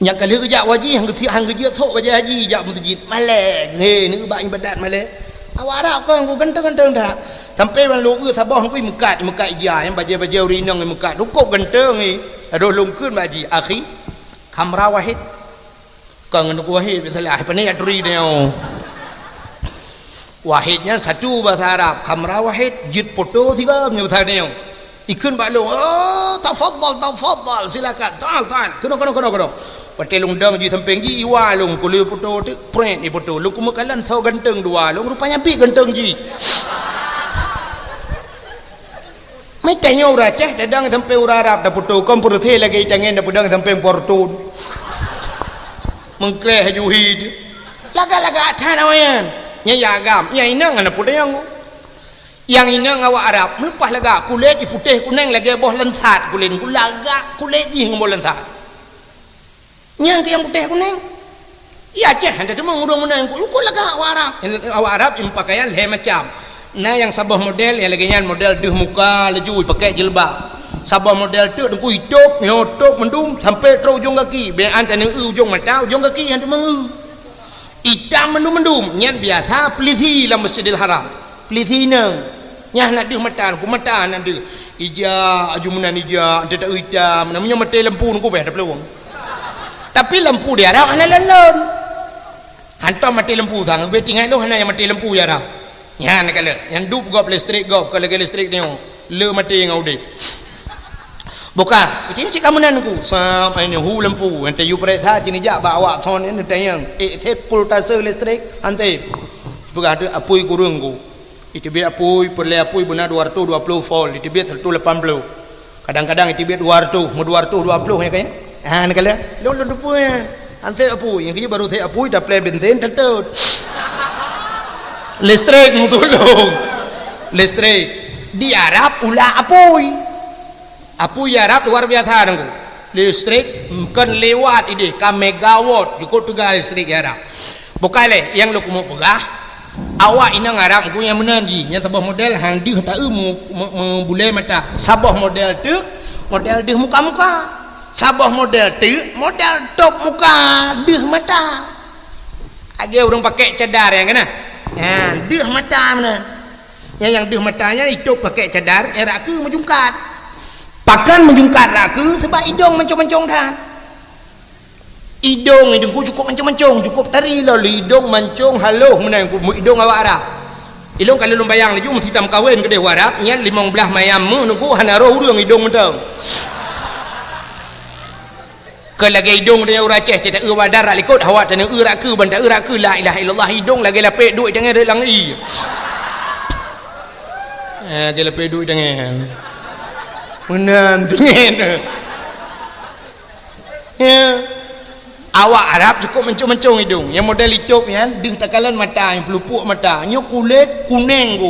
Nyang ka lheueh geujak u haji, han geusiek, han geujeuet sok bajée haji jak u meuseujid. Malée, he, neu bak ibadat malée. Awak Arab kon ku ganteng-ganteng that. Sampai ban lôn eu saboh ngui meukat, meukat ija, nyang bajée-bajée ureueng inong meukat. Cukôp ganteng, he. Adoh lôn kheun bak haji, "Akhi, kamera wahid." Ka ngon Teungku Wahid bin Salah, pane aturi nyoe. Wahid nyan satu bahasa Arab, kamera wahid, jeuet poto sigoe meunyoe bahasa nyoe. Ikheun bak lôn, "Oh, tafadhal, tafadhal, silakan. Ta'al, ta'al. Keunoe, keunoe, keunoe, keunoe." Watée lôn dong jih sampéng jih, iwa lôn, kulée poto teuk, pret ipoto. Lôn kumeukalan soe ganteng dua, lôn rupanya bit ganteng jih. Meutanyoe ureueng Aceh tadong sampéng ureueng Arab tapoto, kon peureusé lagée itangen tapeudong sampéng portun. Meukreh juhi tu. Lagak-lagak that awaknyan. Nyang agam, nyang inong hana peudong. Nyang inong awak Arab, meuleupah lagak, kulét iputéh kunéng lagée boh lansat kulét, lagak kulét jih ngon boh lansat. Nyang keu nyang putéh kunéng. Iya Aceh, hana teumong ureueng meunan. Ku, ku lagak awak Arab. Awak Arab ipakaian lhée macam. Na nyang saboh model nyang lagée nyan, model deuh muka laju ipakée jilbab. Saboh model teuk Teungku itôb, nyoe tôb mandum sampai trok ujong gaki. Bék an taneu eu ujong mata, ujong gaki nyang teumong eu. Itam mandum-mandum, nyan biasa peulisi lam Masjidil Haram. Peulisi inong. Nyan na deuh mata, ku mata na deuh. Ija, aju meunan ija, ante ta itam, na meunyoe maté lampu nungku beh taplueng. Tapi lampu di Arab hana lon-lon. Hantom maté lampu sang, beh tinggai lôn hana nyang maté lampu di Arab. Nyan kalon, nyang dup gob listrik gob, ka lagée listrik nyoe. Le maté ngon udeb. Buka, itu cik kamu nan ku. Sam, ai ni hu lampu, ante yu pereksa cini jak bak awak son ni tanyong. Eh, sep kultase listrik, ante. Peugah tu apui kurung ku. Iteubiet apui, peureulée apui beuna dua ratus dua puluh volt, iteubiet seratus lapan puluh. Kadang-kadang iteubiet dua ratus, meu dua ratus dua puluh nya kan? Ha, ni kala. Lôn lôn teupeu nya. Anseb apui, nyang keu baru seb apui taplé bensin teutôt. Listrik meutulông. Listrik. Di Arab ulak apui. Apui Arab luar biasa nangku. Listrik kon lewat ideh ka megawatt jukuk teuga listrik Arab. Bukai lé nyang lôn keumeung peugah, awak inong Arab nangku nyang meunan jih, nyang saboh model han deuh taeu meu-, meu-, meubulée mata. Saboh model teuk, model deuh muka-muka. Saboh model teuk, model tôb muka, deuh mata. Lagée ureueng pakai cadar nyang keunan. Ha, deuh mata meunan. Nyang, nyang deuh mata nyan itôb pakai cadar, eh, rak keue meujungkat. Pakon meujungkat rak keue, sebab idong mancong-mancong that. Idong nyan ku cukôp mancong-mancong, cukôp tari lom idong mancong haloh meunan ku idong awak Arab. Ilong ka lôn bayang laju meusitam kawen keudeh u Arab, nyan limong blaih mayam meuh nungku hana roh ureueng idong mantong. Keu lagée idong tanyoe ureueng Aceh, teuta eu badar rak likot, awak tanyoe eu rak keue, ban ta eu rak keue, la ilaha illallah, idong lagée lapék duek tangai reulang i. Eh, lagée lapék duek tangai. Meunan, tingen. Ya. Awak Arab cukôp mancong-mancong idong. Nyang model itôb nyan, deuh takalon mata, nyang peulupuk mata. Nyoe kulét kunéng ku.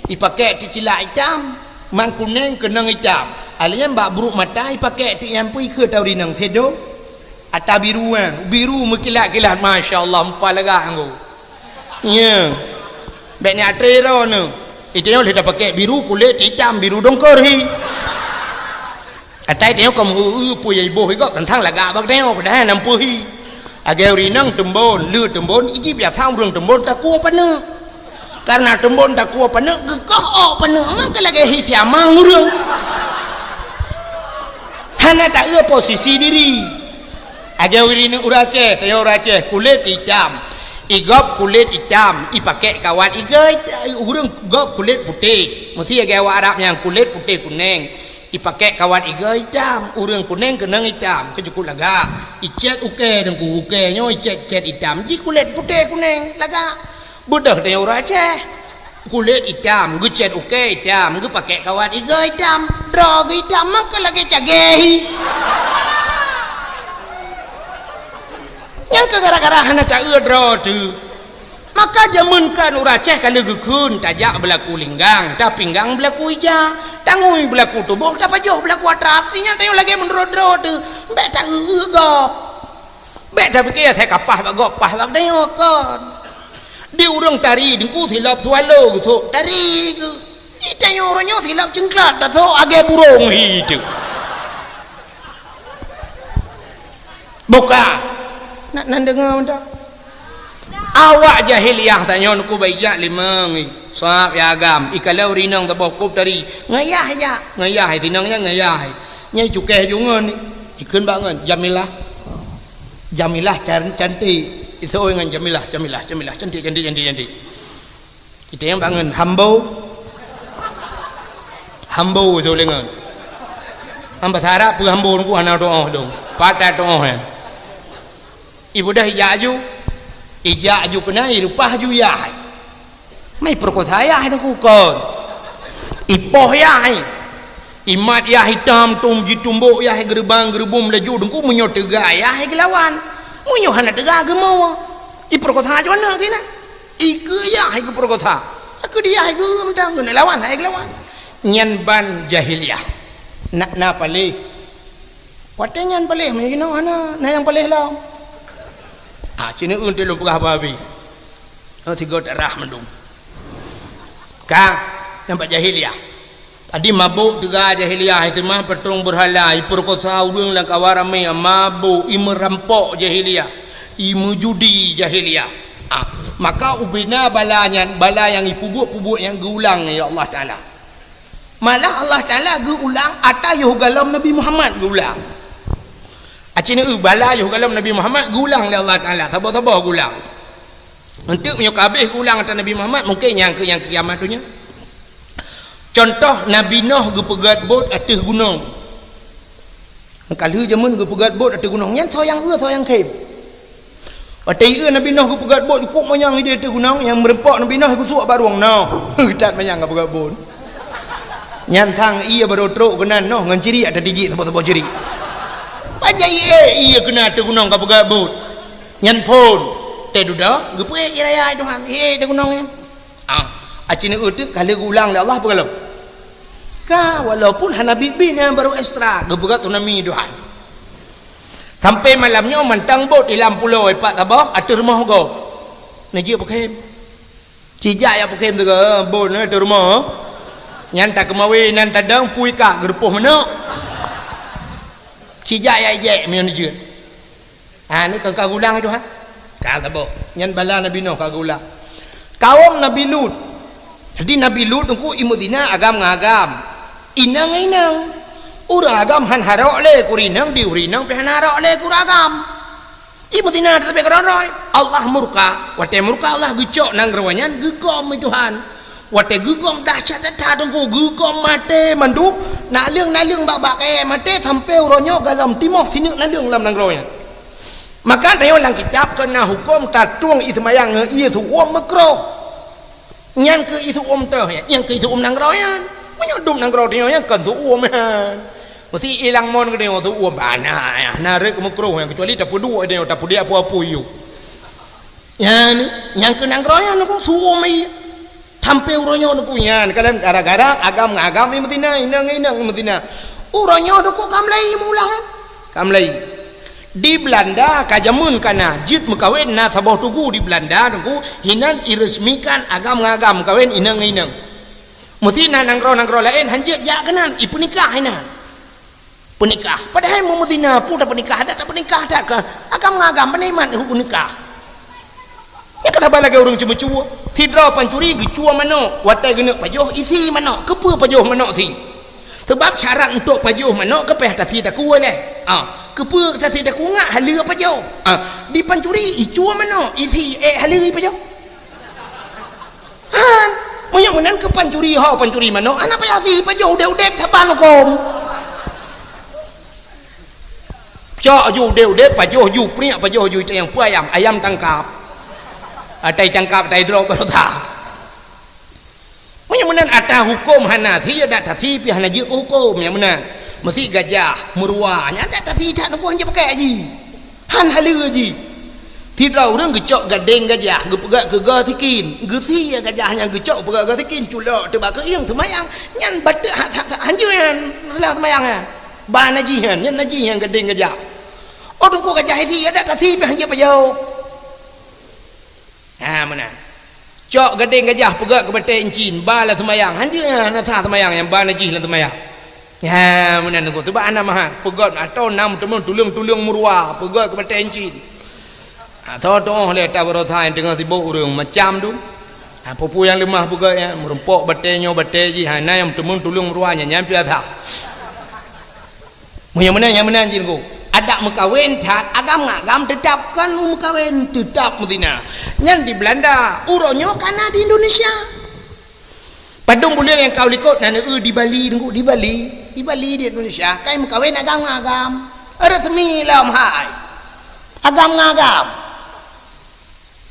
Ipakée teucilak itam. Man kunéng keunong itam. Alèh nyan bak bruek mata ipakée teuk nyang peue ikheue tau rinong sedo. Ata biru nyan, biru meukilat-kilat, masya Allah, meupa lagak anggo. Nya. Bék ni atre ro ne. Itu nyoe lheueh tapakée biru kulét itam, biru dongkor hi. Atai tanyoe ka meu-eu peue nyang iboh igob teuntang lagak bak tanyoe, padahai nam peue hi. Lagée ureueng inong teumbon, le teumbon, iji biasa ureueng teumbon takue paneuk. Karena teumbon takue paneuk, geukoh ôk paneuk, maka lagée hi siamang ureueng. Hana taeu posisi diri. Lagée ureueng inong ureueng Aceh, tanyoe ureueng Aceh, kulét itam. Igob kulét itam, ipakée kawat igoe, ureueng gob kulét putéh. Meusti lagée awak Arab nyang kulét putéh kunéng. Ipakée kawat igoe itam, ureueng kunéng keunong itam, keu cukôp lagak. Icét ukée deungku, ukée nyoe icét-cét itam, ji kulét putéh kunéng, lagak. Beudôh tanyoe ureueng Aceh. Kulét itam, geucét ukée itam, geupakée kawat igoe itam, droe geuh itam, maka lagée cagée hi. Nyang keu gara-gara hana taeu droe teuh. Maka jameun kan ureueng Aceh ka lheueh geukheun, tajak beulaku linggang, tapinggang beulaku ija, tangui beulaku tuboh, tapajoh beulaku atra, artinya tanyoe lagée meudroe-droe teuh, bék taeu-eu gob. Bék tapike asai ka paih bak gob, paih bak tanyoe kon. Di ureueng tari deungku silop swallow geusok tari geuh. Itanyoe uroe nyoe silap cengklat, tasok agée burông hi teuk. Buka. Nak nan deungoe mantong. Awak jahiliyah tanyoe nuku baijak limong. Sab ya agam. Ikaleu rinong taboh kop tari. Ngayah jak. Ngayah sinong nyan ngayah. Nyai cukéh jungon ni. Ikheun bak ngon Jamilah. Jamilah can-, cantik. Isoi ngon Jamilah, Jamilah, Jamilah. Cantik, cantik, cantik, cantik. Kita yang bangun hambo. Hambo tu lengan. Hamba sarap pun hambo ku hana doa dong. Patah doa ya. Ibu dah ijak aju. Ijak aju kena irupah aju yah. Mai perkosa yah tu ku kon. Ipoh yah. Imat yah hitam tum jitumbok yah gereubang gereubum laju dengku meunyoe teuga yah gelawan. Meunyoe hana teuga geumeu. Iperkosa aju aneuk kena. Ikeu yah hai geupeureukosa. Aku dia hai geu mantong geuneuk lawan hai geulawan. Nyan ban jahiliyah. Nak na paléh. Watée nyan paléh meunyoe jinoe hana na nyang paléh lom. Ah, cine eun teuh lôn peugah babi. Oh, tiga tarah mandum. Ka, nampak jahiliyah. Tadi mabök teuga jahiliyah, iseumah patrong beurhala, ipeurkosa ureuëng lam kawan ramé, mabök, imeurampok jahiliyah, imeujudi jahiliyah. Ah, maka ubena bala nyan, bala nyang ipeubuet-peubuet nyang geuulang lé Allah Taala. Malah Allah Taala geuulang ata yoh galom Nabi Muhammad geuulang. Aceh neu bala yoh galom Nabi Muhammad geuulang lé Allah Taala, saboh-saboh geuulang. Untuk meunyoe ka habéh geuulang ata Nabi Muhammad, mungken nyang keu, nyang keu kiamat donya. Contoh, Nabi Noh geupeugét bot ateueh gunong. Ka lheueh jameun geupeugét bot ateueh gunong. Nyan soe nyang eu, soe nyang khem. Watée ieu Nabi Noh geupeugét bot, jukuk manyang idéh ateueh gunong, nyang meureumpok Nabi Noh geusuek barong noh. That manyang geupeugét bot. Nyan sang ié barô trok keunan noh ngon cirik ata tijik saboh-saboh cirik. Pajan ié, ié keunan ateueh gunong geupeugét bot. Nyan phon. Teududoe, geupeuék ié raya Tuhan. Ié ateueh gunong nyan. Ah, aceh neu teuk ka lheueh geuulang lé Allah peue galom. Ka, walaupun hana biet-biet nyang barô ekstra, geupeugah tsunami Tuhan. Sampai malam nyoe mantong bot di lam pulo ipat saboh ateueh rumoh gob. Neujeuet peukem. Cijak jak peukem teuka, bot na ateueh rumoh. Nyan takeumawe nan tadong pui ka geurupoh manok. Cijak jak ijek meunyoe neujeuet. Ha, ni kan ka geulang Tuhan. Ka saboh. Nyan bala Nabi Nuh ka geulang. Kaum Nabi Lut. Jadi Nabi Lut teungku imeuzina agam ngon agam. Inong ngon inong. Ureuëng agam han harok lé keu ureuëng inong, di ureuëng inong pih han harok lé keu ureuëng agam. Imeuzina teutapi keudroe-droe. Allah murka. Watée murka Allah geucok nanggroe nyan geugom lé Tuhan. Watée geugom dahsyat that teungku, geugom maté mandum, naleueng-naleueng bak-bak kayée maté sampoe uroe nyoe galom timoh sineuk naleueng lam nanggroe nyan. Maka tanyoe lam kitab keu na huköm tatueng ié seumayang ngon ié seuuem meukroh. Nyan keu ié seuuem teuh nyan, nyang keu ié seuuem nanggroe nyan. Meunyoe dum nanggroe tanyoe nyan kon seuuem nyan. Meusti ilang mon keu tanyoe seuuem bana, na rhot meukroh nyan, keucuali tapeuduek tanyoe, tapeuduek apui-apui yue. Nyan, nyang keu nanggroe nyan teungku seuuem ié. Sampoe uroe nyoe teungku nyan, kadang gara-gara agam ngon agam imeuzina, inong ngon inong imeuzina. Uroe nyoe teungku ka mulai meuulang kan? Ka mulai. Di Belanda ka jameun ka na, jeuet meukawen na saboh tugu di Belanda teungku, hinan iresmikan agam ngon agam meukawen inong ngon inong. Meusti na nanggroe-nanggroe laén han jeuet jak keunan, ipeunikah hinan. Peunikah. Padahai meumeutina peue tapeunikah, adak tapeunikah that keu agam ngon agam, beuneuk iman peunikah. Nyan ka saban lagée ureuëng ceumeucue. Sidroe pancuri geucue manok, watée geuneuk pajoh isi manok. Keupeue pajoh manok si? Sebab syarat untuk pajoh manok keupeue tasi takue lé. Ah, keupeue tasi takue ngat haleue pajoh. Ah, di pancuri icue manok, isi ék haleue ipajoh. Han, meunyoe meunan keu pancuri ho, pancuri manok, hana payah si pajoh udeb-udeb saban huköm. Cok ju udeb-udeb, pajoh ju priek, pajoh ju itayang peue ayam, ayam tangkap. Atai tangkap, atai droe baroesa. Meunyoe meunan ata huköm hana si, adak tasi pih hana jeuet keu huköm nyang meunan. Meusi gajah, meuruwa, nyan adak tasi that teungku han jeuet pakai jih. Han haleue jih. Sidroe ureuëng geucok gadeng gajah, geupeugah keu goe sikin. Geusie gajah nyan geucok peugah goe sikin, culok teuh bak keuieng seumayang. Nyan bateuk ha-, ha-, ha-, hanjeuet nyan, lam seumayang nyan. Ba najih nyan, nyan najih nyan gadeng gajah. Oh, teungku gajah isi, adak tasi pih han jeuet pajoh. Ha, meunan. Cok gadeng gajah peugöt keu batèe incin, ba lam seumayang. Hanjeuet nyan, hana sah seumayang nyang ba najih lam seumayang. Nyan, meunan teungku. Sabab hana mahat. Peugöt atau na meuteumé tuleueng-tuleueng meuruwa, peugöt keu batèe incin. Ha, soe tu'oh lé ata baroesa nyang teungoh sibok ureueng macam tu. Ha, peue-peue nyang leumah peugöt nyan, meurumpok batèe nyoe batèe jih, ha, na nyang meuteumé tuleueng meuruwa nyan, nyan piasa. Meunyoe meunan, nyang meunan cit teungku. Adak meukawen that, agam ngon agam teutab kon meukawen, teutab meuzina. Nyan di Beulanda, uroe nyoe ka na di Indonesia. Padum buleuen nyang ka u likot na neueu di Bali teungku, di Bali, di Bali di Indonesia, kai meukawen agam ngon agam. Resmi lom hai. Agam ngon agam.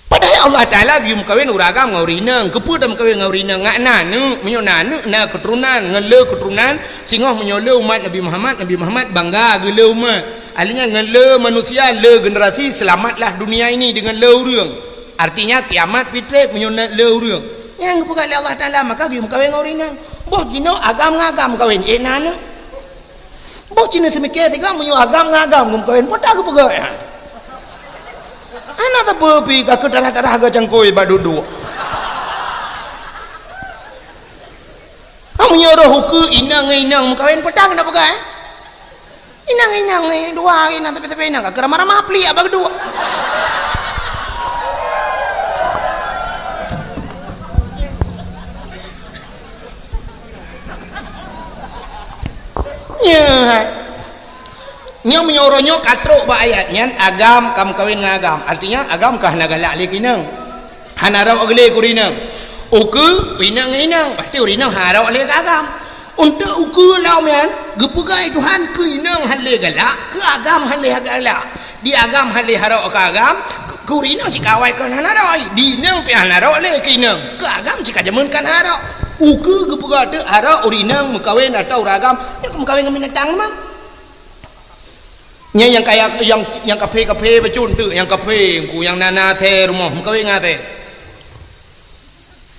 Padahai Allah Taala geuyue meukawen ureueng agam ngon ureueng inong. Keupeue tameukawen ngon ureueng inong? Ngat na aneuk, meunyoe na aneuk, na keuturonan, ngon le keuturonan, singoh meunyoe le umat Nabi Muhammad, Nabi Muhammad bangga geu le umat. Artinya ngon le manusia, le generasi, selamatlah dunia ini dengan le ureueng. Artinya kiamat pih treb meunyoe na le ureueng. Nyang geupeugah lé Allah Taala, maka geuyue meukawen ngon ureueng inong. Boh jinoe agam ngon agam meukawen, éh na aneuk. Boh cit neuseumiké sigoe meunyoe agam ngon agam geumeukawen, peue ta geupeugah nyan? Hana sapeue pih ka keutarah-tarah geucangkôi bak duek-duek. Ah, meunyoe roh ukeue inong ngon inong meukawen, peue ta keuneuk peugah, eh? Inong ngon inong, eh, dua inong tapi-tapi inong ka keuramah-ramah pliek bak duek. Nyan. Nyoe meunyoe uroe nyoe ka trok bak ayat nyan, agam ka meukawen ngon agam. Artinya, agam ka hana galak lé keu inong. Hana rhot lé keu ureueng inong. Ukeue, inong ngon inong. Berarti ureueng inong hana rhot lé keu agam. Untuk ukeue lom nyan, geupeugah Tuhan keu inong hana lé galak, keu agam hana lé galak. Di agam hana lé harok keu agam, keu, keu ureueng inong cit ka awai kon hana rhot. Di inong pih hana rhot lé keu inong. Keu agam cit ka jameun kon harok. Ukeue geupeugah teuk harok ureueng inong meukawen atau ureueng agam, nyan ka meukawen ngon binatang teuma. Nyan nyang kaya, nyang, nyang kaphé-kaphé bacut teuk, nyang kaphé, engku nyang na, na asèe rumoh, meukawen ngon asèe.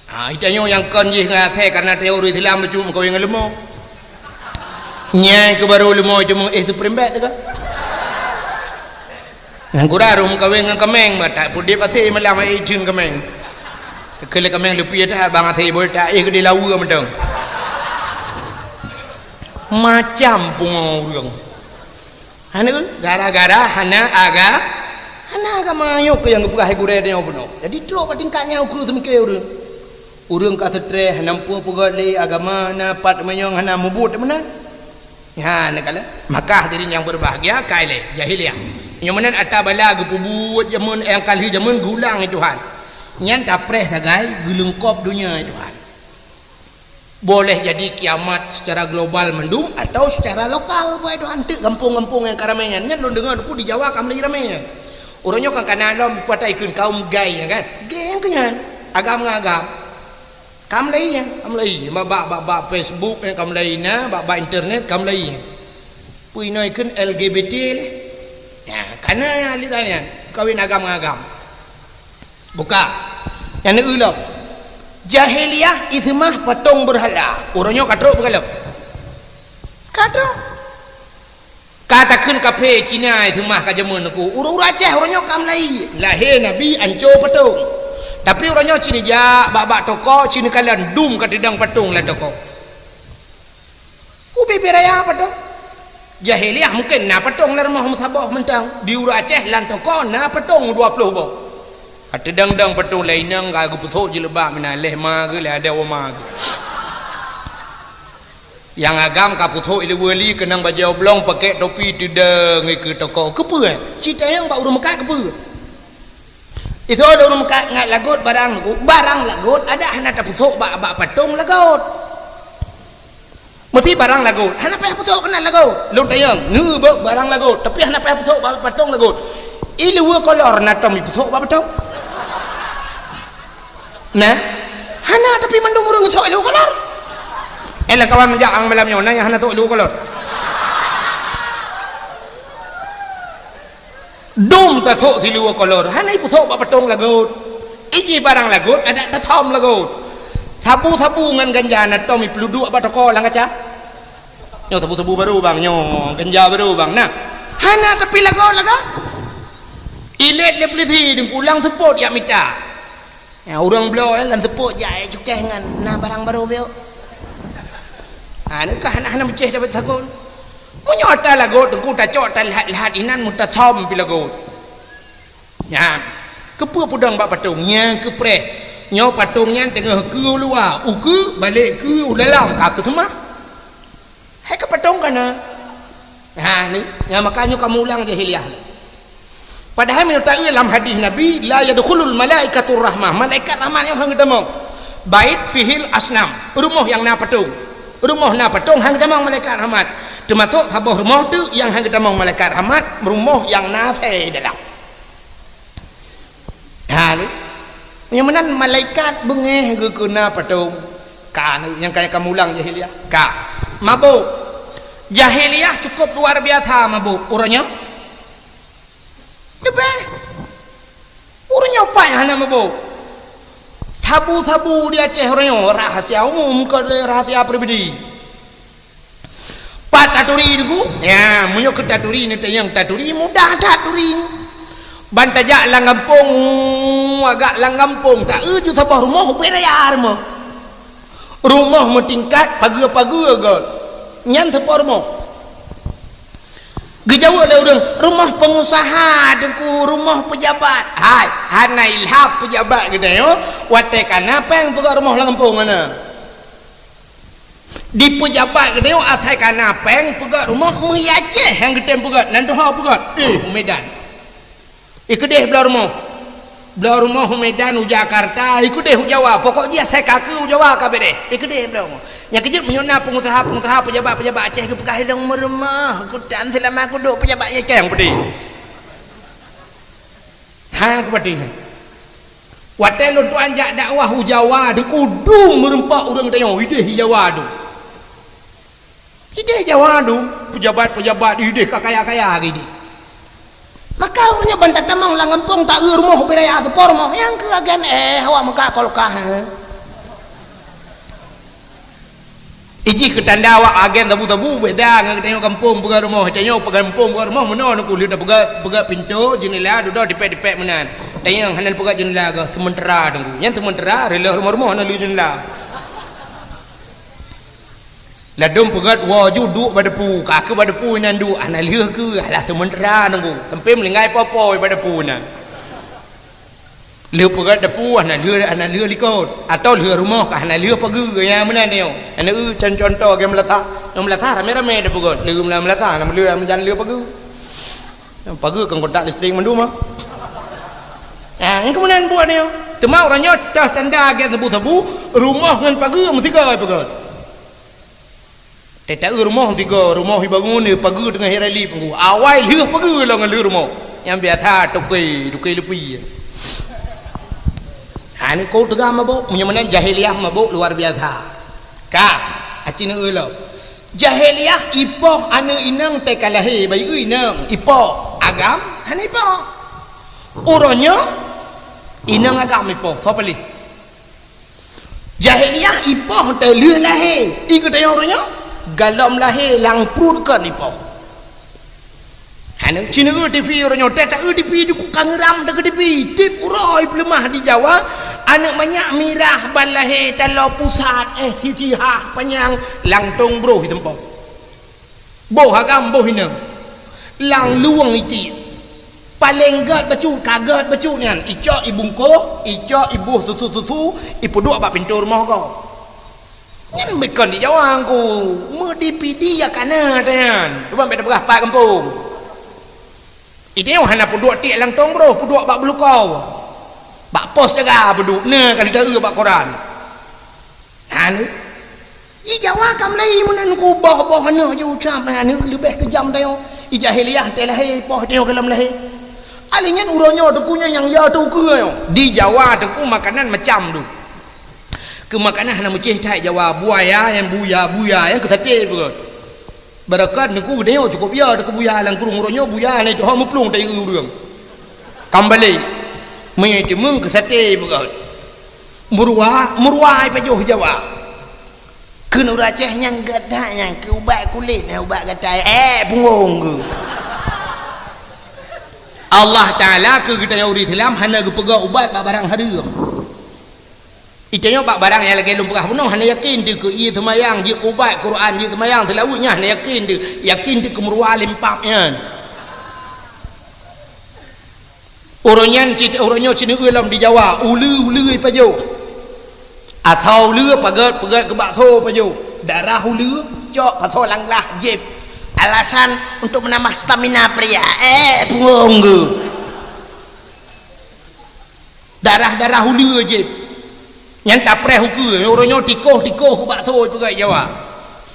Ah, geutanyoe nyang kon jih ngon asèe karena tanyoe ureueng Islam bacut meukawen ngon leumo. Nyan keuh barô leumo cuma éh supreme bet teuka. Nyang gura rhom meukawen ngon kameng, bah that peudiek asèe malam ai jeuet kameng. Keu lé kameng leupie that bang asèe boh that éh keudéh laweue mantong. Macam pungo ureueng. Hana, gara-gara hana aga-, hana agama nyoe keuh nyang geupeugah hai gurèe tanyoe bunoe. Jadi trok bak tingkat nyan ukeue seumiké ureueng. Ureueng ka seutrés, hana muphom peugöt lé agama, hana pat meunyoe hana mubuet meunan. Nyan kala. Maka hadirin yang berbahagia, kai lé jahiliah. Nyoe meunan ata bala geupeubuet jameun nyang ka lheueh jameun geulang lé Tuhan. Nyan tapreh sagai geuleungkop donya lé Tuhan. Boleh jadi kiamat secara global mandum atau secara lokal, buat Tuhan teuk gampông-gampông nyang ka ramé nyan. Nyan lôn deungoe teungku di Jawa ka mulai ramé nyan. Uroe nyoe kan kana lom patai kheun kaum gay nyan kan. Gay nyan keu nyan. Agam ngon agam. Ka mulai nyan, ka mulai. Bak, bak, bak, bak Facebook nyan ka mulai na, bak, bak internet ka mulai nyan. Peue inoe kheun L G B T lé. Nyan, kana aliran nyan. Kawin agam ngon agam. Buka. Nyang neueu lom. Jahiliyah iseumah patong beurhala. Uroe nyoe ka trok beugalom. Ka trok. Ka takheun kaphé Cina iseumah ka jameun teungku. Ureueng-ureueng Aceh uroe nyoe ka mulai. Lahé Nabi anco patong. Tapi uroe nyoe ci neujak bak-bak toko, ci neukalon dum ka teudong patong lam toko. Ubé-bé raya patong. Jahiliyah mungken na patong lam rumoh meusaboh mantong. Di ureueng Aceh lam toko na patong dua ploh boh. Ka teudong-dong patong lé inong ka geupeusok jilbab meunan lé ma geuh lé adoe ma geuh. Nyang agam ka peusok ileue li keunong bajèe oblong pakèk topi teudong ikeue toko. Keupeue? Ci tanyong bak ureueng meukat keupeue? Isoe lôn meukat ngat lagot barang lagot, barang lagot adak hana tapeusok bak, bak patong lagot. Meusti barang lagot, hana payah peusok keunan lagot. Lôn tanyong, ngeubok barang lagot, tapi hana payah peusok bak patong lagot. Ileue kolor na tom ipeusok bak patong? Nah, hana tapi mandum ureueng sok ileue kolor. Eh, lam kawan meujak ang malam nyoe na nyang hana sok ileue kolor. Dum tasok siluweue kolor, hana ipeusok bak patong lagot. Iji barang lagot, adak tathom lagot. Sabu-sabu ngon ganja na tom ipeuduek bak toko lam kaca. Nyoe sabu-sabu barô bang, nyoe ganja barô bang. Nah, hana tapi lagot-lagot. Ilét lé peulisi, deueng pulang seupôt jak mita. Ya, ureuëng bloe, eh, lam seupôt jak, eh, cukéh ngon na barang barô biôk. Ha, nyoe ka hana, hana meucéh dapat sagon. Meunyoe ata lagot, teungku tacok, talhat-lhat inan meutasöm pi lagot. Nyan, keupeue peudong bak patong? Nyang keupreh. Nyoe patong nyan teungoh keu u luwa, ukeue balek keu u dalam, ka keuseumah. Hai ka patong kana. Ha, ni, nyang maka nyoe kamoe ulang jahiliyah. Padahai meunyoe taeu lam hadis Nabi, "La yadkhulul malaikatur rahmah." Malaikat rahmat nyoe han geutamong. Bait fihil asnam, rumoh nyang na patong. Rumoh na patong han geutamong malaikat rahmat. Teumasok saboh rumoh teuk nyang han geutamong malaikat rahmat, rumoh nyang na asèe dalam. Ha, ni. Nyang meunan malaikat beungéh geukeuna patong. Ka, ni, nyang kaya kamoe ulang jahiliyah. Ka. Mabök. Jahiliyah cukup luar biasa mabök. Uroe nyoe? Leubeh. Uroe nyoe pat nyang hana mabök. Sabu-sabu di Aceh uroe nyoe rahasia umum, kon rahasia pribadi. Pat taturi, Teungku? Ya, meunyoe keu taturi, neutanyong taturi, mudah that turi. Ban tajak lam gampông, agak lam gampông, taeu ju saboh rumoh ubé raya rumoh. Rumoh meutingkat, pageue-pageue göt. Nyan saboh rumoh. Geujaweueb lé ureuëng, "Rumoh peungusaha, Teungku, rumoh peujabat." Hai, hana ilham peujabat geutanyoe, watèe kana péng peugöt rumoh lam gampông hana. Di peujabat geutanyoe asai kana péng peugöt rumoh, meuhi Aceh nyang geutem peugöt, nan tuha peugöt, eh, u Medan. Ikeudeh bloe rumoh. Bloe rumoh u Medan, u Jakarta, ikeudeh u Jawa. Pokok jih asai ka keu u Jawa ka beureh. Ikeudeh bloe rumoh. Nyang keujeuet meunyoe na peungusaha-peungusaha, peujabat-peujabat Aceh geupeugah, "Ilong meurumoh, kutan seulama kuduek peujabat nyang keng peudeh." Hang kupatéh. Watèe lôn tuan jak dakwah u Jawa, Teungku, dum meureumpok ureuëng tanyoe, ideh i Jawa dum. Ideh Jawa dum, peujabat-peujabat ideh ka kaya-kaya ideh. Maka ureuëng nyan ban tatamong lam gampông taeu rumoh ubé raya saboh rumoh, nyang keu agen, eh, awak meuka kolkah, eh. Ijih keu tanda awak agen sabu-sabu, beda ngon geutanyoe gampông peugöt rumoh. Tanyoe peugöt gampông peugöt rumoh, meunoe Teungku, lheueh tapeugöt, peugöt pintoe, jeundela, dudoe dipèk-dipèk meunan. Tanyoe hana peugöt jeundela, geuh seumeutara Teungku. Nyan seumeutara, reuloh rumoh-rumoh hana lheueh jeundela. Ladôm peugöt woe ju duek bak depu, ka keu bak depu inan duek, hana lheueh keu, alah seumeutara Teungku. Sampai meulinggai po-po bak depu inan. Lheueh peugöt depu hana lheueh, hana lheueh likot, atawa lheueh rumoh ka hana lheueh pageue, nyang meunan nyoe. Aneuk, eu, con-, contoh, geuh meulasah. Nyang meulasah ramé-ramé tapeugöt. Lheueh meulasah, na lheueh meujan lheueh pageue. Nyang pageue kan kontak listrik mandum ah. Ah, nyang keu meunan buet nyoe. Teuma uroe nyoe teuh tanda gét sabu-sabu, rumoh ngon pageue meusigoe peugöt. Teuta rumoh tiga, rumoh ibangun, pageue teungoh iralip Teungku. Awai lheueh pageue lom ngon lheueh rumoh. Nyang biasa toke, toke lupi. Ha, ni keu teuga mabök, meunyoe meunan jahiliyah mabök luar biasa. Ka, aci neueu lom. Jahiliyah ipoh aneuk inong teuka lahé, bayeue inong, ipoh, agam, hana ipoh. Uroe nyoe, inong agam ipoh, soe paléh? Jahiliyah ipoh teuh lheueh lahé, i geutanyoe uroe nyoe, galom lahé lam pruet kon ipoh. Aneuk ci neueu TV uroe nyoe, teuta eu TV di ku kangeram teuh keu TV, tiep uroe ipeuleumah di Jawa, aneuk manyak mirah ban lahé taloe pusat, eh, sisihah panyang langtong broh iteumpok. Boh agam boh inong. Lam luwong itiek. Paleng gét bacut, ka gét bacut nyan. Icok ibungkôh, icok iboh susu-susu, ipeuduek bak pintoe rumoh gob. Nyan bukon di Jawa Teungku. Meudipidi ya kana nyan. Cuba bèk tapeugah pat gampông. Idéh hana peuduek tiek langtong broh, peuduek bak beulukau. Bak pos jaga peuduek, na ka lheueh taeu bak koran. Aneuk. Di Jawa ka mulai meunan Teungku boh-boh aneuk jiucap aneuk leubeh keujam tanyoe. Di jahiliyah teuh lahé, poh tanyoe galom lahé. Alèh nyan uroe nyoe Teungku nyoe nyang ya teuh ukeue nyoe. Di Jawa Teungku makanan macam tu. Keu makanan hana meucéh that Jawa, buaya nyang buya, buya nyang keu saté peugöt. Beureukat Teungku geutanyoe cukôp ya teuh keu buya lam krueng uroe nyoe buya na itoh meuplueng tayue ureueng. Kam balek. Meuitimeueng keu saté peugöt. Meuruwa, meuruwa ipajoh Jawa. Kheun ureueng Aceh nyang gét that nyang keu ubat kulét, nyang ubat gatai, eh, punggong keu. Allah Taala keu geutanyoe ureueng Islam hana geupeugah ubat bak barang hareuem. Itanyoe bak barang nyang lagée lôn peugah bunoe hana yakin teuh keu ie seumayang, jeuet keu ubat, Quran, jeuet seumayang, seulaweuet nyan hana yakin teuh, yakin teuh keu meuruwa limpab nyan. Uroe nyan cit, uroe nyoe cit neueu lom di Jawa, uleue-uleue pajoh. Asoe uleue paget-paget keu bakso pajoh. Darah uleue cok pasoe lam glah jép. Alasan untuk menambah stamina pria. Eh, punggong ke. Darah-darah uleue jép. Nyan tapreh ukeue, uroe nyoe tikoh-tikoh keu bakso peugah Jawa.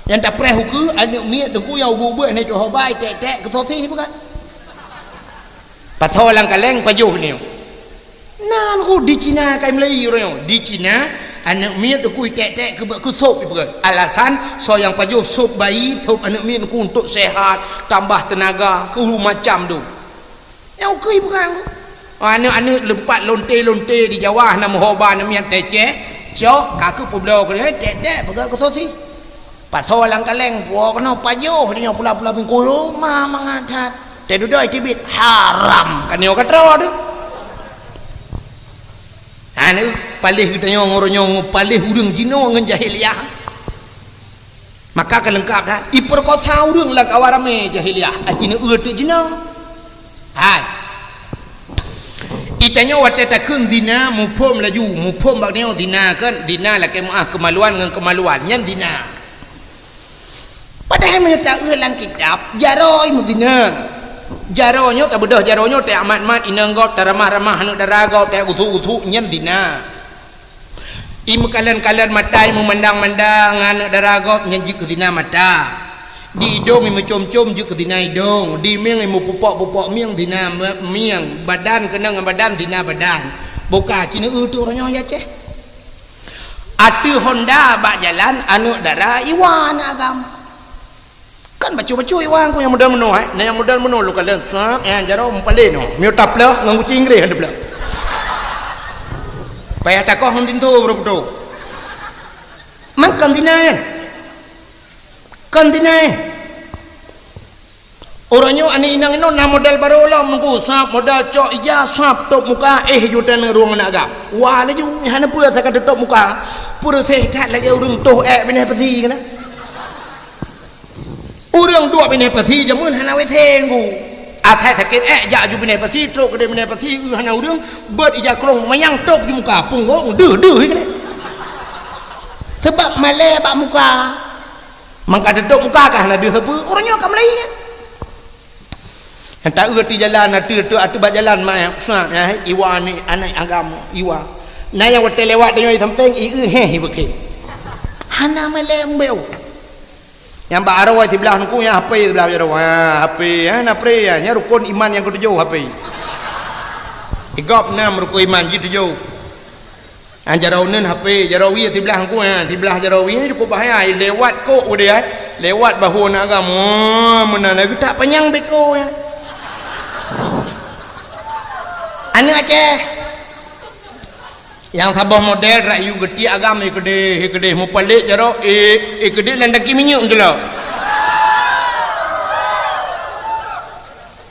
Nyan tapreh ukeue, aneuk miet teungku nyang ubeut-ubeut hana jiteuhobai, tek-tek keu sosis peugah. Pasoe lam kaleng pajoh nyoe. Nan ku di Cina kai meulai uroe nyoe. Di Cina, aneuk miet teungku tek-tek keu, keu sop peugah. Alasan soe nyang pajoh sop bayi, sop aneuk miet teungku untuk sehat, tambah tenaga, keu macam tu. Nyang ukeue peugah. Aneuk-aneuk leumpat lonte-lonte di Jawa hana meuhoba, aneuk miet teceh, cok, ka keuh peubloe keu tek-tek peugah keu sosis. Pasoe lam kaleng, puwoe keunoe pajoh di nyoe pula-pula bingkulu, ma mangat that. Teududoe teubiet, haram ka nyoe ka troe teuh. Aneuk paléh geutanyoe ngon uroe nyoe, paléh ureuëng jinoe ngon jahiliah. Maka ka leungkap that. Ipeurkosa ureuëng lam kawan ramé jahiliah, aci neueu teuk jinoe. Hai. Itanyoe watée takheun zina, muphom laju, muphom bak nyoe zina kan, zina lakée meuáh keumaluan ngon keumaluan, nyan zina. Padahai meunyoe taeu lam kitab, jaroe meuzina. Jaroe nyoe tabeudôh, jaroe nyoe teuamat-mat inong gob, taramah-ramah aneuk dara gob, teugusu-gusu, nyan zina. Imeukalon-kalon mata, imeumandang-mandang aneuk dara gob, nyan jeuet keu zina mata. Di idong imeucom-com jeuet keu zina idong, di mieng imeupupok-pupok mieng zina me-, mieng, badan keunong ngon badan zina badan. Boka ci neueu teuk uroe nyoe ya Aceh. Ateueh honda bak jalan aneuk dara iwa aneuk agam. Kan bacut-bacut iwa ku nyang model meunoe, hai. Nah nyang model meunoe lôn kalon, sap, nyang jaroe meupaléh nyoe. Miyueb tapleuh ngon guci Inggréh han tapleuh. Payah takoh ngon tinto baru putôh. Man kon zina nyan. Kon zina nyan. Uroe nyoe aneuk inong inoe na model barô lom nungku, sap model cok ija, sap tôp muka, éh juta neurueng aneuk agam. Wa laju, hana peue asai ka teutôp muka. Peureuséh that lagée ureuëng toh ék binéh pasi keunan. Ureuëng duek binéh pasi jameun hana WC nungku. Asai sakét ék jak ju binéh pasi, trok keudeh binéh pasi, eu hana ureuëng, beuet ija krong manyang tôp ju muka, punggong deuh-deuh keunan. Sabab malée bak muka. Mangka teutôp muka ka hana deuh sapeue, ureuëng nyoe ka meulayi nyan. Nyang taeu di jalan, ateueh, ateueh, ateueh bak jalan, ma, sap, ya, iwa ni, aneuk agam, iwa. Na nyang watée lewat tanyoe sampéng, i eu héh, i beukém. Hana malée mbeu. Nyang bak aroe siblah nungku, nyang hapé siblah jaroe. Ha, hapé, ha, na pré, ya. Nyan rukon iman nyang keutujôh, hapé. Di gob nam rukon iman, jih tujôh. Ha, jaroe uneuen hapé, jaroe wie siblah nungku, ha, siblah jaroe wie cukôp bahaya, lewat kok udeh, ha. Lewat bahu aneuk agam, oh, meunan lagée tak panyang beko, ya. Aneuk Aceh. Nyang saboh model rayu geuti agam, i keudeh, i keudeh mupalek jaroe, i, i keudeh lam tangki minyeuk jeulah.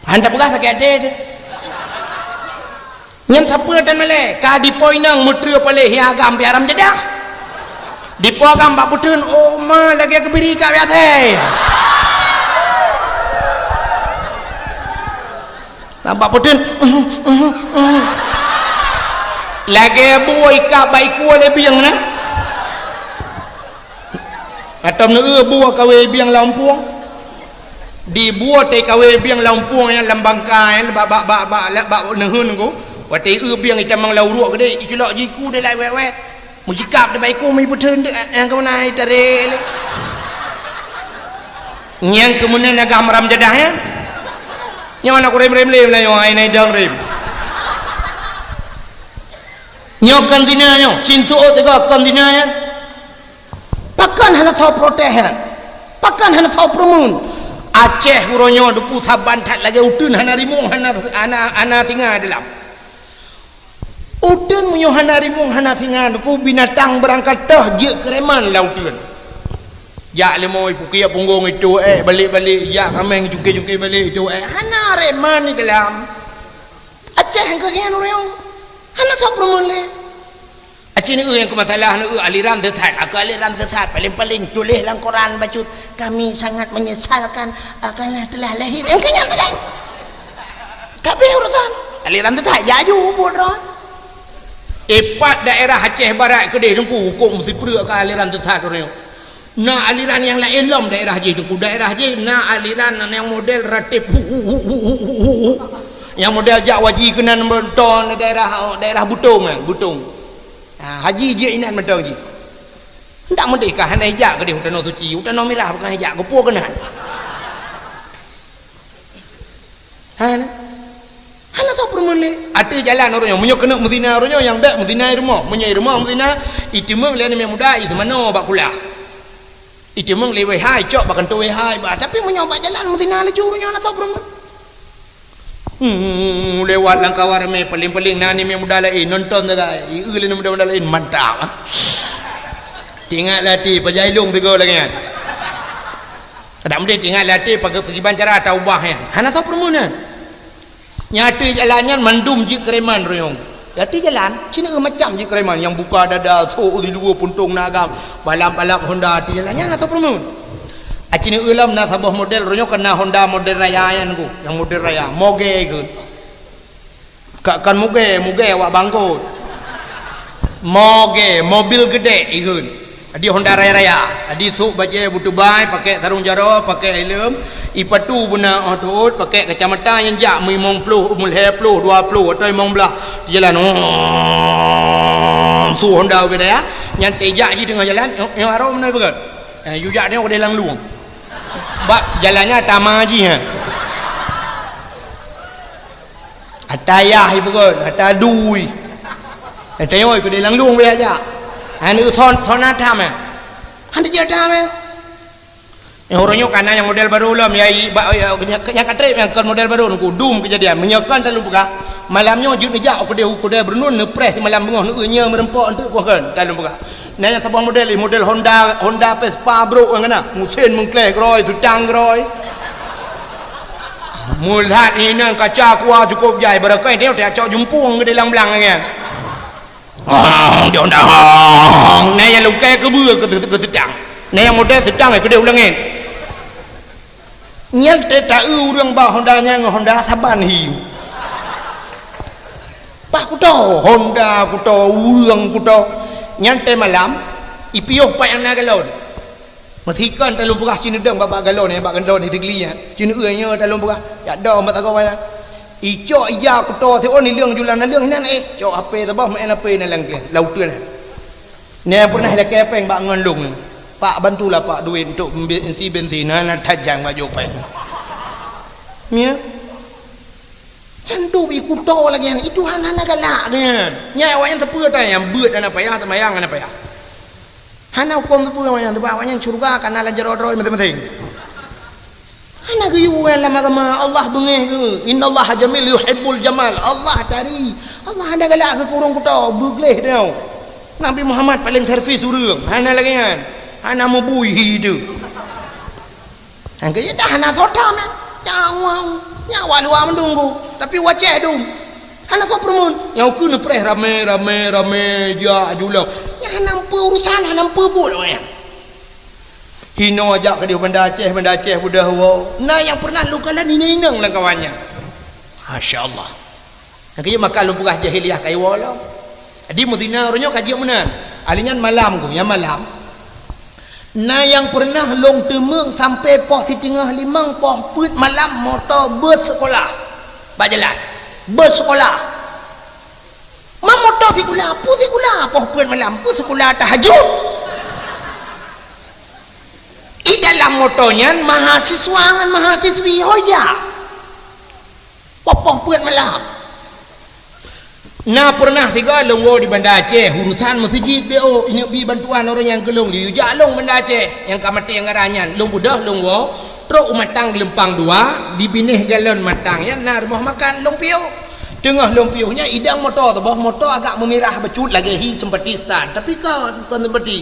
Han tapeugah sakét até teuh. Nyan sapeue tan malée, ka dipo inong meuteue paleh hi agam pi haram jadah. Dipo agam bak peuteun, oh ma lagée keubiri ka biasa. Nampak peuteun. Lagée bue ikab bak ikue lé bieng na. Atau neueu bue kawé bieng lam pueng. Di bue teuh kawé bieng lam pueng nyan lam bangka nyan bak, bak, bak, bak, bak, bak neuheun nungku. Watée eu bieng itamong lam uruek keudeh, iculok jiku dilai wet-wet. Meusikap teubaiku meuipeutreun deuk, eh, nyang keumeunai tarek lé. Nyang keumeunai na gam ram jadah nyan. Nyoe na kurem-rem lé meulayeue ai nai dong rem. Nyoe kon zina nyoe, cin suot tiga kon zina nyan. Pakon hana soe protes nyan? Pakon hana soe peureumeun? Aceh uroe nyoe duku saban that lagée uteuen hana rimueng, hana, hana, hana singa di lam. Uteuen meunyoe hana rimueng hana singa, nungku binatang beurangkat toh jeuet keu reman lam uteuen. Jak leumo ipukiek punggong itu ék balek-balek, jak kaméng jungke-jungke balek itu ék. Hana reman di dalam. Aceh keu nyan ureuëng. Hana soe peureumeun lé. Cina nyang keu masalah na aliran sesat, aku aliran sesat, paling-paling tuléh lam koran bacut, "Kami sangat menyesalkan, ah, karena telah lahir." Nyang keu nyan sagai. Tapi urusan aliran sesat, jaju buet droe. Ipat daerah Aceh Barat keudeh Teungku, huköm sipreuk keu aliran sesat droe. Na aliran nyang laén lom daerah jih Teungku. Daerah jih na aliran nyang model ratib hu, hu, hu. Nyang model jak waji keunan beutôi daerah, daerah Butong, eh, Butong. Ha, haji jih inan mantong jih. Ndak meudeh ka hana ijak keudeh u Tanoh Suci, u Tanoh Mirah bukan ijak, keupeue keunan. Ha, na? Hana soe peureumeun lé. Ateueh jalan uroe nyoe, meunyoe keuneuk meuzina uroe nyoe, nyang bèk meuzina i rumoh. Meunyoe i rumoh meuzina, iteumeung lé aneuk muda, iseumanoe bak kulah. Iteumeung lé W H, icok bak kantô W H, bah. Tapi meunyoe bak jalan meuzina laju uroe nyoe, hana soe peureumeun. Hmm, lewat lam kawan ramé, paling-paling na aneuk muda laén, nonton sagai. Ieu lé aneuk muda-muda laén, mantap, ah. Teuingat lé até, pajan ilong sigoe lagèe nyan. Kadang meunan teuingat lé até, pagi-, pakiban cara taubah nyan. Hana soe peureumeun nyan. Nyang ateueh jalan nyan mandum jeuet keureman royong. Ateueh jalan, cina macam jeuet keureman. Nyang buka dada, sôk di luwa puntông na agam, balap-balap Honda ateueh jalan nyan hana soe peureumeun. Acina lom na saboh model, royong keu na Honda model raya nyan ku. Nyang model raya, moge ikheun. Ka, kon moge, moge awak bangkot. Moge, mobil geudek ikheun. Jadi Honda raya-raya. Jadi sôk bajèe beutubai, pakèk sarong jaroe, pakèk helm, ipatu beuna 'oh teuôt, pakèk kacamata nyang jak meulimong ploh, meulhèe ploh, dua ploh atau limong blah. Jalan, oh, su Honda ubé raya. Nyan teuh jak jih teungoh jalan, nyoe, nyoe arô meunan peugah. Eh, yue jak nyoe udeh lam lueng. Bak jalan nyan tama jih, ha. Ata yah ipeugöt, ata dui. Ata yoi keudeh lam lueng biasa. Aneuk son, son ata meh. Han teujiet ata meh. Nyang uroe nyoe kana nyang model barô lom, ya, i, ba, ya, nyang, nyang ka trép nyang kon model barô, nungku dum keujadian. Meunyoe kon talôn peugah, malam nyoe jeuet neujak u keudè, u keudè Beureuneun, neupreh simalam beungoh, neueu nyoe meureumpok eunteuk kuah kon, talôn peugah. Na nyang saboh model, model Honda, Honda Vespa brôk nyang kana, meusén meungkleh keurôi, seutang keurôi. Meulat inan kaca kuah cukôp jai, barangkahi teuh cok jumpung keudeh lam blang nyan. Hong, di Honda, hong. Na nyang lungkai keubeue keu, keu seutang. Na nyang model seutang keudeh u langét. Nyan teuh taeu ureueng bak Honda nyan ngon Honda saban hi. Bah kuto, Honda kuto, ureueng kuto. Nyan teuh malam, ipiôh pat nyang na galon. Meusikon talôn peugah cit neudong bak, bak galon nyan, bak galon nyan teugeuli nyan. Cit neueu nyoe talôn peugah, jak dong bak sagoe nyan. Icok ija kuto siôn ileueng julan naleueng inan, eh, cok H P saboh, maén H P na lam keuh, lam uteuen nyan. Nyan pernah ilakèe péng bak ngon lôn. "Pak, bantulah, Pak, duit untuk mbe-, isi bensin, hana tajang bak jôk péng." Nyan. Nyan duek i kuto lagèe nyan, itu hana, hana galak nyan. Nyan awak nyan sapeue ata nyan, beuet hana payah, seumayang hana payah. Hana hukôm sapeue awak nyan, sabab awak nyan syeuruga ka na lam jaroe droe maséng-maséng. Hana geuyue lam agama, Allah beungéh geuh. "Innallaha jamil yuhibbul jamal." Allah tari. Allah hana galak keu ureueng kuto, beugleh teuh. Nabi Muhammad paléng servis ureueng, hana lagèe nyan. Hana meubui hi teuh. Nyang keu dah hana soe tam nyan. Nyan awak, nyan awak luwa mandum ku. Tapi u Aceh dum. Hana soe peureumeun. Nyang ukeue neupreh ramé, ramé, ramé, jak aju lom. Nyan hana meupeue urusan, hana meupeue buet awak nyan. Hinoe jak keudeh Banda Aceh, Banda Aceh beudôh woe. Na nyang pernah lôn kalon inong-inong lam kawan nyan. Masya Allah. Nyang keu maka lôn peugah jahiliyah ka iwoe lom. Jadi meuzina uroe nyoe ka jeuet meunan. Ahli nyan malam ku, nyang malam. Na nyang pernah lôn teumeung sampoe poh siteungoh limong poh peuet malam moto bus sekolah. Bak jalan. Bus sekolah. Ma moto sikula, peue sikula poh peuet malam, peue sikula tahajud. I dalam moto nyan mahasiswa ngon mahasiswi ho jak. Poh-poh peuet malam. Na pernah sigoe lôn woe di Banda Aceh, urusan meuseujid B O, inyoe bi bantuan ureueng nyang keu lôn, laju jak lôn Banda Aceh, nyang ka maté anggaran nyan. Lôn beudôh lôn woe, trok u Matang Geulumpang Dua, di binéh galon Matang nyan na rumoh makan, lôn piôh. Teungoh lôn piôh nyan, idong moto teuh, boh moto agak meumirah bacut lagèe hi sempati setan, tapi kon, kon sempati.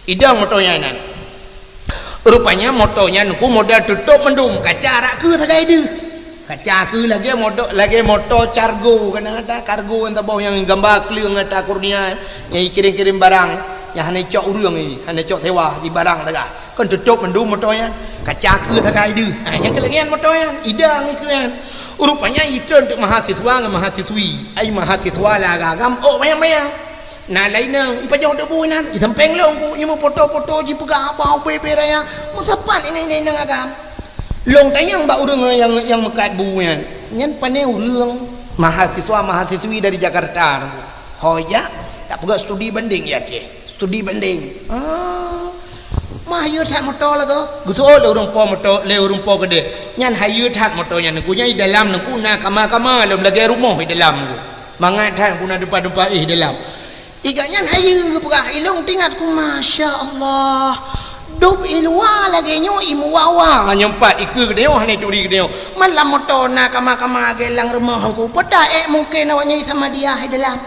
Idong moto nyan inan. Rupanya moto nyan ku model tutôp mandum, kaca rak keue sagai deuh. Kaca keu lagèe moto, lagèe moto kargo, kan ada kargo nyang saboh nyang gamba kleueng ata kurnia, nyang kirém-kirém barang, nyang hana cok ureueng, hana cok sewa, di barang sagai. Kan tutôp mandum moto nyan. Kaca keu sagai deuh. Ha, nyang keu lagèe nyan moto nyan, idang ikeu nyan. Rupanya itreun teuk mahasiswa ngon mahasiswi. Ai mahasiswa lam agam, ôk manyang-manyang. Na laén nang, ipajoh debu inan, isampéng lôn ku, imeupoto-poto jipeugah haba ubé-ubé raya, meusapat inan-inan agam. Lôn tanyong bak ureueng nyang, nyang meukat bu nyan, nyan pané ureueng mahasiswa-mahasiswi dari Jakarta. Ho jak, dak peugah studi banding ya Aceh. Studi banding. Ah, mah hayeue that moto lagoe. Geuseuôt lé ureueng po moto, lé ureueng po keudeh. Nyan hayeue that moto nyan, nyan i dalam nyan na kama-kama lom lagèe rumoh i dalam. Mangat that na dumpa-dumpa éh dalam. I gobnyan hayeue geupeugah, ilôn teuingat ku, masya Allah. Dub i luwa lagèe nyoe i meuwa-wa nyoe pat, ikeue geutanyoe hana turi geutanyoe. Malam moto na kama-kama lagèe lam rumoh ku. Peuta ék mungken awak nyan i Samadiyah i dalam.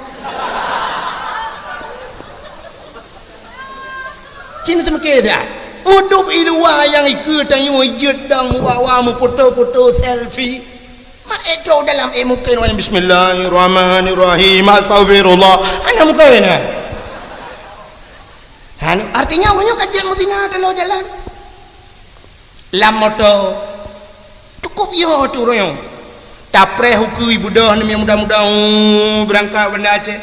Cit seumeukée that. Meudub i luwa nyang ikeue tanyoe jeuet dang meuwa-wa meupoto-poto selfie. Mak ék trok dalam ék mungken awak nyan bismillahirrahmanirrahim, astagfirullah. Hana mungken nyan. Hana, artinya awak nyoe ka jeuet meuzina teuloh jalan. Lam moto. Cukup yo tu royong. Tapreh ukeue beudôh namiet muda-muda, uh, beurangkat Banda Aceh.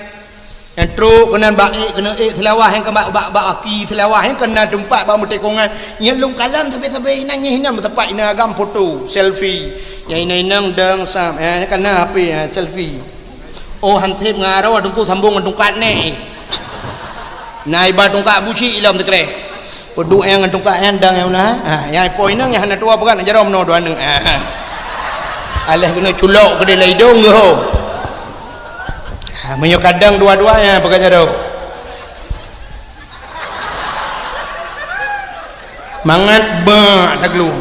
Nyang trok keunan bak ék, keuneuk ék Seulawah nyang ka bak, bak, bak aki Seulawah nyang ka na teumpat bak meutekongan. Nyang lôn kalon sabe-sabe inan, nyang inan meusapat inan agam foto, selfie. Nyang inan-inan dang sam, eh, nyang ka na H P, eh, selfie. Oh, hanseb ngon aroe teungku sambong ngon tungkat nèk. Na iba tungkat buci ilom teukreh. Peuduek nyang ngon tungkat nyan dang nyang na. Ha, nyang po inong nyang hana tuwoe peugah na jaroe meunoe dua aneuk. Ha. Aléh keuneuk culok keudeh lam idong geuh. Ha, meunyoe kadang dua-dua nyan peugah jaroe. Mangat bak taglung.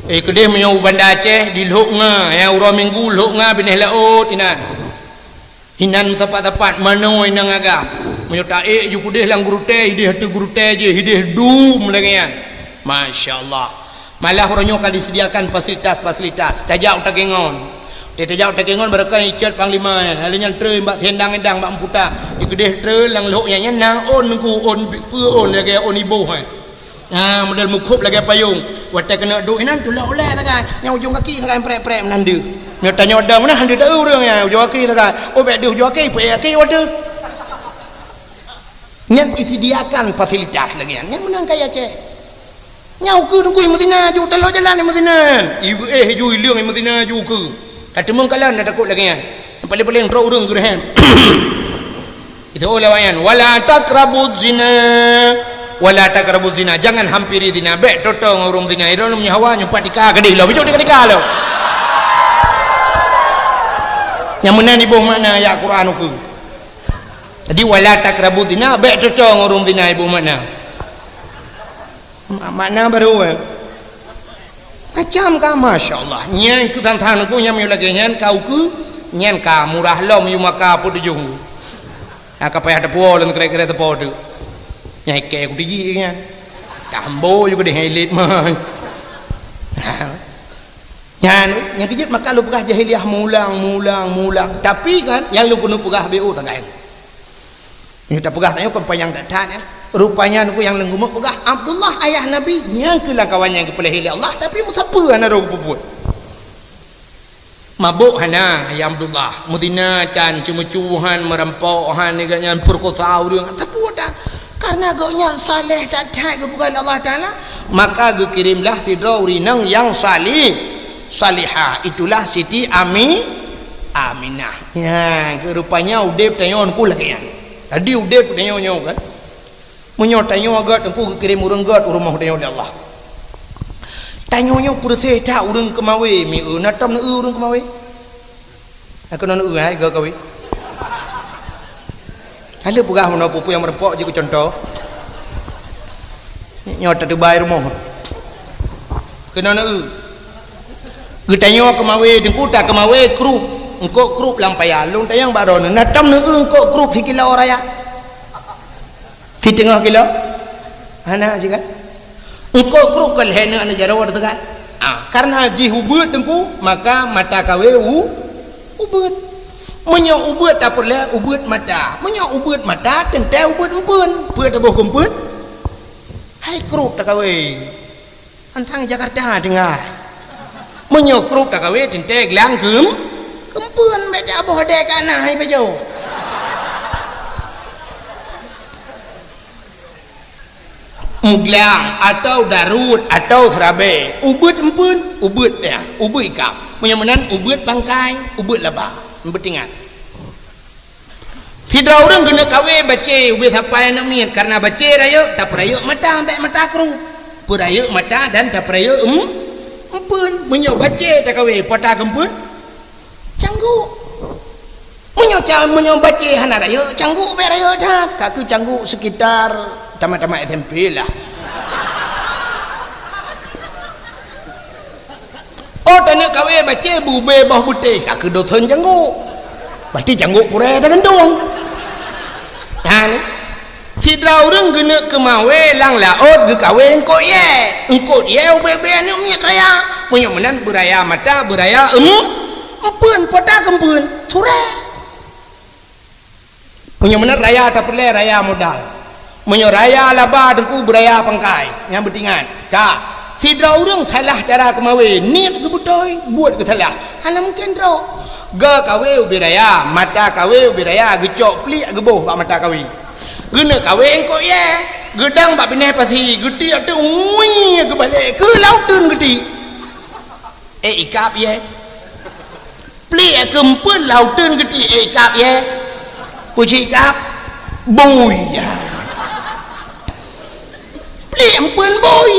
Eh, keudeh meunyoe u Banda Aceh di Lhok Nga, nyang uroe Minggu Lhok Nga binéh laôt inan. Inan sapat-sapat manoe inong agam. Meunyoe taék ju keudeh lam gurutée, ideh ateueh gurutée jih, ideh dum lagée nyan. Masya Allah. Malah uroe nyoe ka disediakan fasilitas-fasilitas. Tajak u Takengon. Tajak u Takengon barokon icot panglima nyan. Lalu nyan treun bak siendang-endang bak meuputa. Di keudeh treun lam lhok nyan, nyan na ôn ku, ôn peue ôn lagée ôn iboh nyan. Ha, model meukhôb lagée payong. Watée keuneuk duek inan, culok ulée sagai. Nyang ujong kaki sagai prek-prek meunan deuh. Nyoe tanyoe dong meunan deuh taeu ureuëng nyan, ujong kaki sagai. Oh, bék deuh ujong kaki, peuék kaki watée. Nyan disediakan fasilitas lagée nyan. Nyan meunan kaya Aceh. Nyang ukeue teungku meuzina ju, taloe jalan meuzina. Ibu eh ju ileueng meuzina ju ukeue. Ka teumeung kalon dah takot lagée nyan. Paling-paling trok ureuëng geureuhem. Itu ulama nyan, "Wala taqrabuz zina, wala taqrabuz zina." Jangan hampiri zina. Bék toto ngon ureuëng zina. Irong nyawa nyumpat tika gadih lo. Bijok tika-tika lo. Nyang meunan iboh makna ayat Quran ukeue. Jadi, "Wala taqrabuz zina", bék toto ngon ureuëng zina iboh makna. Ma-, makna baru, eh. Macam ka, masya Allah. Nyan keu than-than ku nyang meunyoe lagée nyan ka ukeue, nyan ka murah lom yue maka peutujoh. Ha, ka payah teupuo lom kira-kira teupo tu. Nyang ikée ku tiji nyan. Tambo ju keudeh ilit mai. Ha. Nyan, nyang keujeuet maka lôn peugah jahiliyah mulang, mulang, mulang. Tapi kan, nyang lôn keuneuk peugah B O tagai. Nyoe tapeugah tanyoe kon panyang that-that nyan. Rupanya nyoe nyang leueng geumeuk peugah, Abdullah ayah Nabi, nyang keu lam kawan nyang geupeulahé lé Allah, tapi meusapeue hana roh geupeubeuet. Mabök hana, ya Abdullah, meuzina tan, ceumeucue han, meurampok han, nyan peurekosa ureuëng, sapeue tan. Karena gobnyan saleh that-that geupeugah lé Allah Taala, maka geukirémlah sidroe ureuëng inong nyang salih, salihah. Itulah Siti Ami, Aminah. Nyan, keu rupanya udeb tanyoe nyan lagée nyan. Jadi udeb tanyoe nyoe kan. Meunyoe tanyoe gét teungku geukirém ureuëng gét u rumoh tanyoe lé Allah. Tanyoe nyoe peureuséh that ureuëng keumawé, mi eu na tom neu ureuëng keumawé. Aku neu hai gét kawé. Ka lheueh peugah meunoe peue-peue nyang meureumpok jih keu cuntoh. Nyoe tateubai rumoh. Keunoe neu. Geutanyoe keumawé, teungku ta keumawé krup, eungkôt krup lam paya. Lôn tanyong bak droeneuh, na tom neu eungkôt krup sikilo raya? Siteungoh kilo? Hana sigat. Eungkôt krup ka lhée neu aneuk jaroe teuka. Ah, karena jih ubeut teungku, maka mata kawé u-, ubeut. Meunyoe ubeut tapeureulée ubeut mata. Meunyoe ubeut mata, teuntée ubeut empeuen. Peue taboh keu empeuen? Hai krup takawé. Antang Jakarta tinggai. Meunyoe krup takawé, teuntée glang keum-, keumpeuen, bék taboh dée ka na hai bajoe. Meuglang atau daruet atau seurabée, ubeut empeuen, ubeut ya, ubeut ikab. Meunyoe meunan ubeut bangkai, ubeut laba. Beutingat. Sidroe ureuëng geuneuk kawé bacé ubé sapai aneuëk miet, kareuna bacé rayeuk, tapeurayeuk mata bék mata krup. Peurayeuk mata dan tapeurayeuk em-, empeuen. Meunyoe bacé takawé, peue ta keumpeuen? Cangguk. Meunyoe ca-, meunyoe bacé hana rayeuk, cangguk bék rayeuk that. Ka keuh cangguk sekitar tamat-tamat S M P lah. Oh, taneuk kawé bacé bubé boh beutéh, ka keuh dosen cangguk. Berarti cangguk purée tagantung. Nah, sidroe ureuëng geuneuk keumawé lam laôt geukawé eungkôt yée. Eungkôt yée ubé-bé aneuëk miet raya. Meunyoe meunan beuraya mata, beuraya em-, empeuen, peue ta keumpeuen? Turée. Meunyoe meunan raya tapeureulée raya modal. Meunyoe raya laba teungku beuraya pangkai, nyang beutingat. Ka, sidroe ureuëng salah cara keumawé, niet geubeutôi, buet geusalah. Hana mungken droe. Ga kawé ubé raya, mata kawé ubé raya, geucok pliek geuboh bak mata kawé. Geuneuk kawé eungkôt yée, geudang bak binéh pasi, geutiek teuk ngui geubalek keu lauteun geutiek. Eh, ikab yée. Pliek keumpeuen lauteun geutiek, eh, ikab yée. Peue jih ikab? Bui. Pliek empeuen bui.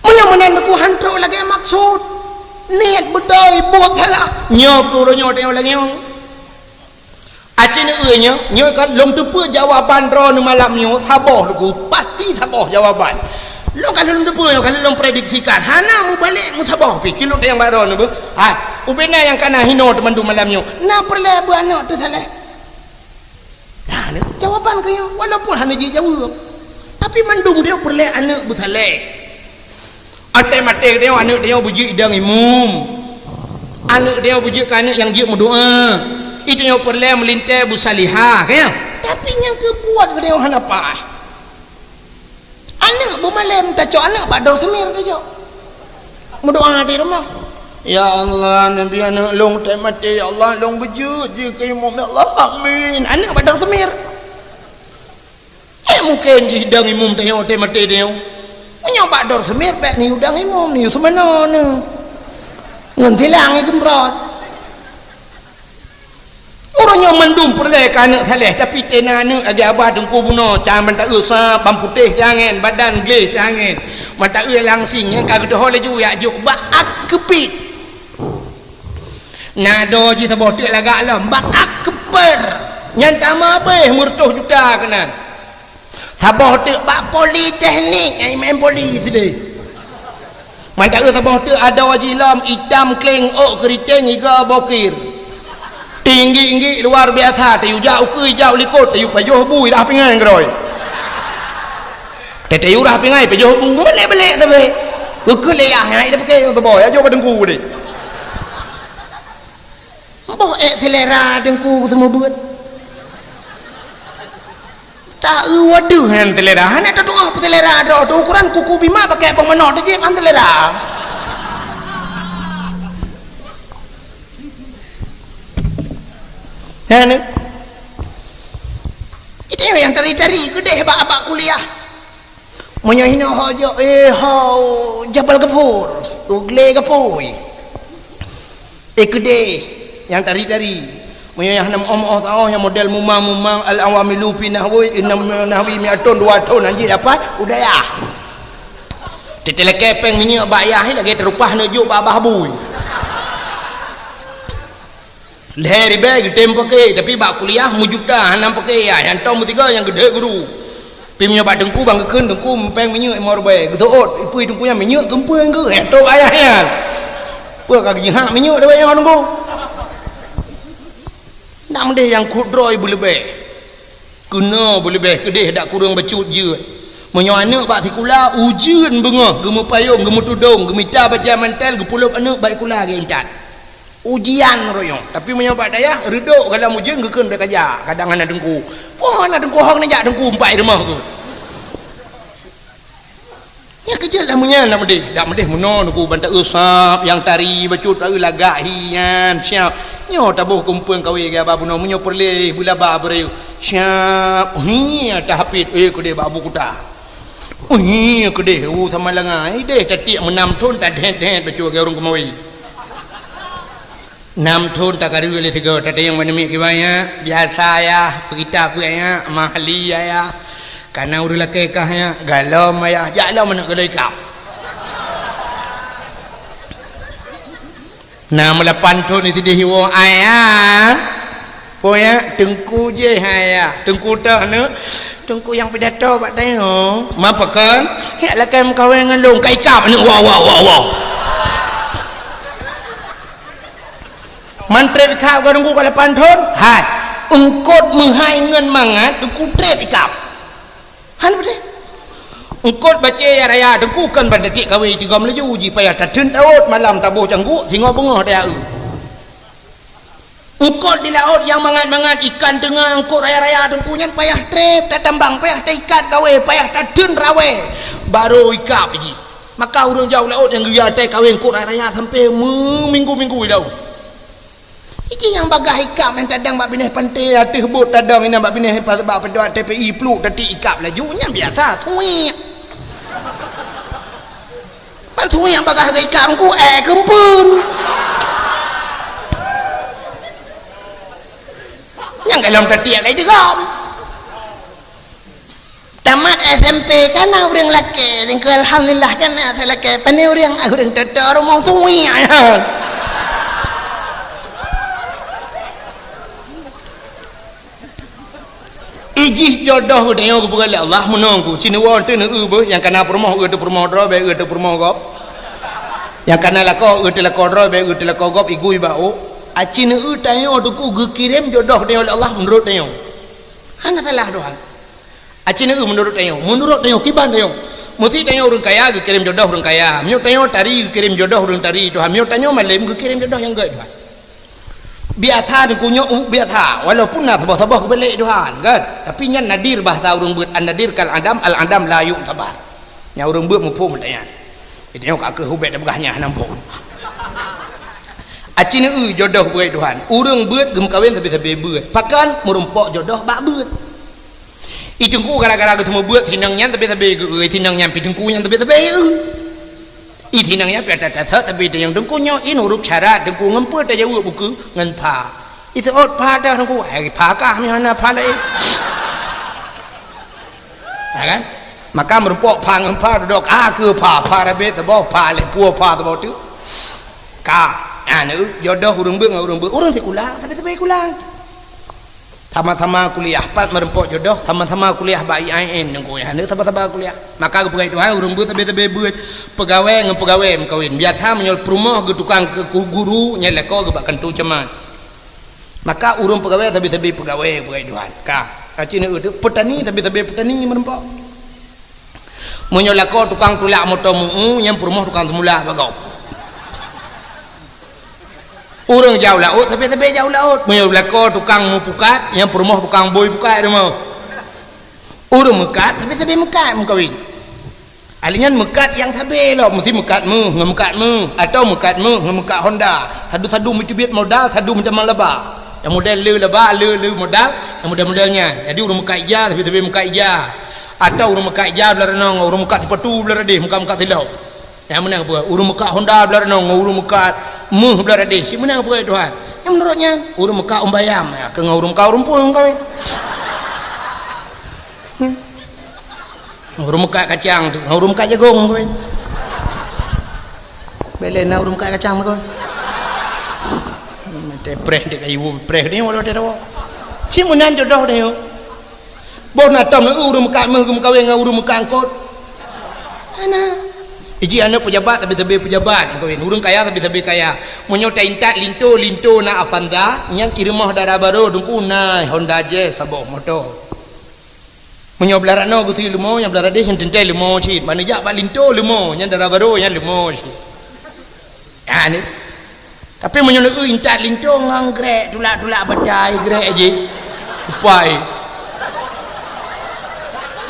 Meunyoe meunan teungku han trok lagée maksud. Niet beutôi, buet salah. Nyoe keuh uroe nyoe tanyoe lagée nyoe. Aci neueu nyoe, nyoe kan lôn teupeue jawaban droeneuh malam nyoe saboh teungku, pasti saboh jawaban. Lôn kan lôn teupeue nyoe, kan lôn prediksikan, hana mubalek meusaboh pih. Kilôn nyang bak droeneuh beuh. Hai, ubena nyang kana hinoe teumandum malam nyoe, na peureulée beuaneuëk teusaléh? Nah, ni jawaban keu nyoe, walaupun hana jijaweueb. Tapi mandum dia peureulée aneuëk beusaléh. Até maté geutanyoe aneuëk tanyoe beujeuet idang imum. Aneuëk tanyoe beujeuet keu aneuëk nyang jeuet meudoá. Itanyoe peureulée meulintée beusalihah, ka nyan? Tapi nyang keubuet geutanyoe hana paih. Aneuëk beumalém tacok aneuëk bak dor seumir tacok. Meudoá di rumoh. Ya Allah, neubi aneuëk lôn teuh maté, ya Allah, lôn beujeuet jih keu imum, ya Allah, amin. Aneuëk bak dor seumir. Eh, mungken jih dang imum tanyoe teuh maté tanyoe. Meunyoe bak dor seumir bék neuyue dang imum, neuyue seumanoe neuh. Ngon silang ikeumbron. Ureuëng nyoe mandum peureulée keu aneuëk saléh, tapi teuh na aneuëk lagée abah teungku bunoe, can mata eu sa, ban putéh siangén, badan gleh siangén. Mata eu langsing nyang ka geudoho laju jak jok bak ak keupit. Na do jih saboh teuk lagak lom bak ak keuper. Nyan tamah abéh meureutoh juta keunan. Saboh teuk bak politeknik, nyang imém poli sideh. Mantap saboh teuk adoe jih lom itam kleng ôk keuriteng iga bokir. Tinggi-tinggi luar biasa, tayue jak ukeue jak u likot, tayue pajoh bui dah pingai keudroe. Tayue dah pingai pajoh bui, belek-belek sabe. Ukeue lé yah, hai dah pakai nyang saboh, ya jok ka teungku deh. Boh ék selera teungku seumeubeuet. Ta eu wadoh nyan selera. Hana tatu'oh selera droe teuh. Ukuran kuku bima pakai bông manoe teuh jép han selera. Nyan. Itu nyang tari-tari keudeh bak, bak kuliah. Meunyoe hinoe ho jok, eh, ho Jabal Gafur, Ugle Gafui. Eh, keudeh nyang tari-tari. Meunyoe nyang hana meu'oh-meu'oh taoh nyang model mumang-mumang al-awamilu fi nahwi, inna nahwi mi'atun dua thon anjing apa? Udayah. Teutelekée péng minyeuk bak yah lagée teurupah neujok bak abah bui. Lhée ribée geutem paké, tapi bak kuliah meujuta hana paké, ya, nyang tom meusigoe nyang geudhek guru. Pi meunyoe bak teungku bang geukheun teungku mupéng minyeuk limong ribée, geuseuôt, ipui teungku nyan minyeuk keumpeueng geuh, nyang tom ayah nyan. Peue ka geujihak minyeuk lewat nyoe teungku? Ndak meudeh nyang kudroe beuleubeh. Keunoe beuleubeh keudeh dak kureueng bacut jeuet. Meunyoe aneuk bak sikula, ujeuen beungoh, geumeupayong, geumeutudong, geumita bajèe mantel, geupulop aneuk bak sikula geuintat. Ujian royong. Tapi meunyoe bak dayah, reudok galom ujeuen geukheun bèk kajak, kadang hana teungku. Poh hana teungku, hok neujak teungku umpat i rumoh keuh. Nyan keujeuet lah meunyan dak meudeh. Dak meudeh meunoe teungku ban taeusap, nyang tari bacut taeu lagak hi nyan, siap. Nyoe taboh kumpeung kawé geuba bunoe, meunyoe peureulèe beulaba beureu. Siap. Hi, tahapit, eh, keudeh bak Abu Kuta. Ui, keudeh, u sama langa. Ideh tatiek meunam thon tadhet-dhet bacut lagèe ureueng keumawi. Nam thon takareu lé sigoe, tatanyong bak namiet kiban, "Biasa, Ayah, peugita peue, Ayah, mahli, Ayah. Kana ureueng lakèe kah, Ayah, galom, Ayah, jak lom aneuk keudroe ikab." Nam lapan thon sideh iwoe, "Ayah." "Peue, Yah?" "Teungku jih, Ayah." "Teungku toh, aneuk?" "Teungku nyang pidato bak tanyoe." "Ma pakon?" "Nyang lakèe meukawen ngon lôn, ka ikab aneuk." Wow, wow, wow, wow. Man trép ikab ka teungku ka lapan thon? Hai, eungkôt meuhai ngon mangat teungku trép ikab. Hana beutôi. Eungkôt bacé raya teungku kon ban tatiek kawé tigom laju, jipayah tatheun taôt malam taboh cangguk singoh beungoh daya eu. Eungkôt di laôt nyang mangat-mangat ikan teungoh eungkôt raya-raya teungku nyan payah trép tatambang, payah taikat kawé, payah tatheun rawé, barô ikab jih. Maka ureueng jauh laôt nyang geuyue até kawé eungkôt raya-raya sampoe meuminggu-minggu i laôt. Iji nyang bagaih ikab nyang tadong bak binéh panté ateueh bot tadong inan bak binéh pa-, bak padua T P I pluek tatiek ikab laju, nyan biasa, suwik. Ban suwik nyang bagaih ikab teungku, eh, keumpeuen. Nyang galom tatiek ka itigom. Tamat S M P kana ureueng lakèe, deungkeu alhamdulillah kana lakèe, pane ureueng, ureueng toto rumoh tuwi nyan. Ijih jodoh geutanyoe geupeugah lé Allah meunoe ku, ci neuwoe teuh neueu beuh, nyang kana peurumoh eu teuh peurumoh droe, bèk eu teuh peurumoh gob. Nyang kana lakoe eu teuh lakoe droe, bèk eu teuh lakoe gob, igui bak ôk. Aci neueu tanyoe teungku geukirém jodoh tanyoe lé Allah meunurot tanyoe. Hana salah Tuhan. Aci neueu meunurot tanyoe, meunurot tanyoe kiban tanyoe. Meusé tanyoe ureueng kaya geukirém jodoh ureueng kaya. Meunyoe tanyoe tari geukirém jodoh ureueng tari Tuhan. Meunyoe tanyoe malém geukirém jodoh nyang gèt Tuhan. Biasa teungku nyoe, uh, biasa. Walaupun na saboh-saboh geubalek Tuhan, kan? Tapi nyan nadir bahasa ureueng beuet. An-nadir kal adam, al-adam la yu'tabar. Nyang ureueng beuet muphom bak nyan. Tanyoe ka keuh ubet tapeugah nyan hana muphom. Aci neueu jodoh beuet Tuhan. Ureueng beuet geumeukawen sabe-sabe beuet. Pakon? Meurumpok jodoh bak beuet. I teungku gara-gara geuteumeubeuet sinong nyan sabe-sabe geu-, sinong nyan pih teungku nyan sabe-sabe eu. I sinong nyan pih ata tasot sabe teungku nyoe in huruf syarat teungku ngon peue tajaweueb buku ngon pha. I seuôt pha dah teungku, hai pha kah meuhana pha laén. Ya kan? Maka meurumpok pha ngon pha dudok a keu pha, pha rabe teuboh pha lé pue pha teuboh tu. Ka, anu, jodoh ureueng beuet ngon ureueng beuet, ureueng sikula, sabe-sabe sikula. Sama-sama kuliah, pat meurumpok jodoh, sama-sama kuliah bak I A I N, nunggu ya, ni sama-sama kuliah. Maka geupeugah Tuhan, ureueng beuet sabe-sabe beuet, peugawée ngon peugawée meukawen. Biasa meunyoe peurumoh geutukang keu guru, nyan lakoe geuh bak kantô camat. Maka ureueng peugawée sabe-sabe peugawée, peugawée Tuhan. Ka, aci ni ureueng peutani sabe-sabe peutani meurumpok. Meunyoe lakoe tukang tulak moto meu-eu, nyan peurumoh tukang seumulak bak gob. Ureueng jauh laôt, sabe-sabe jauh laôt. Meunyoe lakoe tukang meupukat, nyan peurumoh tukang bôi pukat rumoh. Ureueng meukat, sabe-sabe meukat meukawen. Ahli nyan meukat nyang sabe lom, meusti meukat méuh ngon meukat méuh, atawa meukat méuh ngon meukat Honda. Sadu-sadu meuteubiet modal, sadu meutamah laba. Nyang model le laba, le, le modal, nyang model-model nyan. Jadi ureueng meukat ija, sabe-sabe meukat ija. Atawa ureueng meukat ija blah ranong, ureueng meukat sipatu blah radeh, meukat-meukat silop. Nyang meunan peue? Ureueng meukat Honda blah ranong ngon ureueng meukat méuh blah radeh. Cit meunan peue Tuhan? Nyang meunurot nyan, ureueng meukat umbayam, ya, keu ngon ureueng meukat ureueng phôn kawin. Hmm. Ureueng meukat kacang tu, ureueng meukat jagong kawin. Bèk lé na ureueng meukat kacang tu kawin. Hmm, teupreh dek kayu, preh ni walau dia tahu. Cit meunan jodoh dia. Boh na tom ureueng meukat méuh geumeukawen ngon ureueng meukat eungkôt? Hana. Iji aneuk peujabat sabe-sabe peujabat meukawen, ureueng kaya sabe-sabe kaya. Meunyoe taintat linto, linto na Avanza, nyan i rumoh dara barô teungku na Honda Jazz saboh moto. Meunyoe blah ranoe geusie leumo, nyang blah radeh nyan teuntèe leumo cit. Ban neujak bak linto leumo, nyan dara barô nyan leumo cit. Ha, ni. Tapi meunyoe neueu intat linto ngon grek, tulak-tulak batai grek jih. Upai.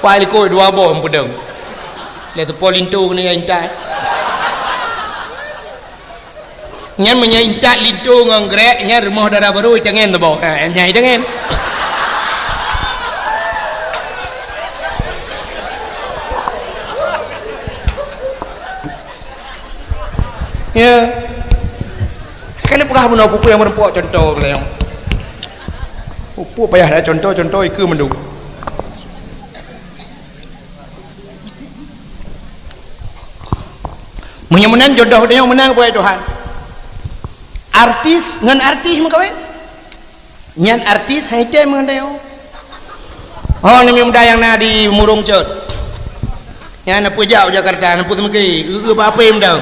Upai likot dua boh peudong. Lé teupo linto keuneuk intat. Nyan meunyoe intat linto ngon grek, nyan rumoh dara barô itangen teuboh. Ha, nyan itangen. Ya. Kali peugah bunoe peue-peue nyang meureumpok contoh meulayeue. Peue-peue payah that contoh, contoh ikeue mandum. Meunyoe meunan jodoh tanyoe meunan keu Tuhan. Artis ngon artis meukawen. Nyan artis hai tem ngon tanyoe. Oh, namiet muda nyang na di Murong Cot. Nyan na peujak u Jakarta, na peue seumeuki, eu-eu bak ape meuda.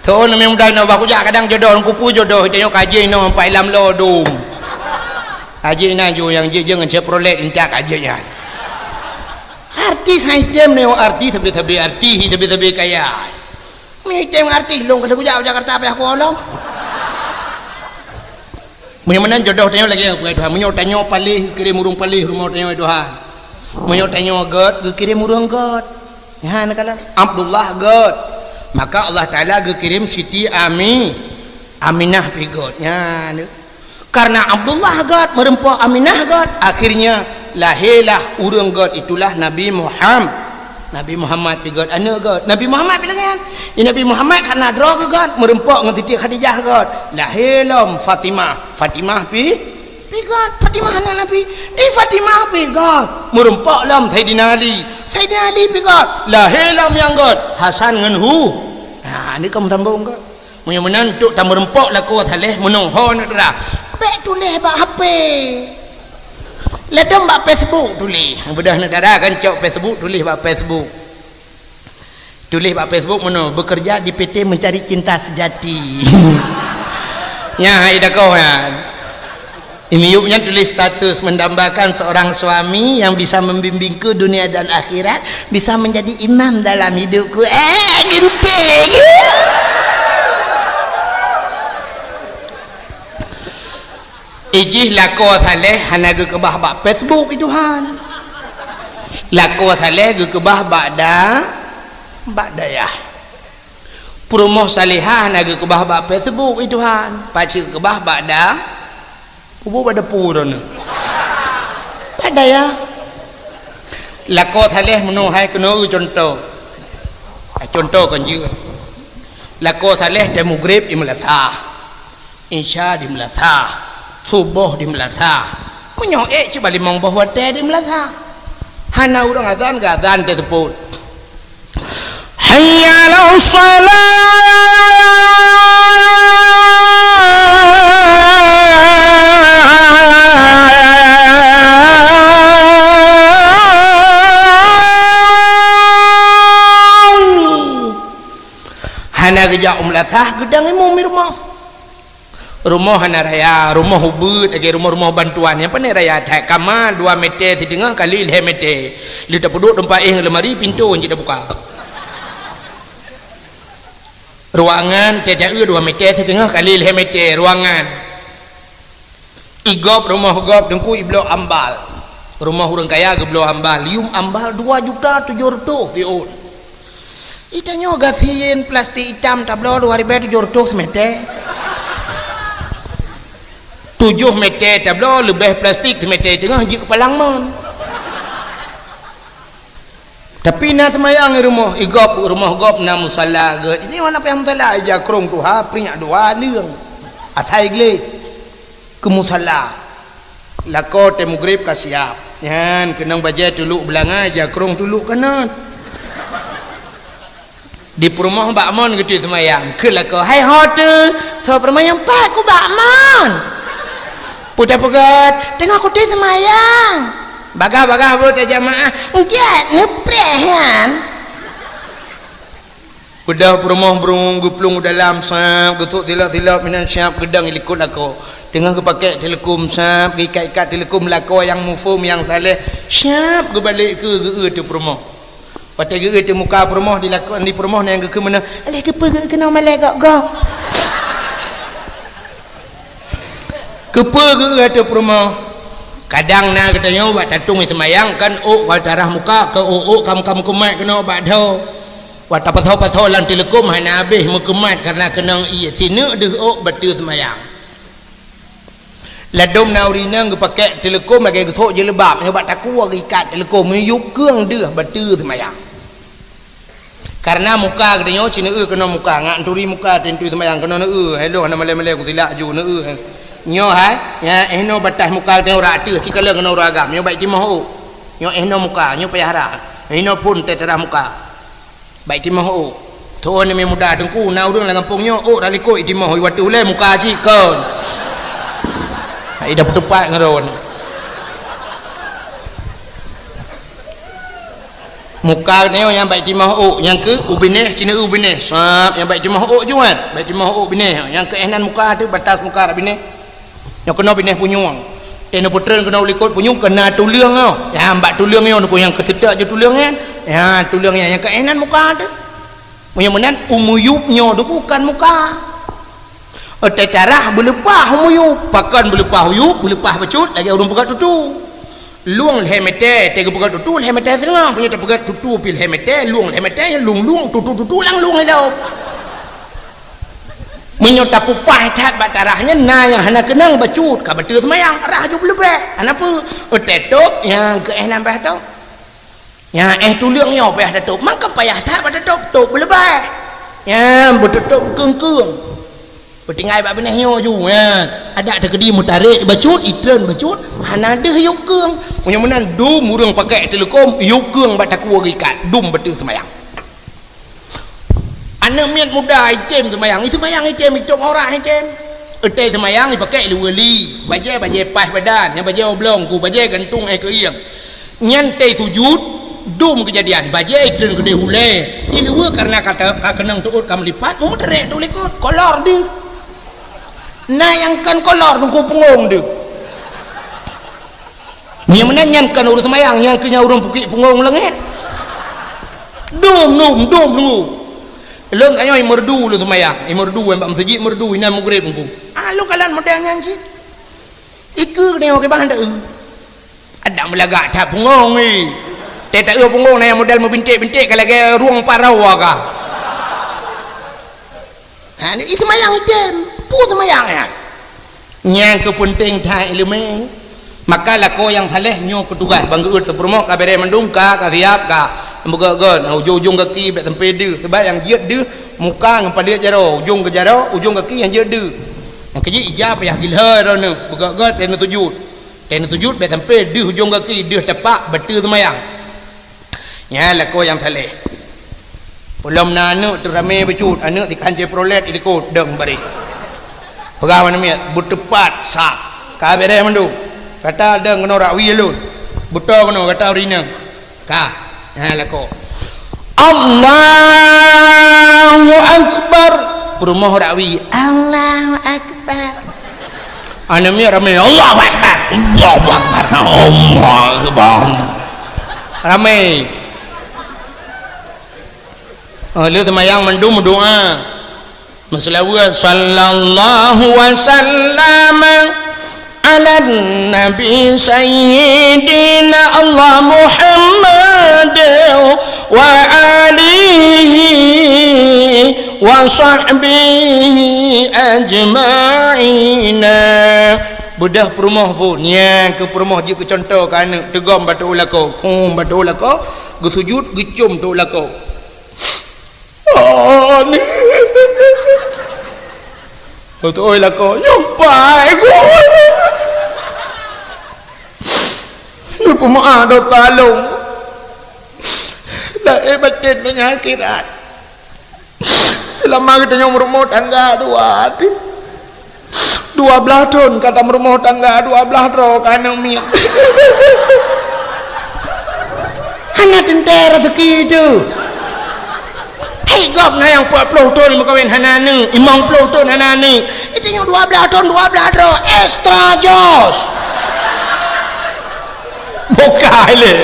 Tho namiet muda na bah kujak kadang jodoh, ngon kupeue jodoh, tanyoe kaji inoe pai lam lo dum. Kaji inan ju nyang jijeueng ngon Chevrolet intat kaji nyan. Artis hai tem nyoe artis sabe-sabe artis, sabe-sabe kaya. Meunyoe item artis lôn ka lheueh kujak u Jakarta payah kuolom. Meunyoe meunan jodoh tanyoe lagèe nyan, Tuhan. Meunyoe tanyoe paléh, geukirém ureueng paléh rumoh tanyoe, Tuhan. Meunyoe tanyoe göt, geukirém ureueng göt. Nyan kalon Abdullah göt. Maka Allah Taala geukirém Siti Ami, Aminah pi göt. Nyan. Karena Abdullah göt, meureumpok Aminah göt, akhirnya lahirlah ureueng göt, itulah Nabi Muham-, Nabi Muhammad pi göt, aneuk göt. Nabi Muhammad pi lagèe nyan. Di Nabi Muhammad karena droe geuh göt, meureumpok ngon Siti Khadijah göt. Lahé lom Fatimah. Fatimah pi, pi göt. Fatimah aneuk Nabi. Di Fatimah pi göt, meureumpok lom Saidina Ali. Saidina Ali pi göt. Lahé lom nyang göt, Hasan ngon Hu-, ha, ni ka meusambông göt. Meunyoe meunan, untuk tameureumpok lakoe saleh meunoe, ho aneuk dara, bèk tuléh bak H P. Ladôm bak Facebook tuléh. Beudôh aneuk dara kan cok Facebook, tuléh bak Facebook. Tuléh bak Facebook meunoe, "Bekerja di P T Mencari Cinta Sejati." Nyan hai dakoh nyan. Di miyueb nyan tuléh status, "Mendambakan seorang suami yang bisa membimbingku dunia dan akhirat, bisa menjadi imam dalam hidupku." Eh, ginting. Ijih lakoe saleh hana geukeubah bak Facebook, i Tuhan. Lakoe saleh geukeubah bak da-, bak dayah. Peurumoh salihah hana geukeubah bak Facebook, i Tuhan. Pacit geukeubah bak da-, Pubu bak dapu droeneuh. Bak dayah. Lakoe saleh meunoe hai keunoe contoh. Ah, contoh kon jeuet. Lakoe saleh teuh mugreb di meulasah. Isya di meulasah. Suboh di meulasah. Meunyoe ék cit bak limong boh watèe di meulasah. Hana ureueng azan, geuazan teuh seupôt. Hayya 'alas shalah. Hana geujak u meulasah, geudong imum di rumoh. Rumoh hana raya, rumoh ubit lagèe rumoh-rumoh bantuan nyang pané raya that. Kama dua meter siteungoh kali lhèe meter. Lheueh tapeuduek teumpat éh ngon leumari, pintoe jeuet tabuka. Ruangan teuh taeu dua meter siteungoh kali lhèe meter ruangan. I gob, rumoh gob Teungku ibloe ambal. Rumoh ureueng kaya geubloe ambal, yum ambal dua juta tujoh reutôh siôn. Di tanyoe gasien plastik itam tabloe dua ribèe tujoh reutôh simeter. Tujoh meter tabloe leubeh plastik simeter teungoh jeuet keu palang mon. Tapi na seumayang di rumoh, i gob, rumoh gob na musala geuh. Di tanyoe hana payah musala, ija krông tuha, prinyak dua, leung. Asai gleh. Keu musala. Lakoe teuh mugreb ka siap. Nyan keunong bajèe tuluk beulangai, ija krông tuluk kanan. Di peurumoh bak mon geutôi seumayang. Keu lakoe, "Hai ho teuh, soe peurumoh nyang pat ku bak mon?" Peue tapeugöt, "Teungoh kutôi seumayang." Bagah-bagah beuet jamaah, "Enggak, neupreh nyan." Beudôh peurumoh brung geuplueng u dalam, sab, geusôk silop-silop, meunan siap geudong i likot lakoe. Teungoh geupakèk teuleukom, sab, geuikat-ikat teuleukom lakoe nyang muphom nyang saleh, siap geubalek keue geu-eu teuk peurumoh. Watèe geu-eu teuk muka peurumoh, di lakoe, di peurumoh na nyang geukheun meunan, "Alah, keupeue geu-eu keunoe malèe gok-gok?" Keupeue geu-eu ateueh peurumoh? Kadang na geutanyoe bak tatong seumayang kan ôk ka tarah muka, keu ôk-ôk kam-kam keumat keunoe bak dhoe. Watèe tapasoe-pasoe lam teuleukom hana habéh meukeumat kareuna keunong ié sineuk deuh ôk bateue seumayang. Ladôm na ureueng inong geupakèk teuleukom lagèe geusôk jilbab, nyoe bak takue geuikat teuleukom, meuyueb keueng deuh bateue seumayang. Kareuna muka geutanyoe ci neu-eu keunoe muka, ngat neuturi muka teuntui seumayang keunoe neu-eu, hai lôn hana malèe-malèe kusilak ju neu-eu. Nyoe hai, nyan eh noe bataih muka geutanyoe rot ateueh, ci kalon keunoe ureueng agam, nyoe bèk timoh ôk. Nyoe eh noe muka, nyoe payah rot. Eh noe phôn teutarah muka. Bèk timoh ôk. Thôn nyoe muda teungku, na ureueng lam gampông nyoe ôk rot likot itimoh, iwat ulèe muka cit kon. Hai dah peuteupat ngon droeneuh. Muka nyoe nyang bèk timoh ôk, nyang keu u binéh, ci neu-eu u binéh. Sab, nyang bèk timoh ôk juet, bèk timoh ôk binéh. Nyang keu eh nan muka teuh, batas muka rot binéh. Nyoe keunoe binéh punyueng. Teuh neupeutreun keunoe u likot punyueng keu na tuleueng nyoe. Nyang bak tuleueng nyoe, nyoe nyang keu seutôt ju tuleueng nyan. Nyan tuleueng nyan, nyang keu eh nan muka teuh. Meunyoe meunan, u meuyueb nyoe teuh kon muka. Teutarah beuleupah u meuyueb, pakon beuleupah u yueb, beuleupah bacut lagèe ureueng peugöt tutu. Lueng lhèe mètè, teuh geupeugöt tutu lhèe mètè siteungoh, meunyoe tapeugöt tutu pih lhèe mètè, lueng lhèe mètè, lueng-lueng, tutu-tutu, lang lueng ilong. Meunyoe tapeupaih that bak tarah nyan, na nyang hana keunong bacut ka bateue seumayang, rhah ju beuleubèh. Hana peue, teuh tôb nyang keu eh nan payah tôb. Nyan eh tuleueng nyoe payah tatôb, mangka payah that bak tatôb, tôb beuleubèh. Nyan beutôb keueng-keueng. Beutinggai bak binéh nyoe ju, nyan. Adak teukeudi meutarek bacut, itreun bacut, hana deuh yueb keueng. Meunyoe meunan dum ureueng pakèk teuleukom, yueb keueng bak takue geuikat, dum bateue seumayang. Aneuk miet muda item seumayang, iseumayang item, itôb aurat item. Watèe seumayang ipakèk iluweue li, bajèe-bajèe paih badan, nyang bajèe oblong ku, bajèe gantung eh keuieng. Nyan watèe sujut, dum keujadian, bajèe itreun keudeh ulèe, iluweue kareuna ka te-, ka keunong teuôt ka meulipat, meumeutarek teuh u likot, kolor deuh. Na nyang kon kolor teungku pungong deuh. Nyang meunan nyan kon ureueng seumayang, nyan keuh nyang ureueng pukik pungong langèt. Dum, dum, dum, dum. Lôn tanyoe imeurdu lôn seumayang, imeurdu bak meuseujid meurdu inan mugreb teungku. Ah, lôn kalon model nyan cit. Ikeue nyoe kiban teu. Adak meulagak that pungong ni. Teuh taeu pungong na nyang model meubinték-binték ka lagèe rueng parau ka. Ha, ni seumayang item, peue seumayang nyan? Nyang keu peunteng that ileumèe. Maka lakoe nyang saleh nyoe keu tugaih ban geuôt teuh peurumoh ka bèrèh mandum ka, ka siap ka. Beugöt-göt, ujong-ujong gaki bèk sampoe deuh, sabab nyang jeuet deuh muka ngon paleuet jaroe, ujong geujaroe, ujong gaki nyang jeuet deuh. Nyang keujeuet ija payah gilhôi droeneuh, beugöt-göt teuh neusujut. Teuh neusujut bèk sampoe deuh ujong gaki, deuh tapak bateue seumayang. Nyan lakoe nyang saleh. Peulom na aneuk teuh ramè bacut, aneuk tikancé prolet i likot dong baré. Peugah aneuk miet, beuteupat sab. Ka bèrèh mandum. Gata dong keunoe rak wie lôn. Beutoe keunoe gata ureueng inong. Ka. Nyan lakoe. Allahu Akbar. Peurumoh rak wie. Allahu Akbar. Aneuk miet ramè, "Allahu Akbar, Allahu Akbar, Allahu Akbar." Ramè. Oh, lheueh seumayang mandum meudoa. Meuseulaweuet, "Sallallahu wa sallama ala nabi sayyidina Allah Muhammad wa alihi wa sahbihi ajma'ina." Beudôh peurumoh phôn, nyan keu peurumoh jeuet keu cuntoh keu aneuk, teugom bak teuôt lakoe, hum bak teuôt lakoe, geusujut, geucôm teuôt lakoe. Oh, ni. Beutôi lakoe, nyoe pai ku. Neupeumeu'ah dosa lôn. Lahé batén donya akhirat. Seulama geutanyoe meurumoh tangga dua, dua blaih thon ka tameurumoh tangga, dua blaih droe ka aneuk miet. Hana teuntèe raseuki teuh. Hai Gob na nyang peuet ploh thon meukawen hana aneuk, limong ploh thon hana aneuk. Itu nyang dua belas thon, dua belas droe, extra jos. Bukai lé.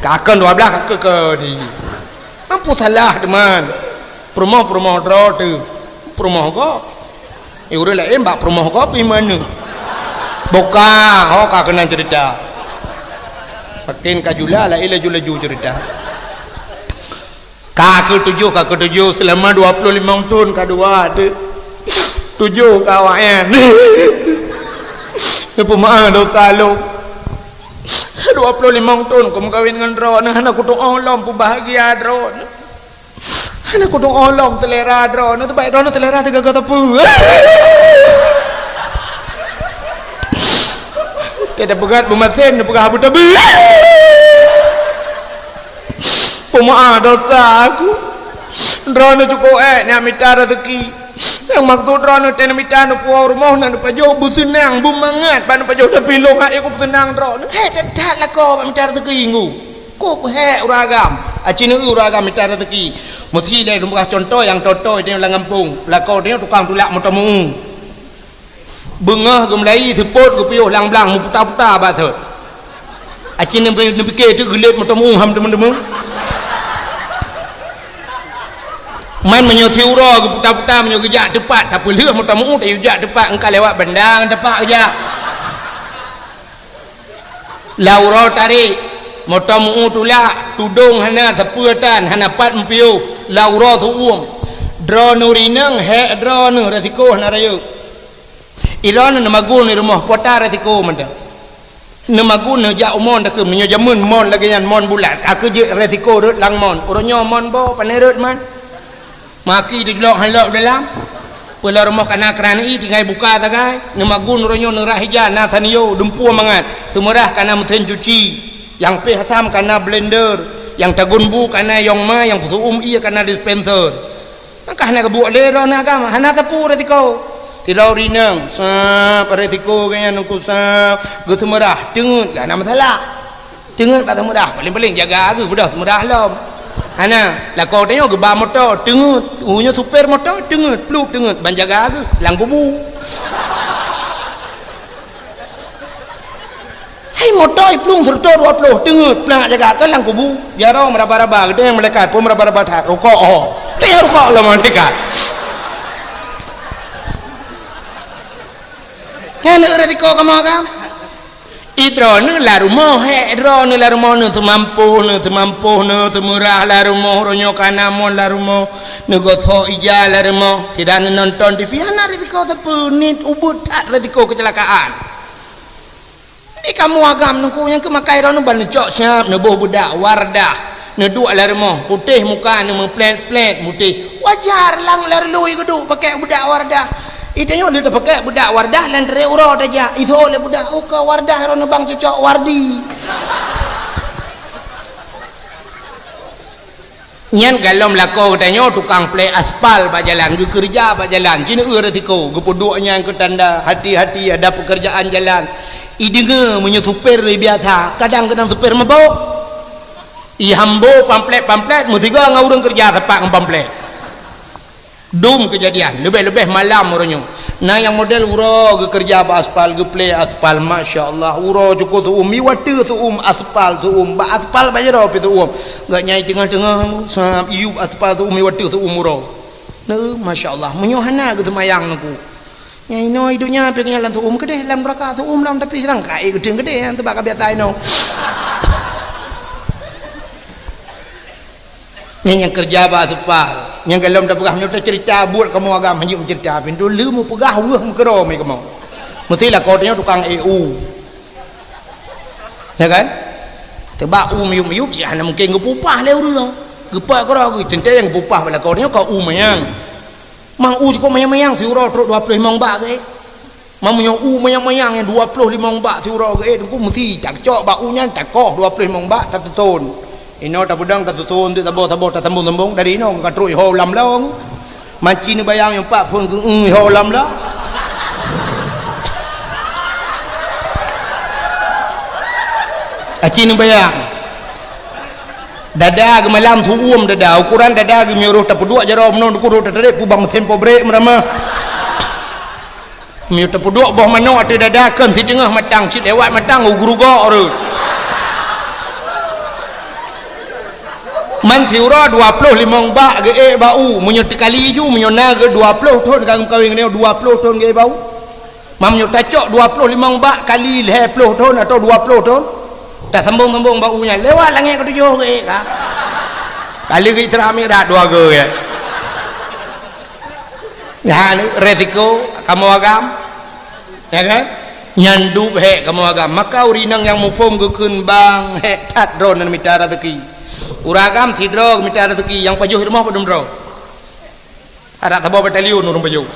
Kakon dua belas, kakon ke di. Mampu salah, teman. Peurumoh-peurumoh droe tu. Peurumoh gob. Eh, ureuëng laén bak peurumoh gob pih meuaneuk. Buka, ho ka keunan cerita. Makin ka jula, laén laju-laju cerita. Ka keutujoh, ka keutujoh, seulama dua ploh limong thon ka dua tu. Tujoh ka awaknyan. Neupeumaáh dosa lôn. Dua ploh limong thon ku meukawen ngon droeneuh, hana kutuoh lom peubahgia droeneuh. Hana kutuoh lom seulera droeneuh, teubaik droeneuh seulera teuga-ga teupeu. Teupeugah beumasen, teupeugah beuteubeu. Peumeu'ah dosa aku. Droeneuh cukôp ék nyan mita raseuki. Nyang maksud droeneuh teuh neumita neupuwoe rumoh na neupajoh beuseunang, beumangat bak neupajoh, tapi lôn hana ku beuseunang droeneuh. Hék that-that lakoe bak mita raseuki ngu. Kok hék ureuëng agam. Aci neueu ureuëng agam mita raseuki. Meusti lé lôn peugah cuntoh nyang toe-toe teuh lam gampông. Lakoe teuh tukang tulak moto meu-ueng. Beungoh geumeulayi seupôt geupiôh lam blang meuputa-puta bak sot. Aci neubi-, neupike teuk geulet moto meu-ueng ham teumeu-teumeu. Man meunyoe siuroe geuputa-puta meunyoe geujak teupat, tapeulheueh moto meu-ueng tayue jak teupat, engka lewat bandang teupat geujak. Lam uroe tarék, moto meu-ueng tulak, tudong hana, sapeue tan, hana pat meupiôh, lam uroe seu-uem. Droeneuh rineueng, hék droeneuh, resiko hana rayeuk. Droeneuh neumagun di rumoh, kuota resiko mantong. Neumagun neujak u mon takheun, meunyoe jameun mon lagée nyan, mon bulat, ka keuh jeuet resiko rhot lam mon. Uroe nyoe mon boh, pane rhot man. Maki teujulok han lok dalam. Peue lam rumoh ka na kran ie tinggai buka sagai. Neumagun uroe nyoe neurah ija na sanio dumpeue mangat. Seumeurah ka na meusén cuci. Nyang péh asam ka na blender. Nyang tagun bu ka na yong ma, nyang peuseu-uem ie ka na dispenser. Maka hana geubuek lé droeneuh agam, hana sapeue resiko. Sidroe rineueng, sab resiko geuh nyan nungku sab, geuseumeurah, teungeut, hana masalah. Teungeut bak seumeurah, paléng-paléng jaga geuh, beudôh seumeurah lom. Hana, lakoe tanyoe geuba moto, teungeut. Uroe nyoe supir moto, teungeut, plup teungeut, ban jaga geuh, lam kubu. Hai moto iplueng seureutôh dua ploh, teungeut, plueng jaga keu lam kubu. Jaroe meuraba-raba, geudeh malaikat, peue meuraba-raba that, rukok ho. Teuh rukok lom malaikat. Nyan resiko kamoe kan? Droeneuh lam rumoh, hék droeneuh lam rumoh, neuh seumampoh, neuh seumampoh, neuh seumeurah lam rumoh, uroe nyoe ka na mon lam rumoh, neugosok ija lam rumoh, tidak neunonton T V, hana risiko sapeue, niet ubeut that risiko keucilakaan. Di kamoe agam nungku nyang keumakai droeneuh ban neucok siab, neuboh beudak Wardah. Neuduek lam rumoh, putéh muka, neumeuplet-plet, mutéh. Wajar lang lam rului geuduek pakai beudak Wardah. Itanyoe lheueh tapakèk beudak Wardah, lam trép uroe tajak. Itho lé beudak, oh, ka Wardah, droeneuh bang cocok Wardi. Nyan galom lakoe geutanyoe tukang plé aspal bak jalan, geukeureuja bak jalan, ci neueu resiko, geupeuduek nyan keu tanda, hati-hati ada pekerjaan jalan. Ideungoe meunyoe supir biasa, kadang keunong supir mabök. Ihambo pamflet-pamflet meusigoe ngon ureuëng keureuja sapat ngon pamflet. Dum keujadian, leubeh-leubeh malam uroe nyoe. Na nyang model uroe geukeureuja bak aspal, geuplé aspal, masya Allah, uroe cukôp seu-uem, iwa teuk seu-uem, aspal seu-uem, bak aspal bak jaroe pih seu-uem. Gobnyan teungoh-teungoh, sab, iyup aspal seu-uem, iwa teuk seu-uem uroe. Neu, masya Allah, meunyoe hana geuseumayang nungku. Nyang inoe i donya pih nyan lam seu-uem keudeh, lam neuraka seu-uem lom, tapi seurang ka ék geuteun keudeh, nyang teuba ka biasa inoe. Nyang, nyang keureuja bak aspal, nyang galom tapeugah meunyoe taceurita buet kamoe agam hanjeuet meuceurita, pintoe lheueh meupeugah weueh meukeurô mé kamoe. Meusti lakoe tanyoe tukang ék u. Ya kan? Teuba u miyueb-miyueb cit hana mungken geupupah lé ureuëng. Geupeukeurô geuh teuntée nyang geupupah bak lakoe tanyoe ka u manyang. Mang u cukôp manyang-manyang siuroe trok dua ploh limong bak geuék. Meunyoe u manyang-manyang nyang dua ploh limong bak siuroe geuék teungku meusti tacok bak u nyan takoh dua ploh limong bak tateuton. Inoe tapeudong tateuton teuk saboh-saboh tasambong-sambong dari inoe ka trok iho lam long. Manci neubayang nyang pat phon geu-, iho lam long. Aci neubayang. Dada geumalam su'uem dada, ukuran dada geuh meunyoe roh tapeuduek jaroe meunoe, duku roh tatarek peubang meusén pobrek meuramah. Meunyoe tapeuduek boh manok ateueh dada, kon siteungoh matang, cit lewat matang, u geurugok rot. Man siuroe dua ploh limong bak geuék bak u, meunyoe teukali ju, meunyoe na geuh dua ploh thon ka geumeukawen ngon nyoe, dua ploh thon geuék bak u. Mam nyoe tacok dua ploh limong bak kali lhèe ploh thon atau dua ploh thon, tasambong-sambong bak u nyan, lewat langèt keutujôh geuék ka. Kali geuh Isra Mi'raj dua geuh, ya. Nyan resiko kamoe agam. Ya kan? Nyan dub hék kamoe agam. Maka ureueng inong nyang muphom geukheun bang hék that droeneuh mita raseuki. Ureueng agam sidroe mita raseuki, nyang pajoh rumoh padum droe. Adak saboh batalion ureueng pajoh.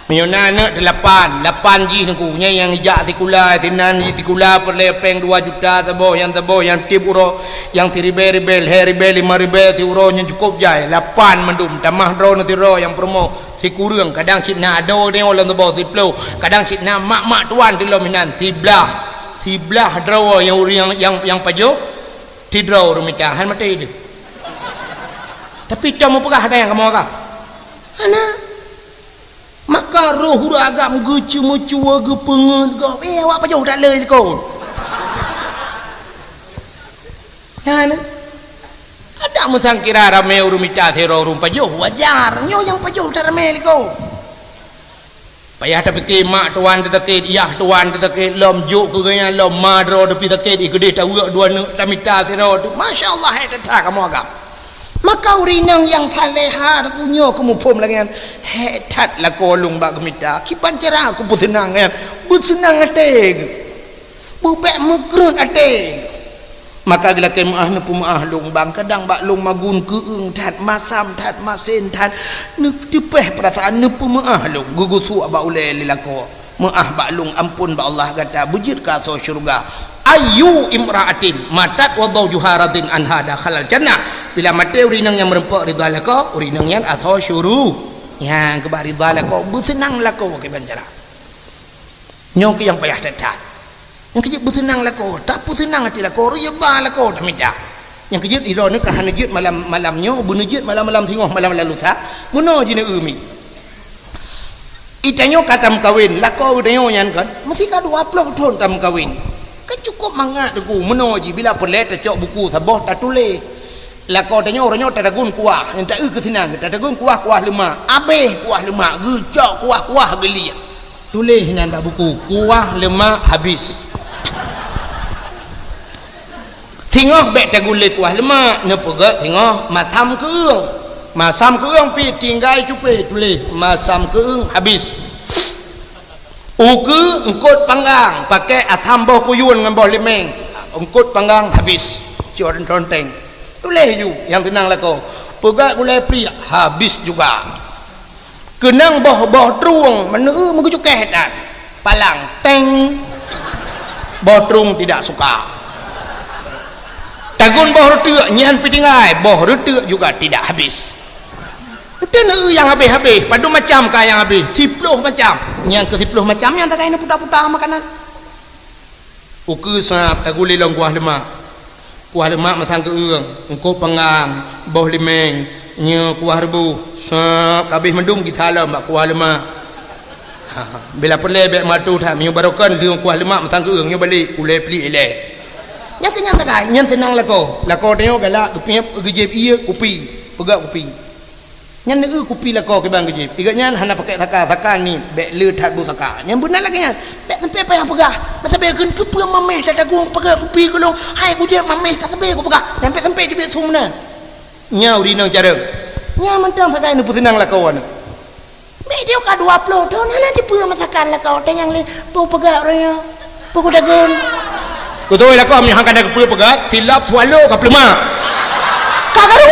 Meunyoe na aneuk teulapan, lapan jih nungku, nyan nyang jak sikula, sinan jih sikula peureulèe péng dua juta saboh, nyang saboh nyang tiep uroe, nyang siribèe-ribèe, lhèe ribèe, lima ribèe siuroe nyan cukôp jai, lapan mandum, tamah droeneuh sidroe nyang peurumoh sikureueng, kadang cit na adoe nyoe lam saboh siploh, kadang cit na mak-mak tuan di lom inan siblaih, siblaih droe nyang ureueng nyang, nyang, nyang pajoh, sidroe ureueng mita, han maté deuh. Tapi cong meupeugah ada nyang kamoe agam. Hana. Maka roh ureueng agam geuceumeucue, geupeungeut gob, eh, awak pajoh that le likot. Nyan, adak meusangkira ramé ureueng mita sidroe ureueng pajoh, wajar. Nyoe nyang pajoh that ramé likot. Payah tapike mak tuan teusakét, yah tuan teusakét, lom jok keu geuhnyan, lom ma droe teupih sakét, i keudeh taweuek dua neuk tamita sidroe teuh. Masya Allah, hai that-that kamoe agam. Maka ureueng inong nyang salehah, geutanyoe keu muphom lagèe nyan, hék that lakoe lôn bak geumita, kiban cara kupeuseunang nyan, beuseunang até geuh. Beubèk meukreuet até. Maka geulakèe meu'ah, neupeu meu'ah lôn bang, kadang bak lôn magun keu'eung that, masam that, masen that, neuteupeh peurasaan, neupeu meu'ah lôn, geugeusuek bak ulèe lé lakoe. Meu'ah bak lôn, amphon bak Allah gata, beujeuet keu asoe syeuruga. Ayyu imra'atin matat wa zawjuha radin anha dakhalal jannah. Bila maté ureueng inong nyang meureumpok ridha lakoe, ureueng inong nyan asoe syuru-, nyang keubah ridha lakoe, beuseunang lakoe kiban cara. Nyoe keuh nyang payah that-that. Nyang keu jeuet beuseunang lakoe, tapeuseunang até lakoe, ridha lakoe tamita. Nyang keu jeuet droeneuh ka hana jeuet malam, malam nyoe, beuneuh jeuet malam-malam singoh, malam-malam lusa, meunoe jih neu-eu mi. Geutanyoe ka tameukawen, lakoe geutanyoe nyan kan, meusti ka dua ploh thon tameukawen. Kan cukôp mangat teungku, meunoe jih bila peureulèe tacok buku saboh tatuléh. Lakoe tanyoe uroe nyoe tatagun kuah, nyang ta-eu keu sinan, tatagun kuah, kuah leumak, abéh kuah leumak, geucok kuah-kuah geuliek. Tuléh nan bak buku, kuah leumak habis. Singoh bèk tagun lé kuah leumak, neupeugèt singoh masam keu'eung. Masam keu'eung pih tinggai cupé tuléh, masam keu'eung habis. Ukeue eungkôt panggang, pakèk asam boh kuyueng ngon boh limeng, eungkôt panggang habis. Cok reunteng-reunteng. Tuléh ju nyang seunang lakoe. Peugah gulai pliek, habis juga. Keunong boh-boh trueng, meuneu meugeujukeh dan palang, teng. Boh trueng tidak suka. Tagun boh reuteuk, nyan pih tinggai, boh reuteuk juga tidak habis. Ente neu nyang habéh-habéh, padum macam ka nyang habéh, siploh macam. Nyang keu siploh macam nyan tagai neuputa-puta makanan. Ukeue sab tagulé lom kuah leumak. Kuah leumak masang keu'eung, eungkôt panggang, boh limeng, nyoe kuah reubôh, sab ka abéh mandum gisa lom bak kuah leumak. Ha, bila peureulèe bèk meuatoh that, meunyoe barokon lheueh kuah leumak masang keu'eung, nyoe balek, ulèe pliek ilèe. Nyang keu nyan tagai, nyan seunang lakoe. Lakoe tanyoe galak, geupiep, geujieb ie, kupi, peugah kupi. Nyan neu kupi lakoe kiban geujieb. Igeuh nyan hana pakèk saka, saka ni bèk le that bu saka. Nyan beuna lagèe nyan. Bèk sampai payah peugah. Bèk sampai kheun keupeue mamèh tatagun peugah kupi keu lôn. Hai kujieb mamèh ka sampai kupeugah. Nyan bèk sampai teubiet su meunan. Nyan ureueng inong carông. Nyan mantong sagai neupeuseunang lakoe nyan. Bèk diyoe ka dua ploh thon hana teupeue masakan lakoe teuh nyang le peue peugah ureueng nyoe. Peue kutagun? Beutôi lakoe meunyoe han kana keupeue peugah, silop swallow ka peuleumak. Ka karu.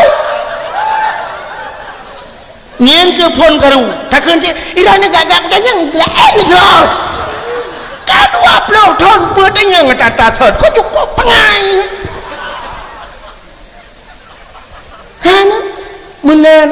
Ngieng keu phon karu. Takheun cit, iroh nyoe gak-gak kutanyong, laén jroh. Ka dua ploh thon peue tanyong ata-ata sot. Ko cukôp peungai. Hana. Meunan.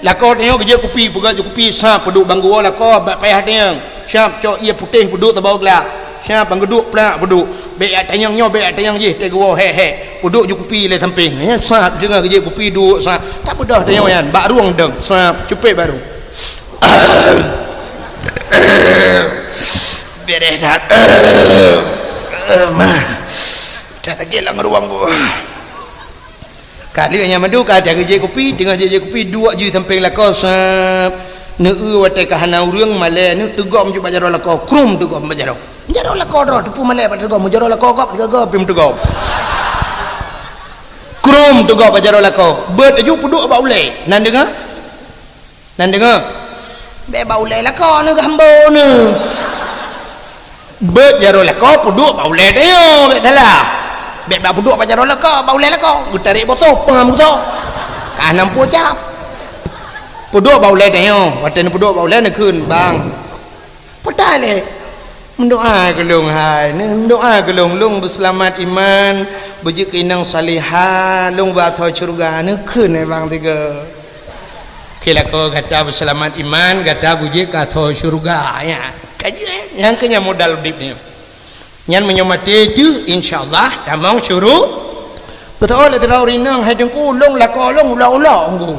Lakoe tanyoe geujeuet kupi, peugah jeuet kupi, sab peuduek banggu lakoe bak payah tanyoe. Sab cok ie putéh peuduek saboh glah. Sab bang geuduek plak peuduek. Bék jak tanyong nyoe, bék jak tanyong jih, teuh geuwoe hék-hék. Peuduek ju kupi lé sampéng. Nyan sab, deungoe geujép kupi duek sab. Tabeudôh tanyong nyan, bak rueng dong, sab, cupet bak rueng. Beureh that. Mah. That lagèe lam rueng bu. Ka lheueh nyan mandum ka geujép kupi, teungoh jép-jép kupi, duek ju sampéng lakoe, sab. Neueu watèe ka hana ureueng, malèe neuh teugom ju bak jaroe lakoe, krum teugom bak jaroe. Jaroe lakoe droe, teupeu malèe bak teugom, jaroe lakoe gob, sigoe gob pih meuteugom. Krum teugom bak jaroe lakoe, beuet laju peuduek bak ulèe. Nan deungoe? Nan deungoe? Bèk bak ulèe lakoe neuh, geuhambo neuh. Beuet jaroe lakoe, peuduek bak ulèe tanyoe, bèk salah. Bèk bak peuduek bak jaroe lakoe, bak ulèe lakoe. Geutarek botoh, paham geutoh. Ka hana meupucap. Peuduek bak ulèe tanyoe, watèe neupeuduek bak ulèe neukheun, "Bang, peue that lé? Meudoa keu lôn hai, meudoa keu lôn, lôn beuseulamat iman, beujeuet keu inong salihah, lôn beuasoe syeuruga," neukheun lé bang sigoe. Keu lakoe gata beuseulamat iman, gata beujeuet keu asoe syeuruga, ya. Ka jeuet, nyang keu nyan modal udép nyoe. Nyan meunyoe maté teuh, insya Allah tamong syuru-, Beutôi lé sidroe ureueng inong, hai Teungku, lôn lakoe lôn ulok-ulok, Teungku.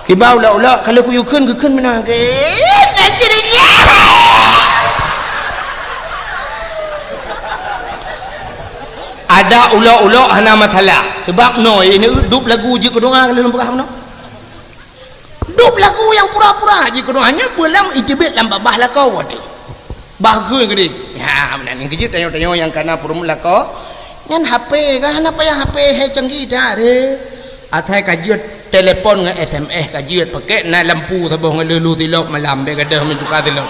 Kiban ulok-ulok, ka lheueh kuyue kheun, geukheun meunan, "Gét, gét, gét." Adak ulok-ulok hana masalah. Sabab noe, ini dub lagu jeuet keu doa, ka lheueh lôn peugah meunoe. Dub lagu nyang pura-pura jih keunoe, hanya beulam iteubiet lam babah lakoe watèe. Bah geue geude. Ya, meunan nyan keujeuet tanyoe-tanyoe nyang kana peurumoh lakoe. Nyan H P kan, hana payah H P hai canggih that deh. Asai ka jeuet telepon ngon S M S ka jeuet, pakèk na lampu saboh ngon lheuh-lheuh silop malam, bèk gadôh meutuka silop.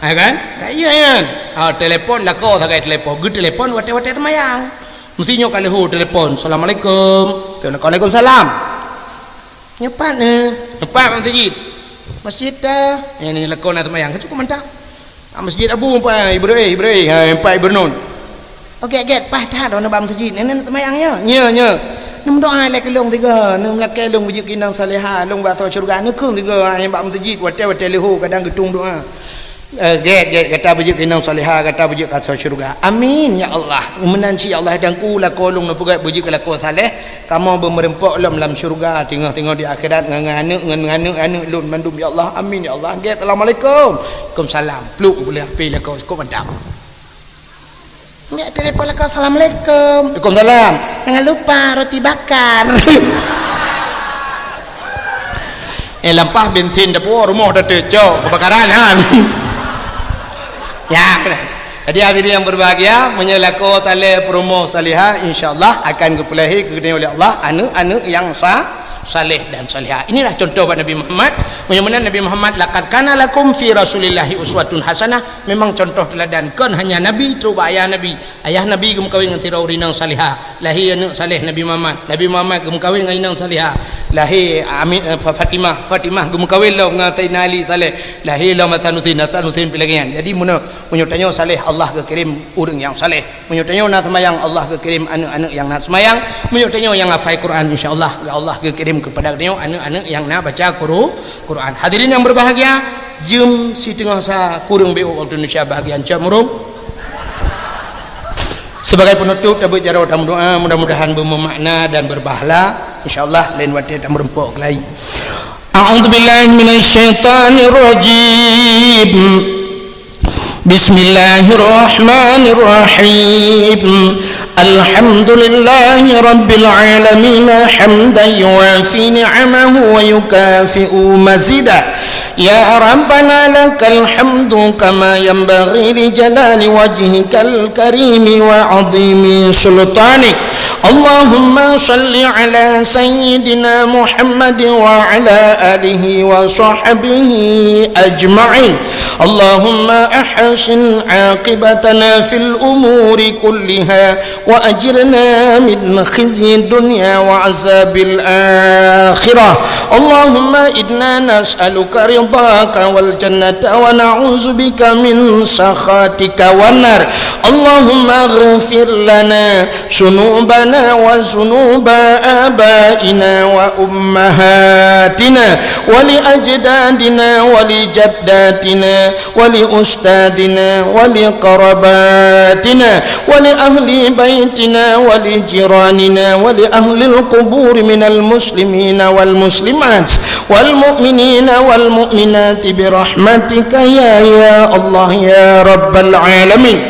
Ha kan? Ka iya nyan. Ah, telepon lakoe sagai telepon, geutelepon watèe-watèe seumayang. Meusti nyoe ka lheuh telepon, "Assalamualaikum." "Waalaikumsalam." Nyoe pat, eh? Nyoe pat Bang Sajid. Masjid, eh? Eh, ni lakoe na seumayang. Cukup mantap. Ah, Masjid Abu empat, Ibrahim, Ibrahim. Ha, empat Ibrahim. Okey, gét, paih that, wana Bang Sajid. Ni, ni seumayang, ya? Ya, ya. Ni meudoa lé keu lôn tiga. Ni meulakèe lôn beujeuet keu inong salihah. Lôn bak asoe syeuruga. Ni kheun tiga, ah, bak Bang Sajid. Watèe-watèe leuho kadang geutung doa. Eh, gét, gét, gata beujeuet keu inong salihah, gata beujeuet keu asoe syeuruga. Amin, ya Allah. Meunan cit, ya Allah, dan ku lakoe lôn neupeugèt beujeuet keu lakoe saleh, kamoe beumeureumpok lom lam syeuruga, teungoh-teungoh di akhirat ngon, ngon aneuk, ngon, ngon aneuk-aneuk lôn mandum, ya Allah. Amin, ya Allah. Gét, assalamualaikum. Waalaikumsalam. Pluk, boleh api lakoe, cukup mantap. Ambil telepon lakoe, "Assalamualaikum." "Waalaikumsalam." "Jangan lupa roti bakar." Eh, lampah bensin dapur rumoh dah teucok kebakaran, ha. Ya. Jadi, hadirin yang berbahagia, meunyoe lakoe saleh peurumoh salihah, insya Allah akan geupeulahé keu geutanyoe oleh Allah aneuk-aneuk yang sa-, saleh dan salihah. Inilah contoh bak Nabi Muhammad. Meunyoe meunan Nabi Muhammad, "Laqad kana lakum fi Rasulillahi uswatun hasanah." Memang contoh teuladan, kon hanya Nabi, trok bak ayah Nabi. Ayah Nabi geumeukawen ngon sidroe ureueng inong salihah. Lahé aneuk saleh Nabi Muhammad. Nabi Muhammad geumeukawen ngon inong salihah. Lahé Ami-, eh, Fa-, Fatimah. Fatimah geumeukawen lom ngon Saidina Ali saleh. Lahé lom Hasan Husein. Hasan Husein pih lagèe nyan. Jadi, meunyoe, meunyoe tanyoe saleh, Allah geukirém ureueng nyang saleh. Meunyoe tanyoe na seumayang, Allah geukirém aneuk-aneuk nyang na seumayang. Meunyoe tanyoe nyang hafai Quran, insya Allah, Allah geukirém keupada tanyoe aneuk-aneuk nyang na baca Quru-, Quran. Hadirin yang berbahagia, jeuem siteungoh sa kureueng beu waktu Indonesia bahagian cok murung. Sebagai penutup, tabeuet jaroe tameudoa, mudah-mudahan bermakna dan berpahala. Insya Allah, lain watèe tameureumpok keulai. A'udzubillahi minasyaitonirrajim. Bismillahirrahmanirrahim. Alhamdulillahi rabbil alamin, hamdan yuwafi ni'amahu wa yukafi'u mazidah. Ya Rabbana, lakal hamdu kama yanbaghi li jalali wajhikal karimi wa azimi sultanik. Allahumma salli ala sayyidina Muhammad wa ala alihi wa sahbihi ajma'in. Allahumma ahsin aqibatana fil umuri kulliha وأجرنا من خزي الدنيا وعذاب الآخرة. اللهم إنا نسألك رضاك والجنة ونعوذ بك من سخطك والنار. اللهم اغفر لنا ذنوبنا وذنوب آبائنا وأمهاتنا ولأجدادنا ولجداتنا ولأستاذنا ولقراباتنا ولأهل بيتنا ولجيراننا ولأهل القبور من المسلمين والمسلمات والمؤمنين والمؤمنات برحمتك يا، يا الله يا رب العالمين.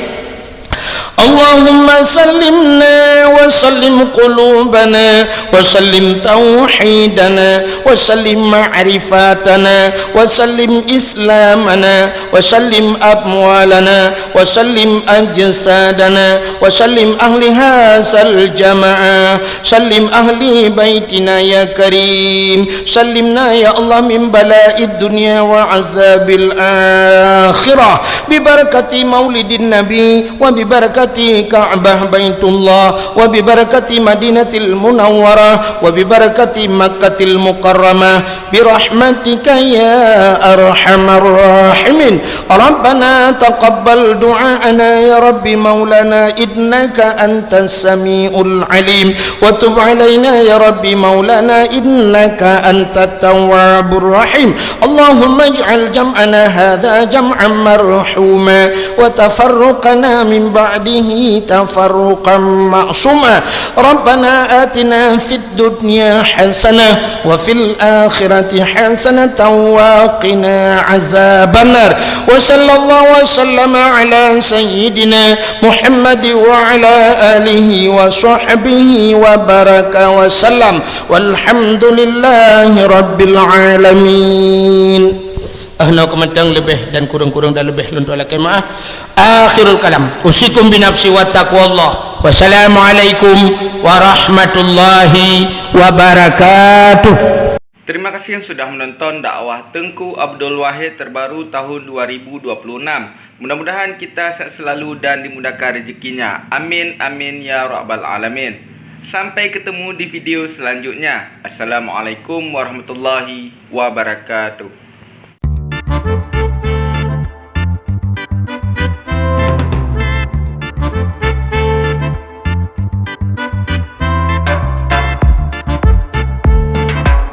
اللهم سلمنا وسلم قلوبنا وسلم توحيدنا وسلم معرفتنا وسلم إسلامنا وسلم أموالنا وسلم أجسادنا وسلم أهل هذا الجماعة. سلم أهل بيتنا يا كريم. سلمنا يا الله من بلاء الدنيا وعذاب الآخرة ببركة مولد النبي وببركة كعبة بيت الله وببركة مدينة المنورة وببركة مكة المكرمة برحمتك يا أرحم الراحمين. ربنا تقبل دعاءنا يا رب مولانا إنك أنت السميع العليم وتب علينا يا رب مولانا إنك أنت التواب الرحيم. اللهم اجعل جمعنا هذا جمعا مرحوما وتفرقنا من بعده تفرقا معصوما. ربنا آتنا في الدنيا حسنة وفي الآخرة حسنة وقنا عذاب النار. وصلى الله وسلم على سيدنا محمد وعلى آله وصحبه وبارك وسلم. والحمد لله رب العالمين. Hana keumantang leubeh dan kurang-kurang dan leubeh lôn tuan lakée meu'ah. Akhirul kalam. Usikum binafsi wa taqwallah. Wassalamualaikum warahmatullahi wabarakatuh. Terima kasih yang sudah menonton dakwah Teungku Abdul Wahid terbaru tahun dua ribu dua puluh enam. Mudah-mudahan kita sehat selalu dan dimudahkan rezekinya. Amin, amin, ya rabbal alamin. Sampai ketemu di video selanjutnya. Assalamualaikum warahmatullahi wabarakatuh.